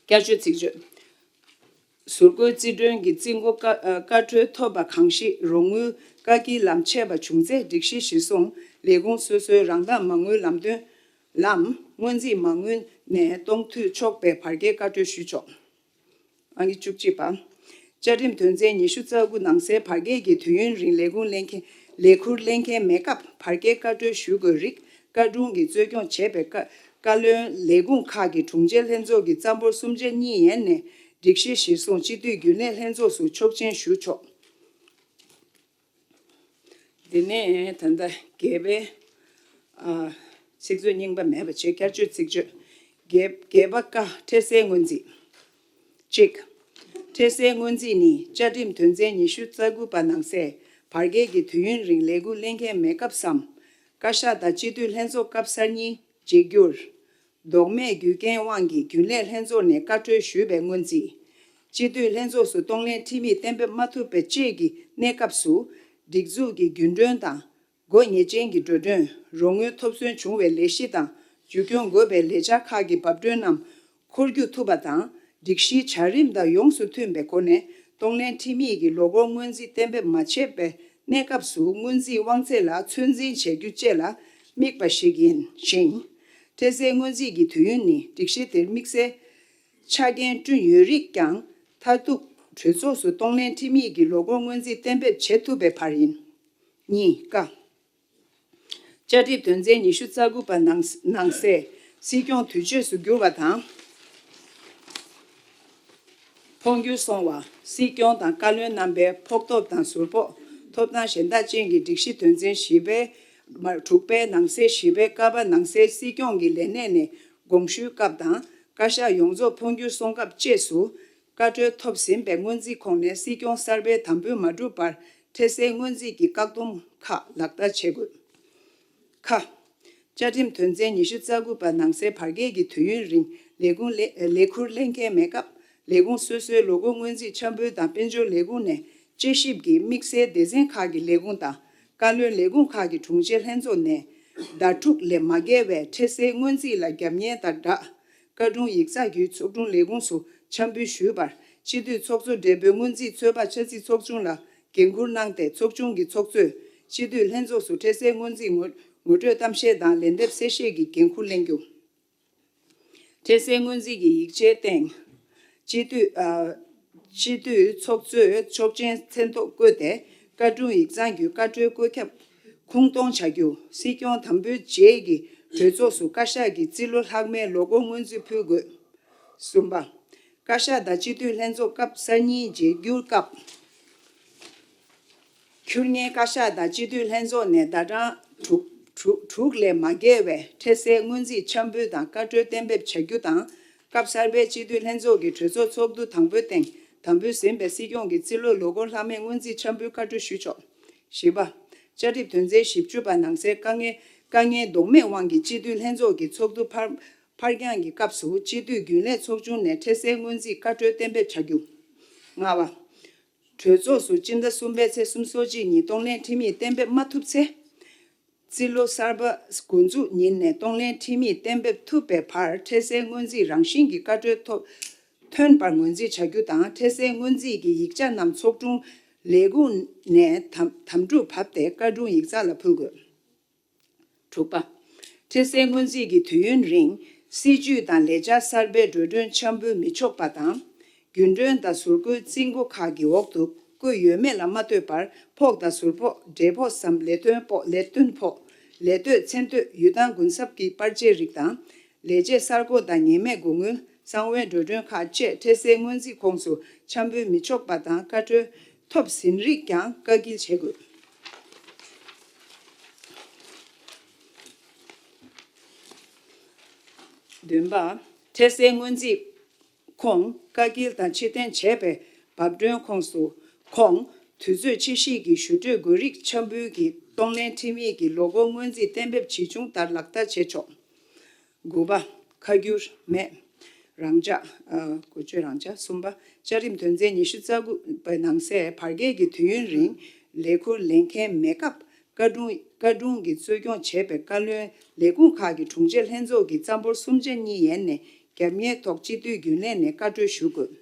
བསྐྱར་བཅོས་ཚིག་བརྗོད། ཟུར་བཀོལ་རྩིས་གྲོན་གྱི་རྩིས་འགོ་བཀའ་ཨ་བཀའ་འཁྲོལ་ཐོབ་པ་གང་ཞིག་རོགས་དངུལ་བཀག་སྐྱིལ་ལམ་ཆད་པ་བྱུང་ཚེ། སྒྲིག་གཞི་གཞིར་བཟུང་ལས་ཁུངས་སོ་སོའི་རང་བདག་མ་དངུལ་ལམ་སྟོན་ལམ་སྔོན་རྩིས་མ་དངུལ་ནས་གཏོང་འཐུས་ཆོག་པའི་བར་བརྒལ་བཀའ་འཁྲོལ་ཞུས་ཆོག་ཨང་ཀི་བཅུ་གཅིག་པ། བཅའ་ཁྲིམས་དོན་ཚན་ཉི་ཤུ་རྩ་དགུ་ནང་གསལ་བར་བརྒལ་གྱི་དུས་ཡུན་རིང་ལས་ཁུངས་ལེན་མཁན་ལས་ཁུར་ལེན་མཁན་མེད་སྐབས་བར་བརྒལ་བཀའ་འཁྲོལ་ཞུ་དགོས་རིགས་བཀའ་དྲུང་གིས་གཙོ་སྐྱོང་བྱས་པའི་བཀའ་བཀའ་བློན་ལས་ཁུངས་ཁག་གི་དྲུང་ཆེ་ལྷན་ཚོགས་ཀྱི་རྩ་འབོར་གསུམ་ཆ་གཉིས་ཡན་ནས་སྒྲིག་གཞི་གཞིར་བཟུང་སྤྱི་འཐུས་རྒྱུན་ལས་ལྷན་ཚོགས་སུ་ཆོག་མཆན་ཞུ་ཆོག་དེ་ནས་ད་ལྟ་བརྒྱད་པའི་ཨ་ཚིག་མཛོད་རྙིང་པ་མེད་པ་བྱས། བསྐྱར་བཅོས་ཚིག་བརྗོད། བརྒྱད་བརྒྱད་པ་ཀ་འཕྲལ་སེལ་སྔོན་རྩིས། གཅིག་འཕྲལ་སེལ་སྔོན་རྩིས་ནི་བཅའ་ཁྲིམས་དོན་ཚན་ཉི་ཤུ་རྩ་དགུ་པ་ནང་གསལ་བར་བརྒལ་གྱི་དུས་ཡུན་རིང་ལས་འགུལ་ལེན་མཁན་མེད་སྐབས་སམ། བཀའ་ཤག་དང་སྤྱི་འཐུས་ལྷན་ཚོགས་སྐབས་གསར་རྙིང་བརྗེ་བསྒྱུར། ལྡོག་མེད་རྒྱུ་རྐྱེན་དབང་གིས་རྒྱུན་ལས་ལྷན་ཚོགས་ནས་བཀའ་འཁྲོལ་ཞུས་པའི་སྔོན་རྩིས། སྤྱི་འཐུས་ལྷན་ཚོགས་སུ་གཏོང་ལེན་ཁྲིམས་ཡིག་གཏན་འབེབས་མ་ཐུབ་པའི་བཅས་ཀྱི་གནས་སྐབས་སུ། སྒྲིག་འཛུགས་ཀྱི་རྒྱུན་གྲོན་དང་། དགོས་ངེས་ཅན་གྱི་འགྲོ་གྲོན། རོགས་དངུལ་ཐོབ་ཟོན་བྱུང་བའི་ལས་གཞི་དང་རྒྱུས་སྐྱོང་དགོས་པའི་ལས་འཆར་ཁག་གི་བབ་བསྟུན་རྣམས་འཁོར་རྒྱུག་ཐུབ་པ་དང་། སྒྲིག་གཞིའི་བྱ་རིམ་དང་ཡོངས་སུ་མཐུན་པའི་སྒོ་ནས་གཏོང་ལེན་ཁྲིམས་ཡིག་གི་ལོ་འཁོར་སྔོན་རྩིས་གཏན་འབེབས་མ་བྱས་པའི་གནས་སྐབས་སུ་སྔོན་རྩིས་དབང་ཚད་ལ་ཚོད་འཛིན་བྱེད་རྒྱུ་བཅས་ལ་དམིགས་པ་ཞིག་ཡིན་ཞིང་། འཕྲལ་སེལ་སྔོན་རྩིས་ཀྱི་དུས་ཡུན་ནི་སྒྲིག་གཞི་དེར་དམིགས་བསལ་ཆ་རྐྱེན་བསྐྲུན་ཡོད་རིགས་ཀྱང་མཐར་ཐུག་གྲོས་ཚོགས་སུ་གཏོང་ལེན་ཁྲིམས་ཡིག་གི་ལོ་འཁོར་སྔོན་རྩིས་གཏན་འབེབས་བྱེད་ཐུབ་པའི་བར་ཡིན། གཉིས། ཀ་བཅའ་ཁྲིམས་དོན་ཚན་ཉི་ཤུ་རྩ་དགུ་པ་ནང་ནང་གསལ་སྲིད་སྐྱོང་དུས་ཆད་སུ་འགྱུར་བ་དང་། འཕོ་འགྱུར་སོང་བ། སྲིད་སྐྱོང་དང་བཀའ་བློན་རྣམ་པའི་ཕོགས་ཐོབ་དང་ཟུར་ཕོགས་ཐོབ་ཐང་གཞན་དག་ཅན་གྱི་སྒྲིག་གཞི་དོན་ཚན་བཞི་པའི་མ་དྲུག་པའི་ནང་གསལ་བཞི་པའི་ཀ་པ་ནང་གསལ་སྲིད་སྐྱོང་གི་ལས་གནས་ནས་དགོངས་ཞུའི་སྐབས་དང་བཀའ་ཤག་ཡོངས་རྫོགས་འཕོ་འགྱུར་སོང་སྐབས་བཅས་སུ། བཀའ་འཁྲོལ་ཐོབ་ཟིན་པའི་སྔོན་རྩིས་ཁོངས་ནས་སྲིད་སྐྱོང་གསར་པའི་དམ་འབུལ་མ་གྲུབ་པར་འཕྲལ་སེལ་སྔོན་རྩིས་ཀྱི་བཀག་སྡོམ་ཁག་ལག་བསྟར་བྱེད་དགོས། ཁ། བཅའ་ཁྲིམས་དོན་ཚན་ཉི་ཤུ་རྩ་དགུ་པ་ནང་གསལ་བར་བརྒལ་གྱི་དུས་ཡུན་རིང་ལས་ཁུངས་ལས་ལས་ཁུར་ལེན་མཁན་མེད་སྐབས་ལས་ཁུངས་སོ་སོའི་ལོ་འཁོར་སྔོན་རྩིས་འཆར་འབུལ་དང་དཔལ་འབྱོར་ལས་ཁུངས་ནས་དཔྱད་ཞིབ་ཀྱིས་དམིགས་བསལ་སྡེ་ཚན་ཁག་གི་ལས་ཁུངས་དང་བཀའ་བློན་ལས་ཁུངས་ཁག་གི་དྲུང་ཆེ་ལྷན་ཚོགས་ནས་ཟླ་དྲུག་ལས་མ་བརྒལ་བའི་འཕྲལ་སེལ་སྔོན་རྩིས་ལ་རྒྱབ་གཉེར་དང་སྦྲགས། བཀའ་དྲུང་ཡིག་ཚགས་བརྒྱུད་ཚོགས་དྲུང་ལས་ཁུངས་སུ་འཆར་འབུལ་ཞུས་པར་སྤྱི་འཐུས་ཚོགས་གཙོ་སྦྲེལ་པོས་སྔོན་རྩིས་ཚོད་དཔག་འཆར་རྩིས་ཚོགས་ཆུང་ལ་འགན་འཁུར་གནང་སྟེ་ཚོགས་ཆུང་གི་ཚོགས་གཙོས་སྤྱི་འཐུས་ལྷན་ཚོགས་སུ་འཕྲལ་སེལ་སྔོན་རྩིས་ངོ་ངོ་སྤྲོད་གཏམ་བཤད་དང་ལན་འདེབས་གསལ་བཤད་ཀྱི་འགན་འཁུར་གླེང་རྒྱུ། འཕྲལ་སེལ་སྔོན་རྩིས་ཀྱི་ཡིག་ཆའི་སྟེང་སྤྱི་འཐུས་ཨ། སྤྱི་འཐུས་ཚོགས་གཙོས་ཆོག་མཆན་མཚན་ཐོ་བཀོད་དེ་བཀའ་དྲུང་ཡིག་ཚང་བརྒྱུད་བཀའ་འཁྲོལ་བཀོད་ཁྱབ་ཁུངས་གཏོང་བྱ་རྒྱུ། སྲིད་སྐྱོང་དམ་འབུལ་རྗེས་ཀྱི་གྲོས་ཚོགས་སུ་བཀའ་ཤག་གིས་རྩིས་ལོ་ལྷག་མའི་ལོ་འཁོར་སྔོན་རྩིས་ཕུལ་དགོས། གསུམ་པ། བཀའ་ཤག་དང་སྤྱི་འཐུས་ལྷན་ཚོགས་སྐབས་གསར་རྙིང་བརྗེ་བསྒྱུར་སྐབས། ཁྱུར་ངའི་བཀའ་ཤག་དང་སྤྱི་འཐུས་ལྷན་ཚོགས་ནས་ཟླ་གྲངས་དྲུག་དྲུག་དྲུག་ལས་མ་བརྒལ་བའི་འཕྲལ་སེལ་སྔོན་རྩིས་འཆར་འབུལ་དང་བཀའ་འཁྲོལ་གཏན་འབེབས་བྱ་རྒྱུ་དང་། སྐབས་གསར་པའི་སྤྱི་འཐུས་ལྷན་ཚོགས་ཀྱི་གྲོས་ཚོགས་ཚོགས་འདུ་དང་པོའི་སྟེང་དམ་འབུལ་ཟིན་པའི་སྲིད་སྐྱོང་གི་རྩིས་ལོ་ལོ་འཁོར་ལྷག་མའི་སྔོན་རྩིས་འཆར་འབུལ་བཀའ་འཁྲོལ་ཞུ་ཆོག་བཞི་པ། བཅའ་ཁྲིམས་དོན་ཚན་བཞི་བཅུ་པ་ནང་གསལ་དཀའ་ངལ་དཀའ་ངལ་ལྡོག་མེད་དབང་གིས་སྤྱི་འཐུས་ལྷན་ཚོགས་ཀྱི་ཚོགས་འདུ་ཕར་ཕར་འགྱངས་ཀྱི་སྐབས་སུ་སྤྱི་འཐུས་རྒྱུན་ལས་ཚོགས་ཆུང་ནས་འཕྲལ་སེལ་སྔོན་རྩིས་བཀའ་འཁྲོལ་གཏན་འབེབས་བྱ་རྒྱུ། ལྔ་པ། གྲོས་ཚོགས་སུ་སྤྱི་ཟླ་གསུམ་པའི་ཚེས་སུམ་ཅུ་སོ་གཅིག་ཉིན་གཏོང་ལེན་ཁྲིམས་ཡིག་གཏན་འབེབས་མ་ཐུབ་ཚེ། རྩིས་ལོ་གསར་པ་འགོ་འཛུགས་ཉིན་ནས་གཏོང་ལེན་ཁྲིམས་ཡིག་གཏན་འབེབས་ཐུབ་པའི་བར་འཕྲལ་སེལ་སྔོན་རྩིས་རང་བཞིན་གྱི་བཀའ་འཁྲོལ་ཐོབ་ཐོན་པར་ངོས་འཛིན་བྱ་རྒྱུ་དང་། འཕྲལ་སེལ་སྔོན་རྩིས་ཀྱི་ཡིག་ཆ་རྣམས་ཚོགས་དྲུང་ལས་ཁུངས་ནས་དམ་དམ་ཕྲུག་བབས་ཏེ་བཀའ་དྲུང་ཡིག་ཚང་ལ་ཕུལ་དགོས། དྲུག་པ། འཕྲལ་སེལ་སྔོན་རྩིས་ཀྱི་དུས་ཡུན་རིང་སྲིད་ཇུས་དང་ལས་འཆར་གསར་པའི་འགྲོ་གྲོན་འཆར་འབུལ་མི་ཆོག་པ་དང་། རྒྱུན་གྲོན་དང་ཟུར་བཀོལ་རྩིས་འགོ་ཁག་གི་འོག་ཏུ་བཀོད་ཡོད་མེད་ལ་མ་ལྟོས་པར་ཕོགས་དང་ཟུར་ཕོགས། འབྲས་ཕོགས་སམ་ལས་དོན་ཕོགས། ལས་དོན་ཕོགས། ལས་གཏོད་མཚན་གཏོད། ཡུལ་ཐང་གུན་གསབ་ཀྱི་པར་ཆས་རིགས་དང་། ལས་བྱེད་གསར་བསྐོ་དང་ཉེས་མེད་སྒོ་དངུལ། གསང་བའི་འགྲོ་གྲོན་ཁག་བཅས་འཕྲལ་སེལ་སྔོན་རྩིས་ཁོངས་སུ་འཆར་འབུལ་མི་ཆོག་པ་དང་། བཀའ་འཁྲོལ་ཐོབ་ཟིན་རིགས་ཀྱང་བཀག་སྐྱིལ་བྱེད་དགོས། བདུན་པ། འཕྲལ་སེལ་སྔོན་རྩིས་ཁོངས་བཀག་སྐྱིལ་དང་ཕྱིར་འཐེན་བྱས་པའི་བབ་བསྟུན་ཁོངས་སུ་ཁོངས་དུས་ཚོད་ཕྱིར་བཤིག་གི་ཞུ་གཏུག་དགོས་རིགས་འཆར་འབུལ་གྱི་གཏོང་ལེན་ཁྲིམས་ཡིག་གི་ལོ་འཁོར་སྔོན་རྩིས་གཏན་འབེབས་ཇི་བྱུང་ལྟར་ལག་བསྟར་བྱེད་ཆོག་དགུ་པ། ཁ་བསྒྱུར་མེད། རང་འཇགས། ཨ། བཀོལ་སྤྱོད་རང་འཇགས། གསུམ་པ། བཅའ་ཁྲིམས་དོན་ཚན་ཉི་ཤུ་རྩ་དགུ་པའི་ནང་གསལ་བར་བརྒལ་གྱི་དུས་ཡུན་རིང་ལས་ཁུར་ལེན་མཁན་མེད་སྐབས་བཀའ་དྲུང་བཀའ་དྲུང་གིས་གཙོ་སྐྱོང་བྱས་པའི་བཀའ་བློན་ལས་ཁུངས་ཁག་གི་དྲུང་ཆེ་ལྷན་ཚོགས་ཀྱི་རྩ་འབོར་གསུམ་ཆ་གཉིས་ཡན་ནས་རྒྱབ་གཉེར་ཐོག་སྤྱི་འཐུས་རྒྱུན་ལས་ནས་བཀའ་འཁྲོལ་ཞུ་དགོས།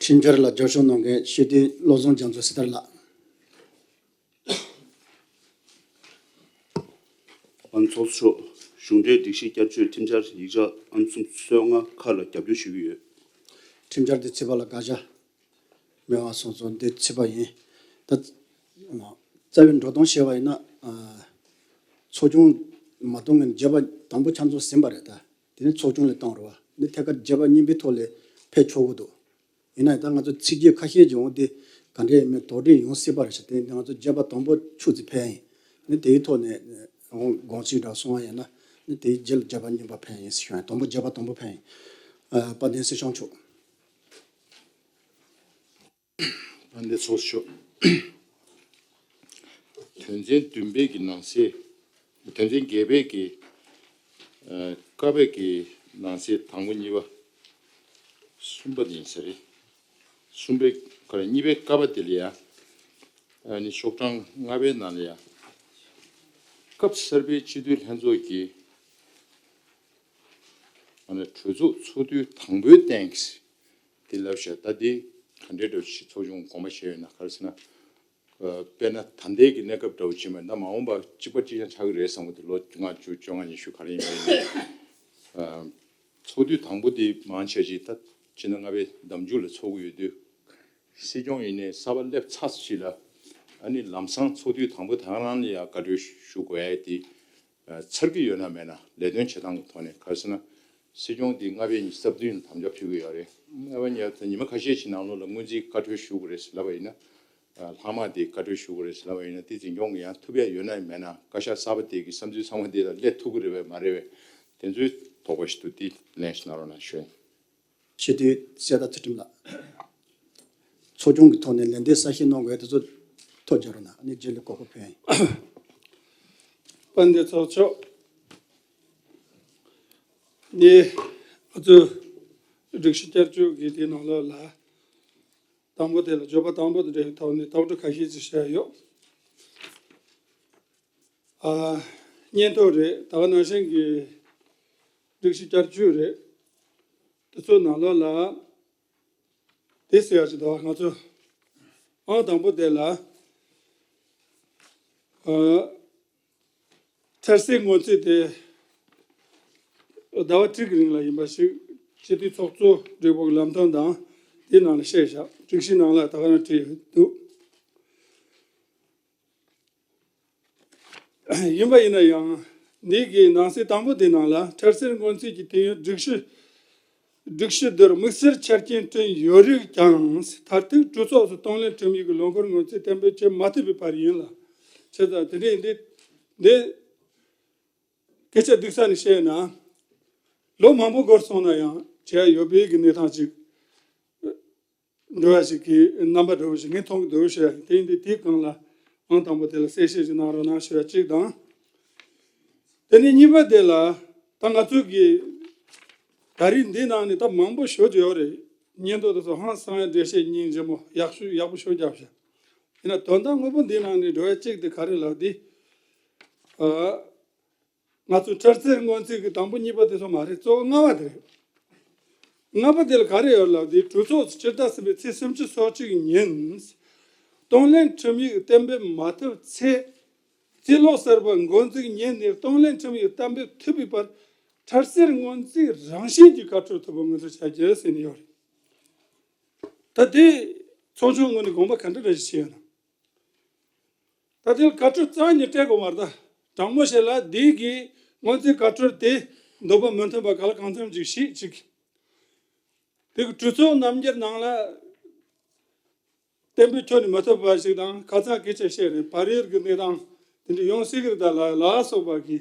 ཁྲིམས་འཆར་ལ་རྒྱབ་སྐྱོར་གནང་མཁན་སྤྱི་འཐུས་བློ་བཟང་རྒྱ་མཚོ་སྲི་ཐར་ལགས། ཨ། ཚོགས་གཙོ་མཆོག་གཞུང་འབྲེལ་སྒྲིག་གཞི་བསྐྱར་བཅོས་ཁྲིམས་འཆར་ཡིག་ཆ་ཨང་སུམ་ཅུ་སོ་ལྔ་ཁ་ལ་རྒྱབ་སྐྱོར་ཞུ་གི་ཡོད། ཁྲིམས་འཆར་འདི་ཚིག་པ་ལ་དགག་བྱ་མེད་པ་སོང་ཙང་འདི་ཚིག་པ་ཡིན། ད་རྩ་བའི་འགྲོ་སྟངས་བཤད་པ་ཡིན་ན། ཨ། ཚོགས་ཆུང་མ་གཏོང་གིན་བརྗེ་པ་དང་པོ་ཆ་ཚང་ཟིན་པ་རེད། ད་དེ་ནས་ཚོགས་ཆུང་ལ་བཏང་རེད་བ། འདི་ཐད་ཀར་བརྗེ་པ་གཉིས་པའི་ཐོག་ལ་ཕེབས་ཆོག་གི་འདུག་ཡིན་ན་ད་ང་ཚོ་ཚིག་བརྗོད་ཁ་ཤས་ཀྱི་འོང་དེ་ག་འདྲ་ཡིན་མིན་དོགས་འདྲི་ཡོང་སྲིད་པ་རེད་ཤག་དེ་ང་ཚོ་བརྗེ་པ་དང་པོ་ཆུ་ཚོད་ཕེབས་ཡིན། ནི་དེའི་ཐོག་ནས་འོང་དགོངས་གཅིག་འདྲ་གསུང་བ་ཡིན་ན། ནི་དེའི་རྗེས་ལ་བརྗེ་པ་གཉིས་པ་ཕེབས་ཡིན་ཞུ་ཡིན། དང་པོ་བརྗེ་པ་དང་པོ་ཕེབས་ཡིན། ཨ། དཔལ་ལྡན་སྲིད་སྐྱོང་མཆོག་དཔལ་ལྡན་ཚོགས་གཙོ་མཆོག་དོན་ཚན་བདུན་པའི་གི་ནང་གསེས། དོན་ཚན་བརྒྱད་པའི་གི། ཨ། ཀ་པའི་གི་ནང་གསེས་དང་པོ་གཉིས་པ། གསུམ་པ་དེ་ཡིན་ས་རེད། གསུམ་པའི་ཁ་རེ་གཉིས་པའི་ཀ་པ་དེ་ལ་ཡ། ཨ་ནི་ཤོག་གྲངས་ལྔ་པའི་ནང་ལ་ཡ། སྐབས་གསར་པའི་སྤྱི་འཐུས་ལྷན་ཚོགས་ཀྱི་ཨ་ནི་གྲོས་ཚོགས་ཚོགས་དུས་དང་པོའི་སྟེང་གི་དེ་ལབ་ཤག་ད་དེ་ག་འདྲའི་འདྲ་ཞིག་ཚོགས་ཆུང་དགོངས་པ་བཞེས་ཡོད་ན། ག་རེ་ཟེར་ན། ཨ། དཔེར་ན་ད་ལྟའི་གི་གནས་སྐབས་འདྲ་བོ་ཅིག་མེད་ན། མ་འོངས་པ་གཅིག་པ་གཅིག་རྐྱང་ཆགས་ཀྱི་རེད་བསམ་གི་འདུག་ལོ་ལྔ་བཅུ་བཅོ་ལྔ་ཉི་ཤུ་ག་རེ་ཡིན་པ་ཡིན་ནའི། ཨ། ཚོགས་དུས་དང་པོ་དེ་མང་ཆེ་ཅིག་ད་ཕྱི་ཟླ་ལྔ་པའི་ཟླ་མཇུག་ལ་ཚོགས་ཀྱི་ཡོད་དུས། སྲིད་སྐྱོང་ཡིན་ནའི་གསར་པ་སླེབས་ཚར་ཞིག་ལ། ཨ་ནི་ལམ་སང་ཚོགས་དུས་དང་པོ་དེ་ག་རང་ལ་ཡང་བཀའ་འཁྲོལ་ཞུ་དགོས་ཡ་དེ། ཨ། ཚར་གྱི་ཡོད་ན་མེད་ན། ལས་དོན་བྱེད་སྟངས་ཀྱི་ཐོག་ནས། ག་རེ་ཟེར་ན། སྲིད་སྐྱོང་དེ་ལྔ་པའི་ཉི་ཤུ་རྩ་བདུན་ལ་དམ་བཅའ་ཕུལ་གྱི་ཡོད་རེད། ལྔ་པའི་ཉི་ཤུ་རྩ་ཉི་མ་ཁ་ཤས་ཤིག་ནང་ལོགས་ལ་སྔོན་རྩིས་བཀའ་འཁྲོལ་ཞུ་དགོས་རེད་ཟེར་ལབ་པ་ཡིན་ན། ཨ། ལྷག་མ་དེ་བཀའ་འཁྲོལ་ཞུ་དགོས་རེད་ཟེར་ལབ་པ་ཡིན་ན། དེ་འཛིན་སྐྱོང་གིས་ཡང་ཐུབ་ཡ་ཡོད་ན་མེད་ན། བཀའ་ཤག་གསར་པ་དེ་གི་བསམ་ཚུལ་ཚང་མ་དེ་ལ་སླེབས་ཐུབ་ཀྱི་རེད་པས་མ་རེད་པས། དེ་ཚོའི་དོགས་པ་ཞིག་འདུག་དེ་ལན་ཞིག་གནང་རོགས་གནང་ཞུ། སྤྱི་འཐུས་གསེར་རྟ་ཚུལ་ཁྲིམས་ལགས། ཚོགས་ཆུང་གི་ཐོག་ནས་ལན་འདེབས་གསལ་བཤད་གནང་དགོས་དེ་ཚོ་ཐོ་སྦྱར་རོགས་གནང་། ཨ་ནི་རྗེས་ལ་གོ་སྐབས་ཕུལ་ཡིན། དཔལ་ལྡན་ཚོགས་གཙོ། འདི་ང་ཚོ་སྒྲིག་གཞི་བསྐྱར་བཅོས་ཀྱི་དེ་ནང་ལོགས་ལ། དང་པོ་དེ་ལ་བརྗོད་པ་དང་པོ་དང་འབྲེལ་བའི་ཐོག་ནས་དོགས་འདྲི་ཁ་ཤས་ཅིག་བཤད་ཡོད། ཨ། སྙན་ཐོ་རེད། ད་ག་ནང་བཞིན་གྱི་སྒྲིག་གཞི་བསྐྱར་བཅོས་རེད། དེ་ཚོའི་ནང་ལོགས་ལ་དེ་ཟེར་ཡག་ཅིག་འདུག་ང་ཚོ་ཨང་དང་པོ་དེ་ལ། ཨ། འཕྲལ་སེལ་སྔོན་རྩིས་དེ་ཟླ་བ་དྲུག་གི་རིང་ལ་ཡིན་པ་ཞིག་སྤྱི་འཐུས་ཚོགས་གཙོ་སྦྲེལ་པོ་གི་ལམ་སྟོན་དང་དེའི་ནང་ལ་བཤད་བཞག་སྒྲིག་གཞི་ནང་ལ་ད་ག་རང་བྲིས་ཡོད་འདུག་ཡིན་པ་ཡིན་ན་ཡང་། འདི་གི་ནང་གསེས་དང་པོ་དེའི་ནང་ལ། འཕྲལ་སེལ་སྔོན་རྩིས་ཀྱི་དུས་ཡུན་སྒྲིག་གཞི། སྒྲིག་གཞི་དེར་དམིགས་བསལ་ཆ་རྐྱེན་བསྐྲུན་ཡོད་རིགས་ཀྱང་། མཐར་ཐུག་གྲོས་ཚོགས་སུ་གཏོང་ལེན་ཁྲིམས་ཡིག་གི་ལོ་འཁོར་སྔོན་རྩིས་གཏན་འབེབས་བྱེད་མ་ཐུབ་པའི་བར་ཡིན་ལ། བྱས་ཙང་དེ་འདྲའི་འདི་འདི་སྐད་ཆ་སྡུག་ས་ནས་བཤད་ན། ལོ་མང་པོ་འགོར་སོང་ན་ཡང་བྱས་ཡོད་པའི་གི་གནས་སྟངས་ཅིག་འགྲོ་བ་ཞིག་གི་རྣམ་པ་འདྲ་བོ་ཞིག་ངས་མཐོང་གི་འདུག་ཞུ་ཡ་ཡིན། དེ་ཡིན་དུས་དེའི་སྒང་ལ་ཨང་དང་པོ་དེ་ལ་གསལ་བཤད་ཅིག་གནང་རོགས་གནང་ཞུ་ཡ་གཅིག་དང་། དེ་ནས་གཉིས་པ་དེ་ལ་ད་ང་ཚོ་གི་ད་རེས་འདི་ནང་ནས་ད་མང་པོ་ཤོད་ཀྱི་ཡོད་རེད། སྙན་ཐོ་དེ་ཚོ་ཧང་སང་ཡ་འགྲེལ་བཤད་སྙིང་རྗེ་མོ་ཡག་ཤོས་ཡག་པོ་ཤོད་རྒྱབ་ཤག་ཡིན་ན་དོན་དག་དངོས་པོ་འདི་ནང་ནས་འགྲོ་ཡ་གཅིག་དེ་ག་རེ་ལབ་དུས། ཨ། ང་ཚོ་འཕྲལ་སེལ་སྔོན་རྩིས་ཀྱི་དང་པོ་གཉིས་པ་དེ་ཚོ་མ་རེད། གཙོ་བོ་ལྔ་པ་དེ་རེད། ལྔ་པ་དེ་ལ་ག་རེ་ཡོད་ལབ་དུས། གྲོས་ཚོགས་སུ་སྤྱི་ཟླ་གསུམ་པའི་ཚེས་སུམ་ཅུ་སོ་གཅིག་ཉིན་གཏོང་ལེན་ཁྲིམས་ཡིག་གཏན་འབེབས་མ་ཐུབ་ཚེ། རྩིས་ལོ་གསར་པ་འགོ་འཛུགས་ཉིན་ནས་གཏོང་ལེན་ཁྲིམས་ཡིག་གཏན་འབེབས་ཐུབ་པའི་བར་འཕྲལ་སེལ་སྔོན་རྩིས་རང་བཞིན་གྱི་བཀའ་འཁྲོལ་ཐོབ་པ་ངོས་འཛིན་བྱ་རྒྱུ་ཟེར་ནས་ཡོད་རེད། ད་དེ་ཚོགས་ཆུང་ངོས་ནས་དགོངས་པ་ག་འདྲ་འདྲ་ཞིག་བྱས་ཡོད་ན། ད་དེ་ལ་བཀའ་འཁྲོལ་རྩ་བ་ཉིད་སྤྲད་དགོས་མ་རེད། ད་དྲང་མོ་བཤད་ན་འདི་གི་སྔོན་རྩིས་བཀའ་འཁྲོལ་དེ་འདོད་པ་མི་མཐུན་པ་ག་ལ་གང་འཚམ་ཅིག་ཞིག་ཅིག་དེ་གི་གྲོས་ཚོགས་རྣམ་འགྱུར་ནང་ལ་གཏན་འབེབས་ཁྱོན་ནས་མི་ཐུབ་པ་ཞིག་དང་། ཁ་སང་སྐད་ཆ་བཤད་རེད། བག་ཡོད་ཀྱི་གནས་སྟངས་དེ་འདྲ་ཡོང་སྲིད་ཀྱི་རེད། ད་ལ་ལ་སོགས་པ་གི་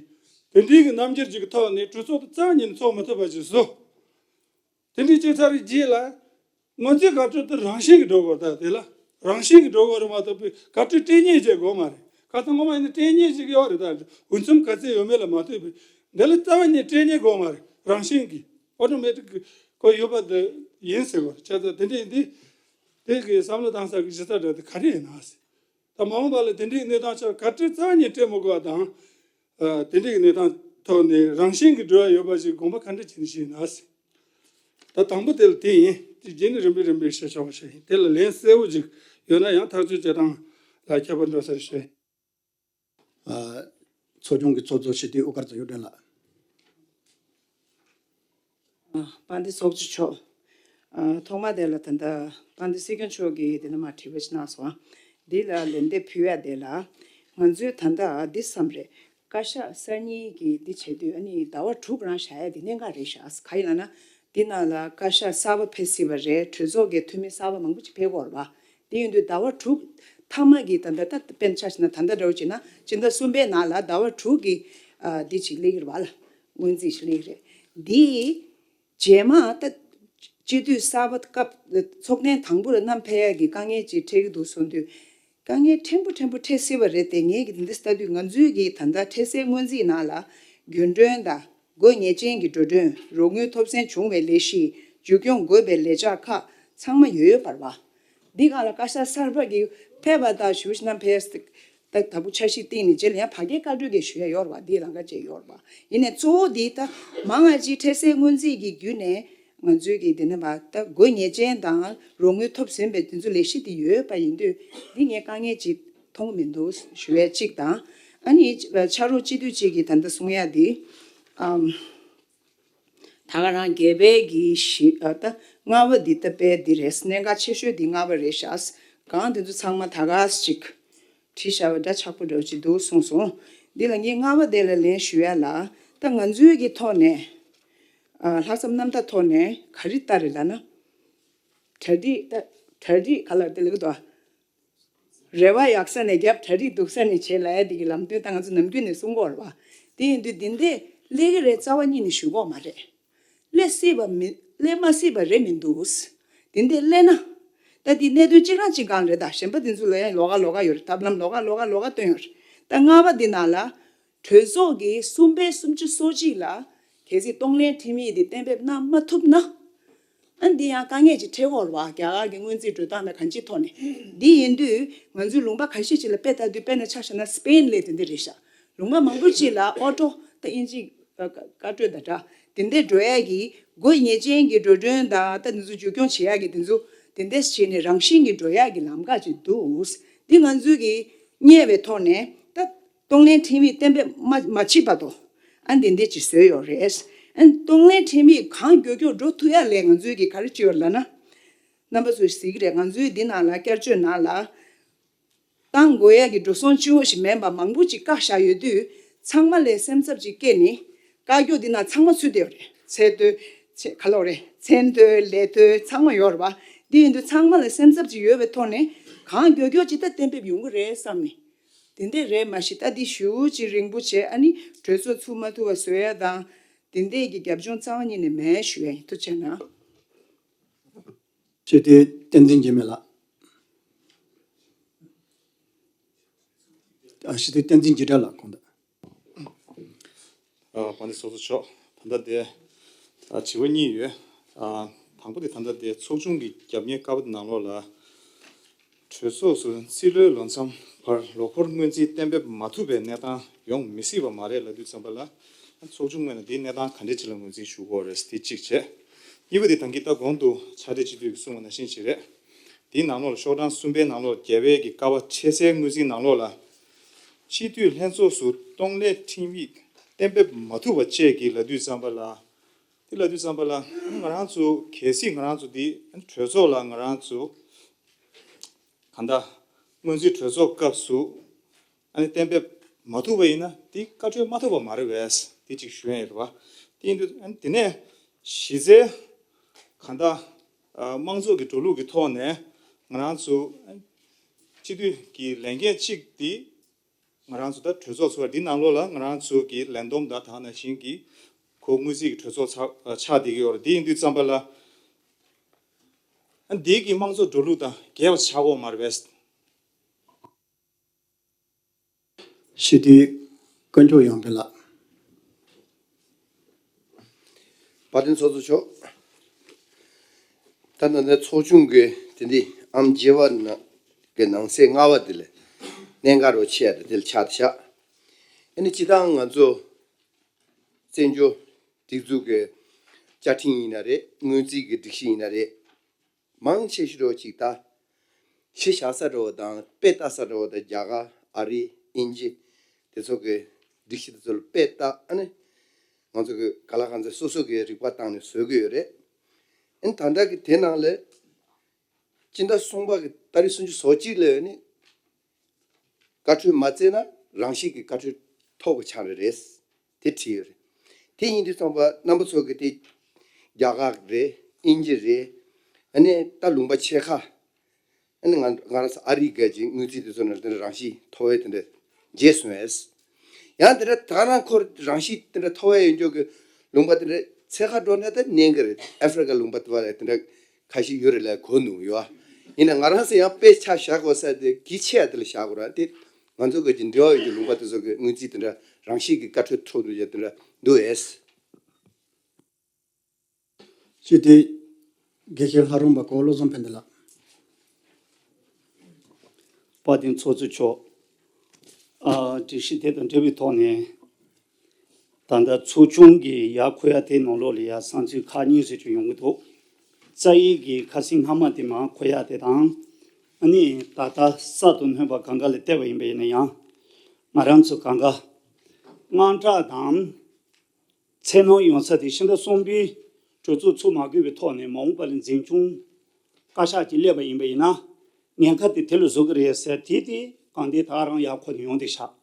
དེ་འདྲའི་གི་རྣམ་འགྱུར་ཅིག་གི་ཐོག་ནས་གྲོས་ཚོགས་དེ་རྩ་བ་ཉིད་ནས་ཚོགས་མི་ཐུབ་པ་ཞིག་བཟོ། དེ་འདྲའི་བྱས་ཚར་བའི་རྗེས་ལ་སྔོན་རྩིས་བཀའ་འཁྲོལ་དེ་རང་བཞིན་གྱིས་འགྲོ་དགོས་རེད། ད་དེ་ལ་རང་བཞིན་གྱིས་འགྲོ་དགོས་རེད་མ་གཏོགས་པའི་བཀའ་འཁྲོལ་སྤྲད་མཁན་བྱེད་དགོས་མ་རེད། ཁ་སང་ངོ་མ་ཡིན་ན་སྤྲད་མཁན་ཞིག་ཡོད་རེད། ད་འོས་འཚམ་ག་ཚད་ཡོད་མེད་ལ་མ་ལྟོས་པའི་འདི་ལ་རྩ་བ་ནས་སྤྲད་མཁན་དགོས་མ་རེད། རང་བཞིན་གྱིས་ཨོ་ཊོ་མེ་ཊིག་གི་ཁོ་ཡོད་པ་དེ་ཡིན་ཟེར་བ་རེད། བྱས་ཙང་དེ་འདྲ་ཡིན་དུས་དེ་གི་བསམ་བློ་བཏང་ས་གི་གཞི་རྩ་འདྲ་དེ་ག་རེ་ཡིན་ན་ཟེར། ད་མ་འོངས་པ་ལ་དེ་འདྲའི་གནས་སྟངས་ཆགས། བཀའ་འཁྲོལ་རྩ་བ་ནས་སྤྲད་མི་དགོས་པ་དང་། ཨ། དེ་འདྲའི་གནས་སྟངས་ཐོག་ནས་རང་བཞིན་གྱིས་འགྲོ་ཡ་ཡོད་པ་ཞིག་དགོངས་པ་ག་འདྲ་བྱས་ནས་བཞེས་ན་ཟེར། ད་དང་པོ་དེ་ལ་དེ་ཡིན། དེ་རྗེས་ནས་རིམ་པས་རིམ་པས་བཤད་ཆོག་པ་ཞིག་ཡིན། དེ་ལ་ལན་གསལ་བོ་ཅིག་ཡོད་ན་ཡང་ཐག་གཅོད་བྱེད་སྟངས་ལ་ཁྱད་པར་འགྲོ་ས་རེད་ཞུ། ཨ། ཚོགས་ཆུང་གི་ཚོགས་གཙོ་སྤྱི་འཐུས་དབུ་དཀར་ཚེ་ཡོ་སྒྲོན་ལགས། ཨ། དཔལ་ལྡན་ཚོགས་གཙོ་མཆོག་ཨ། ཐོག་མ་དེ་ལ་ད་ལྟ་དཔལ་ལྡན་སྲིད་སྐྱོང་མཆོག་གིས་དེ་ནས་མར་དྲི་བ་ཞིག་གནང་སོང་། འདི་ལ་ལན་འདེབས་ཕུལ་ཡ་དེ་ལ། ང་ཚོས་ད་ལྟ་འདི་བསམ་རེད། བཀའ་ཤག་གསར་རྙིང་གི་འདི་བྱེད་དུས་ཨ་ནི་ཟླ་བ་དྲུག་རང་བཞག་ཡ་འདི་གནད་འགག་རེད་ཤག་ག་ཡིན་ལབ་ན། འདི་ནང་ལ་བཀའ་ཤག་གསར་པ་ཕེབས་སྲིད་པ་རེད། གྲོས་ཚོགས་ཀྱི་འཐུས་མི་གསར་པ་མང་པོ་ཅིག་ཕེབས་ཀྱི་ཡོད་རེད་པ། དེ་ཡིན་དུས་ཟླ་བ་དྲུག་མཐའ་མ་གི་ད་ལྟ་ད་དཔེར་ན་ཆ་བཞག་ན་ད་ལྟ་འདྲ་བོ་བྱས་ན་སྤྱི་ཟླ་གསུམ་པའི་ནང་ལ་ཟླ་བ་དྲུག་གི་ཨ་འདི་ཅིག་སླེབས་ཀྱི་རེད་པ་ལ། སྔོན་རྩིས་ཤིག་སླེབས་ཀྱི་རེད། འདི་རྗེས་མ་ད་ སྤྱི་འཐུས་གསར་པ་སྐབས་ཚོགས་ཐེངས་དང་པོ་ལ་བསྣམས་ཕེབས་ཡག་གི་དཀའ་ངལ་ཅིག་འཕྲད་ཀྱི་འདུག་གསུངས་དུས། དཀའ་ངལ་ཕྲན་བུ་ཕྲན་བུ་འཕྲད་སྲིད་པ་རེད་དེ། ངས་ཀྱི་འདི་འདྲ་ལྟ་དུས་ང་ཚོའི་གི་ད་ལྟ་འཕྲལ་སེལ་སྔོན་རྩིས་ནང་ལ་རྒྱུན་གྲོན་དང་དགོས་ངེས་ཅན་གྱི་འགྲོ་གྲོན། རོགས་དངུལ་ཐོབ་གསེང་བྱུང་བའི་ལས་གཞི། མཇུག་སྐྱོང་དགོས་པའི་ལས་འཆར་ཁག་ཚང་མ་ཡོད་ཡོད་པ་རེད་པ། འདི་སྒང་ལ་བཀའ་ཤག་གསར་པ་གི་ཕེབས་པ་དང་ཞུ་ཞིག་ན་ཕེབས། ད་དང་པོ་འཆར་གཞི་བཏིང་ནས་རྗེས་ལ་ཡང་ཕ་གིའི་བཀའ་འཁྲོལ་གྱི་ཞུ་ཡ་ཡོད་རེད་པ། འདིའི་ལམ་ཁ་བཅས་ཡོད་རེད་པ། ཡིན་ནའི་གཙོ་བོ་འདི་ད་མང་ང་ཅིག་འཕྲལ་སེལ་སྔོན་རྩིས་ཀྱི་བརྒྱུད་ནས་ང་ཚོའི་གི་དེ་ནས་མ་ད་དགོས་ངེས་ཅན་དང་རོགས་དངུལ་ཐོབ་ཟིན་པའི་དེ་ཚོ་ལས་གཞི་དེ་ཡོད་པ་ཡིན་དུས། འདི་ངས་དཀའ་ངལ་ཅིག་མཐོང་མི་འདུག་ཞུ་ཡ་གཅིག་དང་། ཨ་ནི་ཕྱག་རོགས་སྤྱི་འཐུས་གཅིག་གིས་ད་ལྟ་གསུང་ཡ་འདི། ཨམ། ད་ག་རང་རྒྱལ་པོའི་གི་ཞི་ཨ་ད་ལྔ་པ་འདི་ད་དཔེ་འདི་རེད། གནད་འགག་ཆེ་ཤོས་འདི་ལྔ་པ་རེད་ཤག། གང་དེ་ཚོ་ཚང་མ་ད་ག་ཅིག་བྲིས་བཞག་པ་འདྲ་ཆགས་པོ་འདྲ་ཅིག་འདུག་གསུངས་སོང་། འདི་ལ་ངས་ལྔ་པ་དེ་ལ་ལན་ཞུ་ཡ་ལ། ད་ང་ཚོའི་གི་ཐོག་ནས་ཨ་ལྷག་བསམ་རྣམ་དག་ཐོག་ནས་ག་རེ་ལྟ་རེད་ལབ་ན། གྲ་སྒྲིག་ད་གྲ་སྒྲིག་ག་ལ་དེ་ལ་གི་དོ། རེ་བ་ཡག་ས་ནས་རྒྱབ། གྲ་སྒྲིག་སྡུག་ས་ནས་བྱེད་ལབ་ཡ་དེ་གི་ལམ་སྟོན་ད་ང་ཚོ་ནམ་རྒྱུན་ནས་གསུང་གི་ཡོད་རེད་པ། དེ་ཡིན་དུས་འདི་འདྲས་སླེབས་ཀྱི་རེད་རྩ་བ་ཉིད་ནས་ཞུ་གི་ཡོད་མ་རེད། སླེབས་སྲིད་པ་མི་སླེབས་མ་སྲིད་པ་རེད་མི་འདུག། དེ་འདྲས་སླེབས་ན། ད་དེ་གནད་དོན་གཅིག་རང་གཅིག་སྒང་རེད། ད་གཞན་པ་དེ་ཚོ་ལ་ཡང་ལོགས་ཀ་ལོགས་ཀ་ཡོད་རེད། ཐབས་ལམ་ལོགས་ཀ་ལོགས་ཀ་ལོགས་ཀ་བཏོན་ཡོད་རེད། ད་ལྔ་པ་འདི་ནང་ལ། གྲོས་ཚོགས་ཀྱི་གསུམ་པའི་སུམ་ཅུ་སོ་གཅིག་ལ་གལ་སྲིད་གཏོང་ལེན་ཁྲིམས་ཡིག་འདི་གཏན་འབེབས་གནང་མ་ཐུབ་ན། ཨ་འདི་ཡང་དཀའ་ངལ་ཅིག་འཕྲད་ཀྱི་ཡོད་རེད་པ། རྒྱ་གར་གྱི་སྔོན་རྩིས་འགྲོ་སྟངས་དང་གང་ཅིའི་ཐོག་ནས། འདི་ཡིན་དུས་ང་ཚོའི་ལུང་པ་ཁ་ཤས་ཅིག་ལ་དཔེ་ལྟ་དུས། དཔེར་ན་ཆ་བཞག་ན་སི་པེན་ལ་དེ་འདྲ་རེད་ཤག། ལུང་པ་མང་པོ་ཅིག་ལ་ཨོ་ཊོ་ད་དབྱིན་ཇི་བཀའ་བཀའ་འཁྲོལ་དང་འདྲ། དེ་འདྲས་འགྲོ་ཡ་གི་དགོས་ངེས་ཅན་གྱི་འགྲོ་གྲོན་དང་ད་འདི་ཚོ་མཇུག་སྐྱོང་བྱེད་ཡ་གི་དེ་ཚོ་དེ་འདྲས་བྱས་ནས་རང་བཞིན་གྱིས་འགྲོ་ཡ་གི་ལམ་ཁ་ཅིག་འདུག། འདི་ང་ཚོའི་གི་རྙེད་པའི་ཐོག་ནས་ད་གཏོང་ལེན་ཁྲིམས་ཡིག་གཏན་འབེབས་མ་མ་བྱས་བར་དུ། ཨ་འདི་འདྲས་ཅིག་བཟོས་ཡོད་རེད། ཨ་གཏོང་ལེན་ཁྲིམས་ཡིག་གང་མགྱོགས་མགྱོགས་འགྲོ་ཐུབ་ཡ་ལ་ང་ཚོའི་གི་ག་རེ་བྱས་ཡོད་ལབ་ན། རྣམ་པ་ཚོས་གཟིགས་ཀྱི་རེད། ང་ཚོའི་འདི་ནང་ལ་བསྐྱར་བཅོས་ནང་ལ། གཏང་དགོས་ཡ་གི་འགྲོ་སོང་གཅིག་པོ་ཞིག་མིན་པ་མང་པོ་ཅིག་བཀག་བཞག་ཡོད་དུས། ཚང་མ་ལ་སེམས་འཚབ་ཅིག་སྐྱེས་ནས། བཀའ་བཀྱོན་འདི་ནང་ཚང་མ་ཚུད་བསྡད་ཡོད་རེད། ཚད་མཐོའི་ཚད་ག་ལབ་རེད། ཚད་མཐོའི་ལས་མཐོའི་ཚང་མ་ཡོད་རེད་པ། འདི་ཡིན་དུས་ཚང་མ་ལ་སེམས་འཚབ་ཅིག་ཡོད་པའི་ཐོག་ནས། གང་མགྱོགས་མགྱོགས་ཅིག་ད་གཏན་འབེབས་ཡོང་གི་རེད་བསམ་ནས། དེ་འདྲས་རེད་མ་གཞི། ད་འདི་ཞེ་པོ་ཅིག་རིང་པོ་བྱས། ཨ་ནི་གྲོས་ཚོགས་ཚུགས་མ་ཐུབ་པ་བཟོ་ཡ་དང་། དེ་འདྲས་ཀྱི་རྒྱབ་ལྗོངས་རྩ་བ་ཉིད་ནས་མེད་ཞུ་ཡ་ཡིན། ཐུགས་རྗེ་གནང་། སྤྱི་འཐུས་བསྟན་འཛིན་འཇིགས་མེད་ལགས། ཨ་སྤྱི་འཐུས་བསྟན་འཛིན་འཇིགས་བྲལ་ལགས་གང་ལྟར། ཨ་དཔལ་ལྡན་ཚོགས་གཙོ་མཆོག། ད་ལྟ་དེ་ཨ་དྲི་བ་གཉིས་ཡོད། ཨ་དང་པོ་དེ་ད་ལྟ་དེ་ཚོགས་ཆུང་གི་རྒྱབ་གཉེར་ཀ་པ་དེ་ནང་ལོགས་ལ། གྲོས་ཚོགས་སུ་རྩིས་ལོའི་ལོ་མཚམས་བར་ལོ་འཁོར་སྔོན་རྩིས་གཏན་འབེབས་མ་ཐུབ་པའི་གནས་སྟངས་ཡོང་མི་སྲིད་པ་མ་རེད་ལབ་དུས་ཙམ་པ་ལ། ཚོགས་ཆུང་ངོས་ནས་འདིའི་གནས་སྟངས་ག་འདྲ་ཅིག་ལ་ངོས་འཛིན་ཞུ་དགོས་རེད། དེ་གཅིག་བྱས། གཉིས་པ་དེ་ད་གིན་ད་གོང་དུ་ཕྱག་སྦྲེལ་སྤྱི་འཐུས་ཀྱིས་གསུངས་པ་ནང་བཞིན་ཅིག་རེད། དེའི་ནང་ལོགས་ལ་ཤོག་གྲངས་གསུམ་པའི་ནང་ལོགས་རྒྱལ་བའི་གི་ཀ་པ་འཕྲལ་སེལ་སྔོན་རྩིས་ནང་ལོགས་ལ། སྤྱི་འཐུས་ལྷན་ཚོགས་སུ་གཏོང་ལེན་ཁྲིམས་ཡིག་གཏན་འབེབས་མ་ཐུབ་པ་བཅས་ཀྱིས་ལབ་དུས་ཙམ་པ་ལ། དེ་ལབ་དུས་ཙམ་པ་ལ་ང་རང་ཚོ་གལ་སྲིད་ང་རང་ཚོ་འདི་གྲོས་ཚོགས་ལ་ང་རང་ཚོ་གང་ལྟར་སྔོན་རྩིས་གྲོས་ཚོགས་སྐབས་སུ་ཨ་ནི་གཏན་འབེབས་མ་ཐུབ་པ་ཡིན་ན་དེ་བཀའ་འཁྲོལ་མ་ཐུབ་པ་མ་རེད་པས། དེ་གཅིག་ཞུ་ཡ་ཡོད་རེད་པ། དེ་ཡིན་དུས་ཨ་ནི་དེ་ནས་གཞི་རྩའི་གང་ལྟར་ཨ་དམངས་གཙོ་གི་འགྲོ་ལུགས་ཀྱི་ཐོག་ནས་ང་རང་ཚོ་སྤྱི་འཐུས་ཀྱི་ལས་འགན་གཅིག་དེ། ང་རང་ཚོ་ད་གྲོས་ཚོགས་ཚོགས་འདི་ནང་ལོགས་ལ་ང་རང་ཚོ་གི་ལས་བསྡོམས་དང་དེ་ནང་བཞིན་གྱི་གོ་དངུལ་རྩིས་ཀྱི་གྲོས་ཚོགས་ཚགས་ཆགས་བསྡད་ཀྱི་ཡོད་རེད། འདི་ཡིན་དུས་ཙམ་པ་ལ་འདི་གི་དམངས་གཙོ་འགྲོ་ལུགས་དང་འགལ་བ་ཆགས་ཀྱི་ཡོད་མ་རེད་པས། སྤྱི་འཐུས་དཀོན་མཆོག་ཡངས་དཔལ་ལགས། དཔལ་ལྡན་ཚོགས་གཙོ་མཆོག། ད་ལྟ་ནས་ཚོགས་ཆུང་གི་དེ་འདི་ཨང་བརྒྱད་པ་ནང་གི་ནང་གསེས་ལྔ་པ་དེ་ལ་གནད་འགག་རུ་ཆེ་བ་དེ་ལ་ཆགས་བཞག། ཨ་ནི་སྤྱིར་བཏང་ང་ཚོ་བཙན་བྱོལ་སྒྲིག་འཛུགས་ཀྱི་བཅའ་ཁྲིམས་ཡིན་ན་རེད། སྔོན་རྩིས་ཀྱི་སྒྲིག་གཞི་ཡིན་ན་རེད། མང་ཆེ་ཤོས་རོ་ཅིག་ད་གཞི་བཞག་ས་འགྲོ་བ་དང་དཔེ་ལྟ་ས་འགྲོ་བ་དང་རྒྱ་གར་ཨ་རི་དབྱིན་ཇི་དེ་ཚོ་གི་སྒྲིག་གཞི་དེ་ཚོ་ལ་དཔེ་ལྟ། ཨ་ནི་ང་ཚོ་གི་ག་ལ་གང་ཚེ་སོ་སོ་གི་རིག་པ་བཏང་ནས་བཟོ་གི་ཡོད་རེད། ཨ་ནི་ད་ལྟ་གི་དེ་ནང་ལ་སྤྱི་ཟླ་གསུམ་པ་གི་ཏ་རིག་སུམ་ཅུ་སོ་གཅིག་ལ་ནི་བཀའ་འཁྲོལ་མ་བཙལ་ན་རང་བཞིན་གྱི་བཀའ་འཁྲོལ་ཐོབ་པ་ཆགས་རེད། དེ་བྲིས་ཡོད་རེད། དེ་ཡིན་དུས་ཙམ་པ་རྣམ་པ་ཚོ་གི་དེ་རྒྱ་གར་རེད། དབྱིན་ཇི་རེད། ཨ་ནི་ད་ལུང་པ་ཆེ་ཁག་ཨ་ནི་ང་ང་རང་ཚོ་ཨ་རི་ག་ཅིག་དངུལ་རྩིས་དེ་ཚོ་ནས་དེ་འདྲ་རང་བཞིན་མཐོ་བའི་དེ་འདྲ་བརྗེད་སོང་ངས། ཡང་དེ་འདྲ་ད་རང་ཁོར་རང་བཞིན་དེ་འདྲ་མཐོ་བའི་ཡོད་འཇོག་གི་ལུང་པ་དེ་འདྲ་ ཚད་ཁ་འགྲོ་ན་ད་གནས་ཀྱི་རེད། ཨ་ཧྥེ་རི་ཀ་ལུང་པ་དེ་བ་ལ་དེ་འདྲ་ཁ་ཤས་ཡོད་རེད་ལ་གོ་ནུས་ཡོད། ཡིན་ན་ང་རང་ཚོ་ཡང་དཔེ་ཆ་བཞག་དགོས་ས་དེ་གལ་ཆེ་ཡ་དེ་ལ་བཞག་དགོས་ར། དེ་ང་ཚོ་གི་ཅིག་འབྲེལ་བ་ཡོད་ཀྱི་ལུང་པ་དེ་ཚོ་གི་སྔོན་རྩིས་དེ་འདྲ་རང་བཞིན་གྱི་བཀའ་འཁྲོལ་ཐོག་ཏུ་ཡོད་དེ་འདྲ་འདུག་ཨེ། ཅི་སྟེ། དགེ་བཤེས་ལྷ་རམས་པ་གོ་བློ་བཟང་ཕན་བདེ་ལགས། དཔལ་ལྡན་ཚོགས་གཙོ་མཆོག་ཨ། སྒྲིག་གཞི་དེ་དང་འབྲེལ་བའི་ཐོག་ནས། ད་ལྟ་ཚོགས་ཆུང་གི་ཡར་འཁོད་ཡ་དེ་ནང་ལོགས་ལ་ཡ་བསམ་ཚུལ་ཁག་གཉིས་ཟེར་གྱི་ཡོང་གི་འདུག་རྩ་ཡིག་གི་ཁ་སང་སྔ་མ་དེ་མར་འཁོད་ཡ་དེ་དང་། ཨ་ནི་ད་ལྟ་གསར་དུ་སྣོན་པ་གང་ག་ལ་བལྟས་པ་ཡིན་པ་ཡིན་ན་ཡང་། ང་རང་ཚོ་གང་ག་དངངས་སྐྲག་དང་། འཚེར་སྣང་ཡོང་ས་དེ་ཕྱི་ཟླ་གསུམ་པའི་གྲོས་ཚོགས་ཚུགས་མ་དགོས་པའི་ཐོག་ནས་མ་འོངས་པ་ལ་འཛིན་སྐྱོང་བཀའ་ཤག་ཅིག་སླེབས་པ་ཡིན་པ་ཡིན་ན། ཉེན་ཁ་དེ་དེ་ལ་བཟོ་གི་རེད་ཟེར་དེ་དེ་གང་དེ་ད་རང་ཡར་འཁོར་ནས་ཡོང་དེ་ཤག་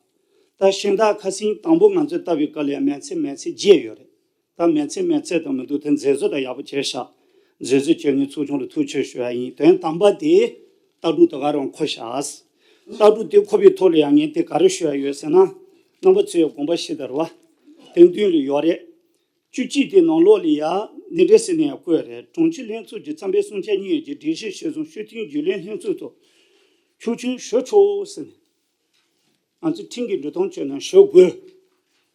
ད་ཕྱི་ཟླ་ཁ་སང་དང་པོ་ང་ཚོས་བལྟ་བའི་སྐབས་ལ་ཡང་མིང་ཚིག་མིང་ཚིག་བརྒྱད་ཡོད་རེད། ད་མིང་ཚིག་མིང་ཚིག་དང་མི་འདུག་དེ་མཛད་གཙོ་དང་ཡག་པོ་བྱས་ཤག་མཛད་གཙོ་བྱས་ནས་ཚོགས་ཆུང་ལ་ཐུགས་ཆེ་ཞུ་ཡ་ཡིན། དོན་དམ་པ་དེ་ལྟ་གྲུབ་ད་ག་རང་འཁོར་ཤག་ལྟ་གྲུབ་དེ་འཁོར་བའི་ཐོག་ལ་ཡང་ངས་དེ་ག་རེ་ཞུ་ཡ་ཡོད་ཟེར་ན། རྣམ་པ་ཚོས་དགོངས་པ་བཞེས་དར་བ། དེ་མདུན་ལ་ཡོད་རེད། བཅུ་གཅིག་དེ་ནང་ལོགས་ལ་ཡ་འདི་འདྲ་ཟེར་ནས་ཡང་བཀོད་རེད། དྲུང་ཆེ་ལྷན་ཚོགས་ཀྱི་གཙང་པའི་གསུང་ཆོས་གཉིས་ཀྱི་སྒྲིག་གཞི་གཞིར་བཟུང་ཞུ་ཐེངས་རྒྱུན་ལས་ལྷན་ཚོགས་ཐོག་ཆོག་མཆན་ཞུ་ཆོག་ཟེར་ནས། ང་ཚོ་ཁྲིམས་ཀྱི་འགྲོ་སྟངས་བྱས་ན་ཞུ་དགོས་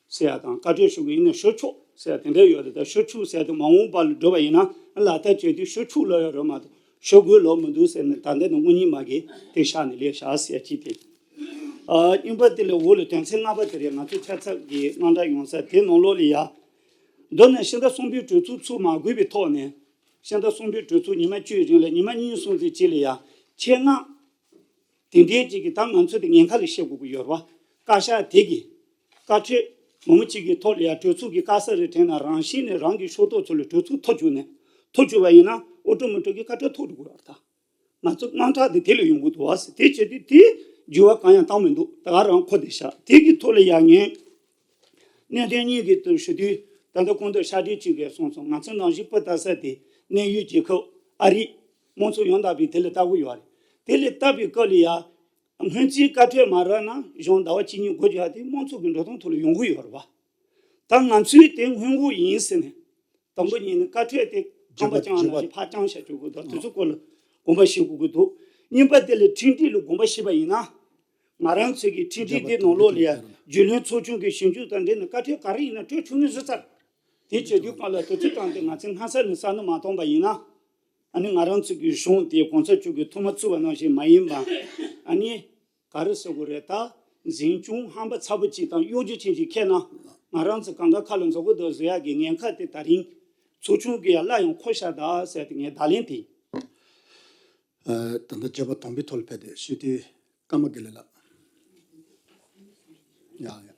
ཟེར་ཡ་དང་། བཀའ་འཁྲོལ་ཞུ་དགོས་ཡིན་ན་ཞུ་ཆོག་ཟེར་ཡ་དེ་འདྲ་ཡོད་རེད། ད་ཞུ་ཆོག་ཟེར་ཡ་དེ་མ་འོངས་པ་ལ་འགྲོ་བ་ཡིན་ན་ལག་བསྟར་བྱས་དུས་ཞུ་ཆོག་ལབ་ཡ་རེད་མ་གཏོགས་ཞུ་དགོས་ལབ་མི་འདུག་ཟེར་ནས། ད་ལྟ་ནས་དངོས་གཉེན་མ་གིས་དེ་བཞག་ནས་ལས་བཞག་ཟེར་ཡ་གཅིག་དེ། ཨ། གཉིས་པ་དེ་ལ་འོག་ལ་དོན་ཚན་ལྔ་པ་དེ་རེད། ང་ཚོ་ཆ་ཚང་གི་དངངས་སྐྲག་ཡོང་ས་དེ་ནང་ལོགས་ལ་ཡ། མདོར་ན་ཕྱི་ཟླ་གསུམ་པའི་གྲོས་ཚོགས་ཚུགས་མ་དགོས་པའི་ཐོག་ནས། ཕྱི་ཟླ་གསུམ་པའི་གྲོས་ཚོགས་ཉི་མ་བཅུའི་རིང་ལ་ཉི་མ་གཉིས་གསུམ་ཙམ་ཅིག་ལ་ཡ། ཆེད་མངགས་དེ་འདྲའི་ཅིག་གིས་ད་ང་ཚོ་དེ་ཉེན་ཁ་ལ་བཤད་དགོས་ཀྱི་ཡོད་རེད་བ། བཀའ་ཤག་དེ་གིས་བཀའ་འཁྲོལ་མང་པོ་ཅིག་གི་ཐོག་ལ་ཡ་གྲོས་ཚོགས་ཀྱི་བཀའ་ས་རེ་དྲན་ན་རང་བཞིན་ནས་རང་གི་ཕྱོགས་གཏོགས་ཚོ་ལ་གྲོས་ཚོགས་ཐོ་བཅུག་ནས། ཐོ་བཅུག་པ་ཡིན་ན་ཨོ་ཏོ་མེ་ཏོ་གི་བཀའ་འཁྲོལ་ཐོག་འགྲོ་གི་ཡོད་རེད་ད། ང་ཚོ་དངངས་སྐྲག་དེ་དེ་ལ་ཡོང་གི་འདུག་བ་ཟེར། དེ་བྱས་དུས་དེ་འགྱུར་བ་གང་ཡང་བཏང་མི་འདུག་ད་ག་རང་འཁོར་བསྡད་ཤག་དེ་གི་ཐོག་ལ་ཡ་ངས་གནད་དོན་གཉིས་ཀྱི་དོན་ཞུ་དུས། ད་ལྟ་གོང་དུ་ཕྱག་སྦྲེལ་གཅིག་གིས་གསུངས་སོང་། ང་ཚོ་ནང་བཞིན་སྤུ་ལྟ་ས་དེ་གནད་ཡོད་རྒྱལ་ཁབ་ཨ་རི་དམངས་གཙོ་ཡང་དག་པའི་དེ་ལ་ལྟ་གི་ཡོད་རེད། དེ་ལ་ལྟ་བའི་སྐབས་ལ་ཡ། སྔོན་རྩིས་བཀའ་འཁྲོལ་མ་རག་ན་གཞུང་ཟླ་བ་གཅིག་གཉིས་འགོར་རྒྱུ་ཡ་དེ་དམངས་གཙོ་གི་འགྲོ་སྟངས་ཐོག་ལ་ཡོང་གི་ཡོད་རེད་བ། ད་ང་ཚོས་དེ་སྔོན་འགོག་ཡིན་ཟེར་ནས། དང་པོ་ཉིད་ནས་བཀའ་འཁྲོལ་དེ་ཁང་པ་བརྐྱངས་ན་ཞིག་ཕར་བརྐྱངས་བྱ་རྒྱུ་དགོས་དང་། དེ་ཚོ་སྐོར་ལ་དགོངས་པ་བཞེས་དགོས་ཀྱི་འདུག་གཉིས་པ་དེ་ལ་ཁྲིམས་སྒྲིག་ལ་དགོངས་པ་བཞེས་པ་ཡིན་ན། ང་རང་ཚོས་ཀྱི་ཁྲིམས་སྒྲིག་དེ་ནང་ལོགས་ལ་ཡ་རྒྱུན་ལས་ཚོགས་ཆུང་གི་ཞིབ་འཇུག་དང་འབྲེལ་ནས་བཀའ་འཁྲོལ་ག་རེ་ཡིན་ན་སྤྲོད་ཆོག་ནི་བཟོ་ཚར། དེ་བྱེད་དུས་སྒང་ལ་དུས་ཚོད་བཏང་སྟེ་ང་ཚོས་སྔ་ས་ནས་བསམ་བློ་མ་བཏང་པ་ཡིན་ན། ཨ་ནི་ང་རང་ཚོ་གི་གཞུང་དེ་གོང་ས་མཆོག་གིས་ཐུགས་མ་ཚུགས་པ་ནང་བཞིན་མ་ཡིན་པ། ཨ་ནི་ག་རེ་ཟེར་དགོས་རེད་ད། འཛིན་སྐྱོང་ཧམ་པ་ཚ་པོ་ཅིག་དང་གཡོ་སྒྱུ་ཅན་ཅིག་འཁྱེར་ན། ང་རང་ཚོ་གང་ག་ཁ་ལ་འཛེག་གི་འདུག་བཟོ་ཡག་གི་ཉེན་ཁ་དེ་ད་རིང་ཚོགས་ཆུང་གིས་ཡང་སླར་ཡང་འཁོར་ཤག་ད་ཟེར་ཏེ་ངས་བརྡ་ལན་དེ་ཡིན། ཨ། ད་ལྟ་བརྗོད་པ་དང་པོའི་ཐོག་ལ་ཕེབས་ཏེ་ཞུ་དེ། ཀརྨ་དགེ་ལེགས་ལགས། ཡ་ཡ།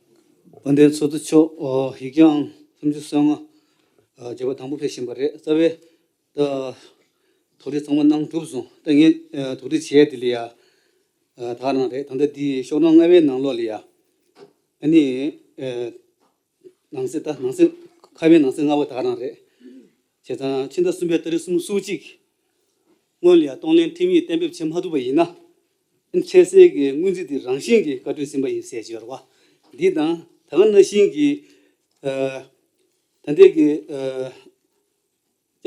དཔལ་ལྡན་ཚོགས་གཙོ་མཆོག་ཨོ། ཡིག་རྐྱང་སུམ་ཅུ་སོ་ལྔ། ཨ། བརྗོད་པ་དང་པོ་ཕེབས་བཞིན་པ་རེད། རྩ་བའི་ད་དོགས་འདྲི་ཚང་མ་གནང་གྲུབ་སོང་། ད་ངས་ཨ། དོགས་འདྲི་བྱས་དེ་ལ་ཡ། ཨ། ད་ག་རང་རེད། ད་ལྟ་འདི་ཤོག་གྲངས་ལྔ་པའི་ནང་ལོགས་ལ་ཡ། ཨ་ནི། ཨ། ནང་གསེས་ད་ནང་གསེས་ཁ་པའི་ནང་གསེས་ལྔ་པ་ད་ག་རང་རེད། བྱས་ཙང་ཕྱི་ཟླ་གསུམ་པའི་ཏ་རིག་སུམ་ཅུ་སོ་གཅིག་སྔོན་ལ་ཡང་གཏོང་ལེན་ཁྲིམས་ཡིག་གཏན་འབེབས་བྱེད་མ་ཐུབ་པ་ཡིན་ན། འཕྲལ་སེལ་གྱི་སྔོན་རྩིས་དེ་རང་བཞིན་གྱིས་བཀའ་འཁྲོལ་ཟིན་པ་ཡིན་ཟེར་གྱི་ཡོད་རེད་བ། འདི་དང་ད་ག་ནང་བཞིན་གྱི། ཨ། ད་ལྟའི་གི།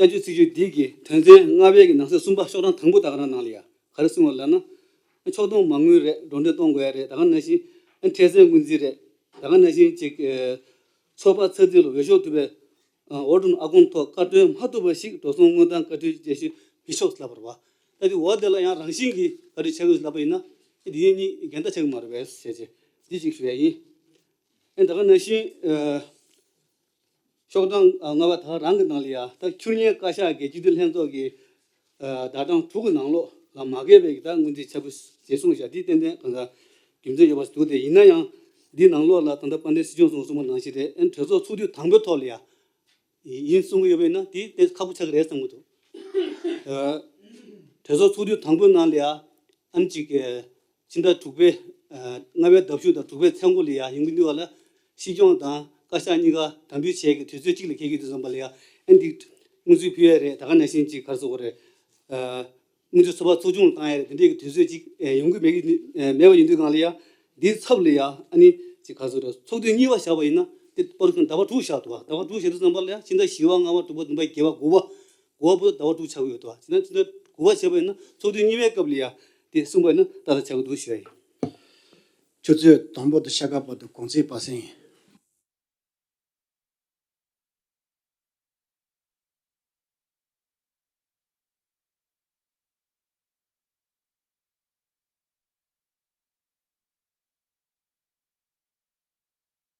ཨ། བསྐྱར་བཅོས་ཚིག་བརྗོད་འདི་གི་དོན་ཚན་ལྔ་པའི་གི་ནང་གསེས་གསུམ་པ་ཤོག་གྲངས་དང་པོ་ད་ག་རང་ནང་ལ་ཡ་ག་རེ་གསུངས་པ་ལབ་ན། ཕྱོགས་བསྡོམས་མ་དངུལ་རེད། འགྲོ་གྲོན་གཏོང་དགོས་ཡ་རེད། ད་ག་ནང་བཞིན་འཕྲལ་སེལ་སྔོན་རྩིས་རེད། ད་ག་ནང་བཞིན་ཅིག་ཚོགས་པ་ཚོགས་སྡེ་ལ་འོས་ཤོག་བསྡུ་བའི་ཨོ་ཌར་ཨ་ཁོང་ཐོག་བཀའ་འཁྲོལ་མ་ཐུབ་པ་ཞིག་འགྲོ་སོང་དངུལ་གཏོང་བཀའ་འཁྲོལ་བཅད་ཤོག་མི་ཆོག་ལབ་པ་རེད་བ། ད་དེ་འོ་དེ་ལ་ཡང་རང་བཞིན་གྱིས་བཀའ་འཁྲོལ་ཆགས་ཀྱི་ལབ་པ་ཡིན་ན། འདི་གཉིས་འགལ་ཟླ་ཆགས་ཀྱི་མ་རེད་པས་ཟེར་བྱས་འདི་གཅིག་ཞུ་ཡ་ཡིན། ཨེ་ད་ག་ནང་བཞིན། ཨ། ཤོག་གྲངས་ལྔ་པ་ད་རང་གི་ནང་ལ་ཡ། ད་ཁྱུར་མཁན་བཀའ་ཤག་གི་སྤྱི་འཐུས་ལྷན་ཚོགས་ཀྱི་ཨ། བརྡ་གྲངས་དྲུག་གི་ནང་ལོགས་ལ་མ་འགལ་བའི་ད་སྔོན་རྩིས་ཆགས་པོ་ཞེས་གསུངས་བཞག་འདི་ཏན་ཏན་གང་ག་རྒྱུ་མཚན་ཡོད་པ་ཞིག་འདུག་དེ་ཡིན་ན་ཡང་འདི་ནང་ལོགས་ལ་ད་ལྟ་དཔལ་ལྡན་སྲིད་སྐྱོང་མཆོག་གསུངས་པ་ནང་བཞིན་རེད། ཨེ་གྲོས་ཚོགས་ཚོགས་དུས་དང་པོའི་ཐོག་ལ་ཡ་ཡིན་གསུང་གི་ཡོད་པ་ཡིན་ན་དེ་དེ་ཁག་པོ་ཆགས་ཀྱི་རེད་བསམ་གྱི་འདུག་ཨ། གྲོས་ཚོགས་ཚོགས་དུས་དང་པོའི་ནང་ལ་ཡ་ཨ་ནི་ཅིག་ཕྱི་ཟླ་དྲུག་པའི། ཨ། ལྔ་པའི་ཟླ་མཇུག་དང་དྲུག་པའི་མཚན་འགོ་ལ་ཡ་ཡོང་གི་འདུག་བ་ལ། སྲིད་སྐྱོང་དང་བཀའ་ཤག་གཉིས་ཀ་དམ་འབུལ་བྱེད་ཀྱི་དུས་ཚོད་གཅིག་ལ་འཁེལ་གྱི་འདུག་བསམ་པ་ལ་ཡ། ཨ་ནི་འདི་སྔོན་རྩིས་ཕུལ་ཡ་རེད། ད་ག་ནང་བཞིན་ཅིག་ག་རེ་ཟེར་དགོས་རེད། ཨ། སྔོན་རྩིས་ཚོགས་པ་ཚོགས་ཆུང་ལ་བཏང་ཡ་རེད། དེ་འདྲའི་གི་དུས་ཚོད་ཅིག་ཨེ་ཡོང་གི་མེད་ཀྱི་ཨེ་མེད་པ་ཡིན་དུས་སྒང་ལ་ཡ། འདིའི་ཚབ་ལ་ཡ་ཨ་ནི་ཅིག་ག་རེ་ཟེར་དགོས་རེད། ཚོགས་དུས་གཉིས་པ་བཞག་པ་ཡིན་ན་ པར་ཁང་ཟླ་བ་དྲུག་བཞག་འདུག་བ། ཟླ་བ་དྲུག་བཞག་དུས་ཙམ་པ་ལ་ཡང་ཕྱི་ཟླ་བཞི་པ་ལྔ་པ་དྲུག་པ་བདུན་པ་བརྒྱད་པ་དགུ་པ་དགུ་པ་བར་དུ་ཟླ་བ་དྲུག་ཆགས་ཀྱི་ཡོད་འདུག་བ། བྱས་ན་ཕྱི་ཟླ་དགུ་པ་བྱས་པ་ཡིན་ན་ཚོགས་དུས་གཉིས་པའི་སྐབས་ལ་ཡང་དེ་གསུངས་པ་ཡིན་ན་ཏག་ཏག་ཆགས་ཀྱི་འདུག་ཞུ་ཡ་ཡིན། ཆུ་ཚོད་དང་པོ་དང་ཕྱེད་ཀ་བར་དུ་གུང་ཚིགས་པ་སེང་།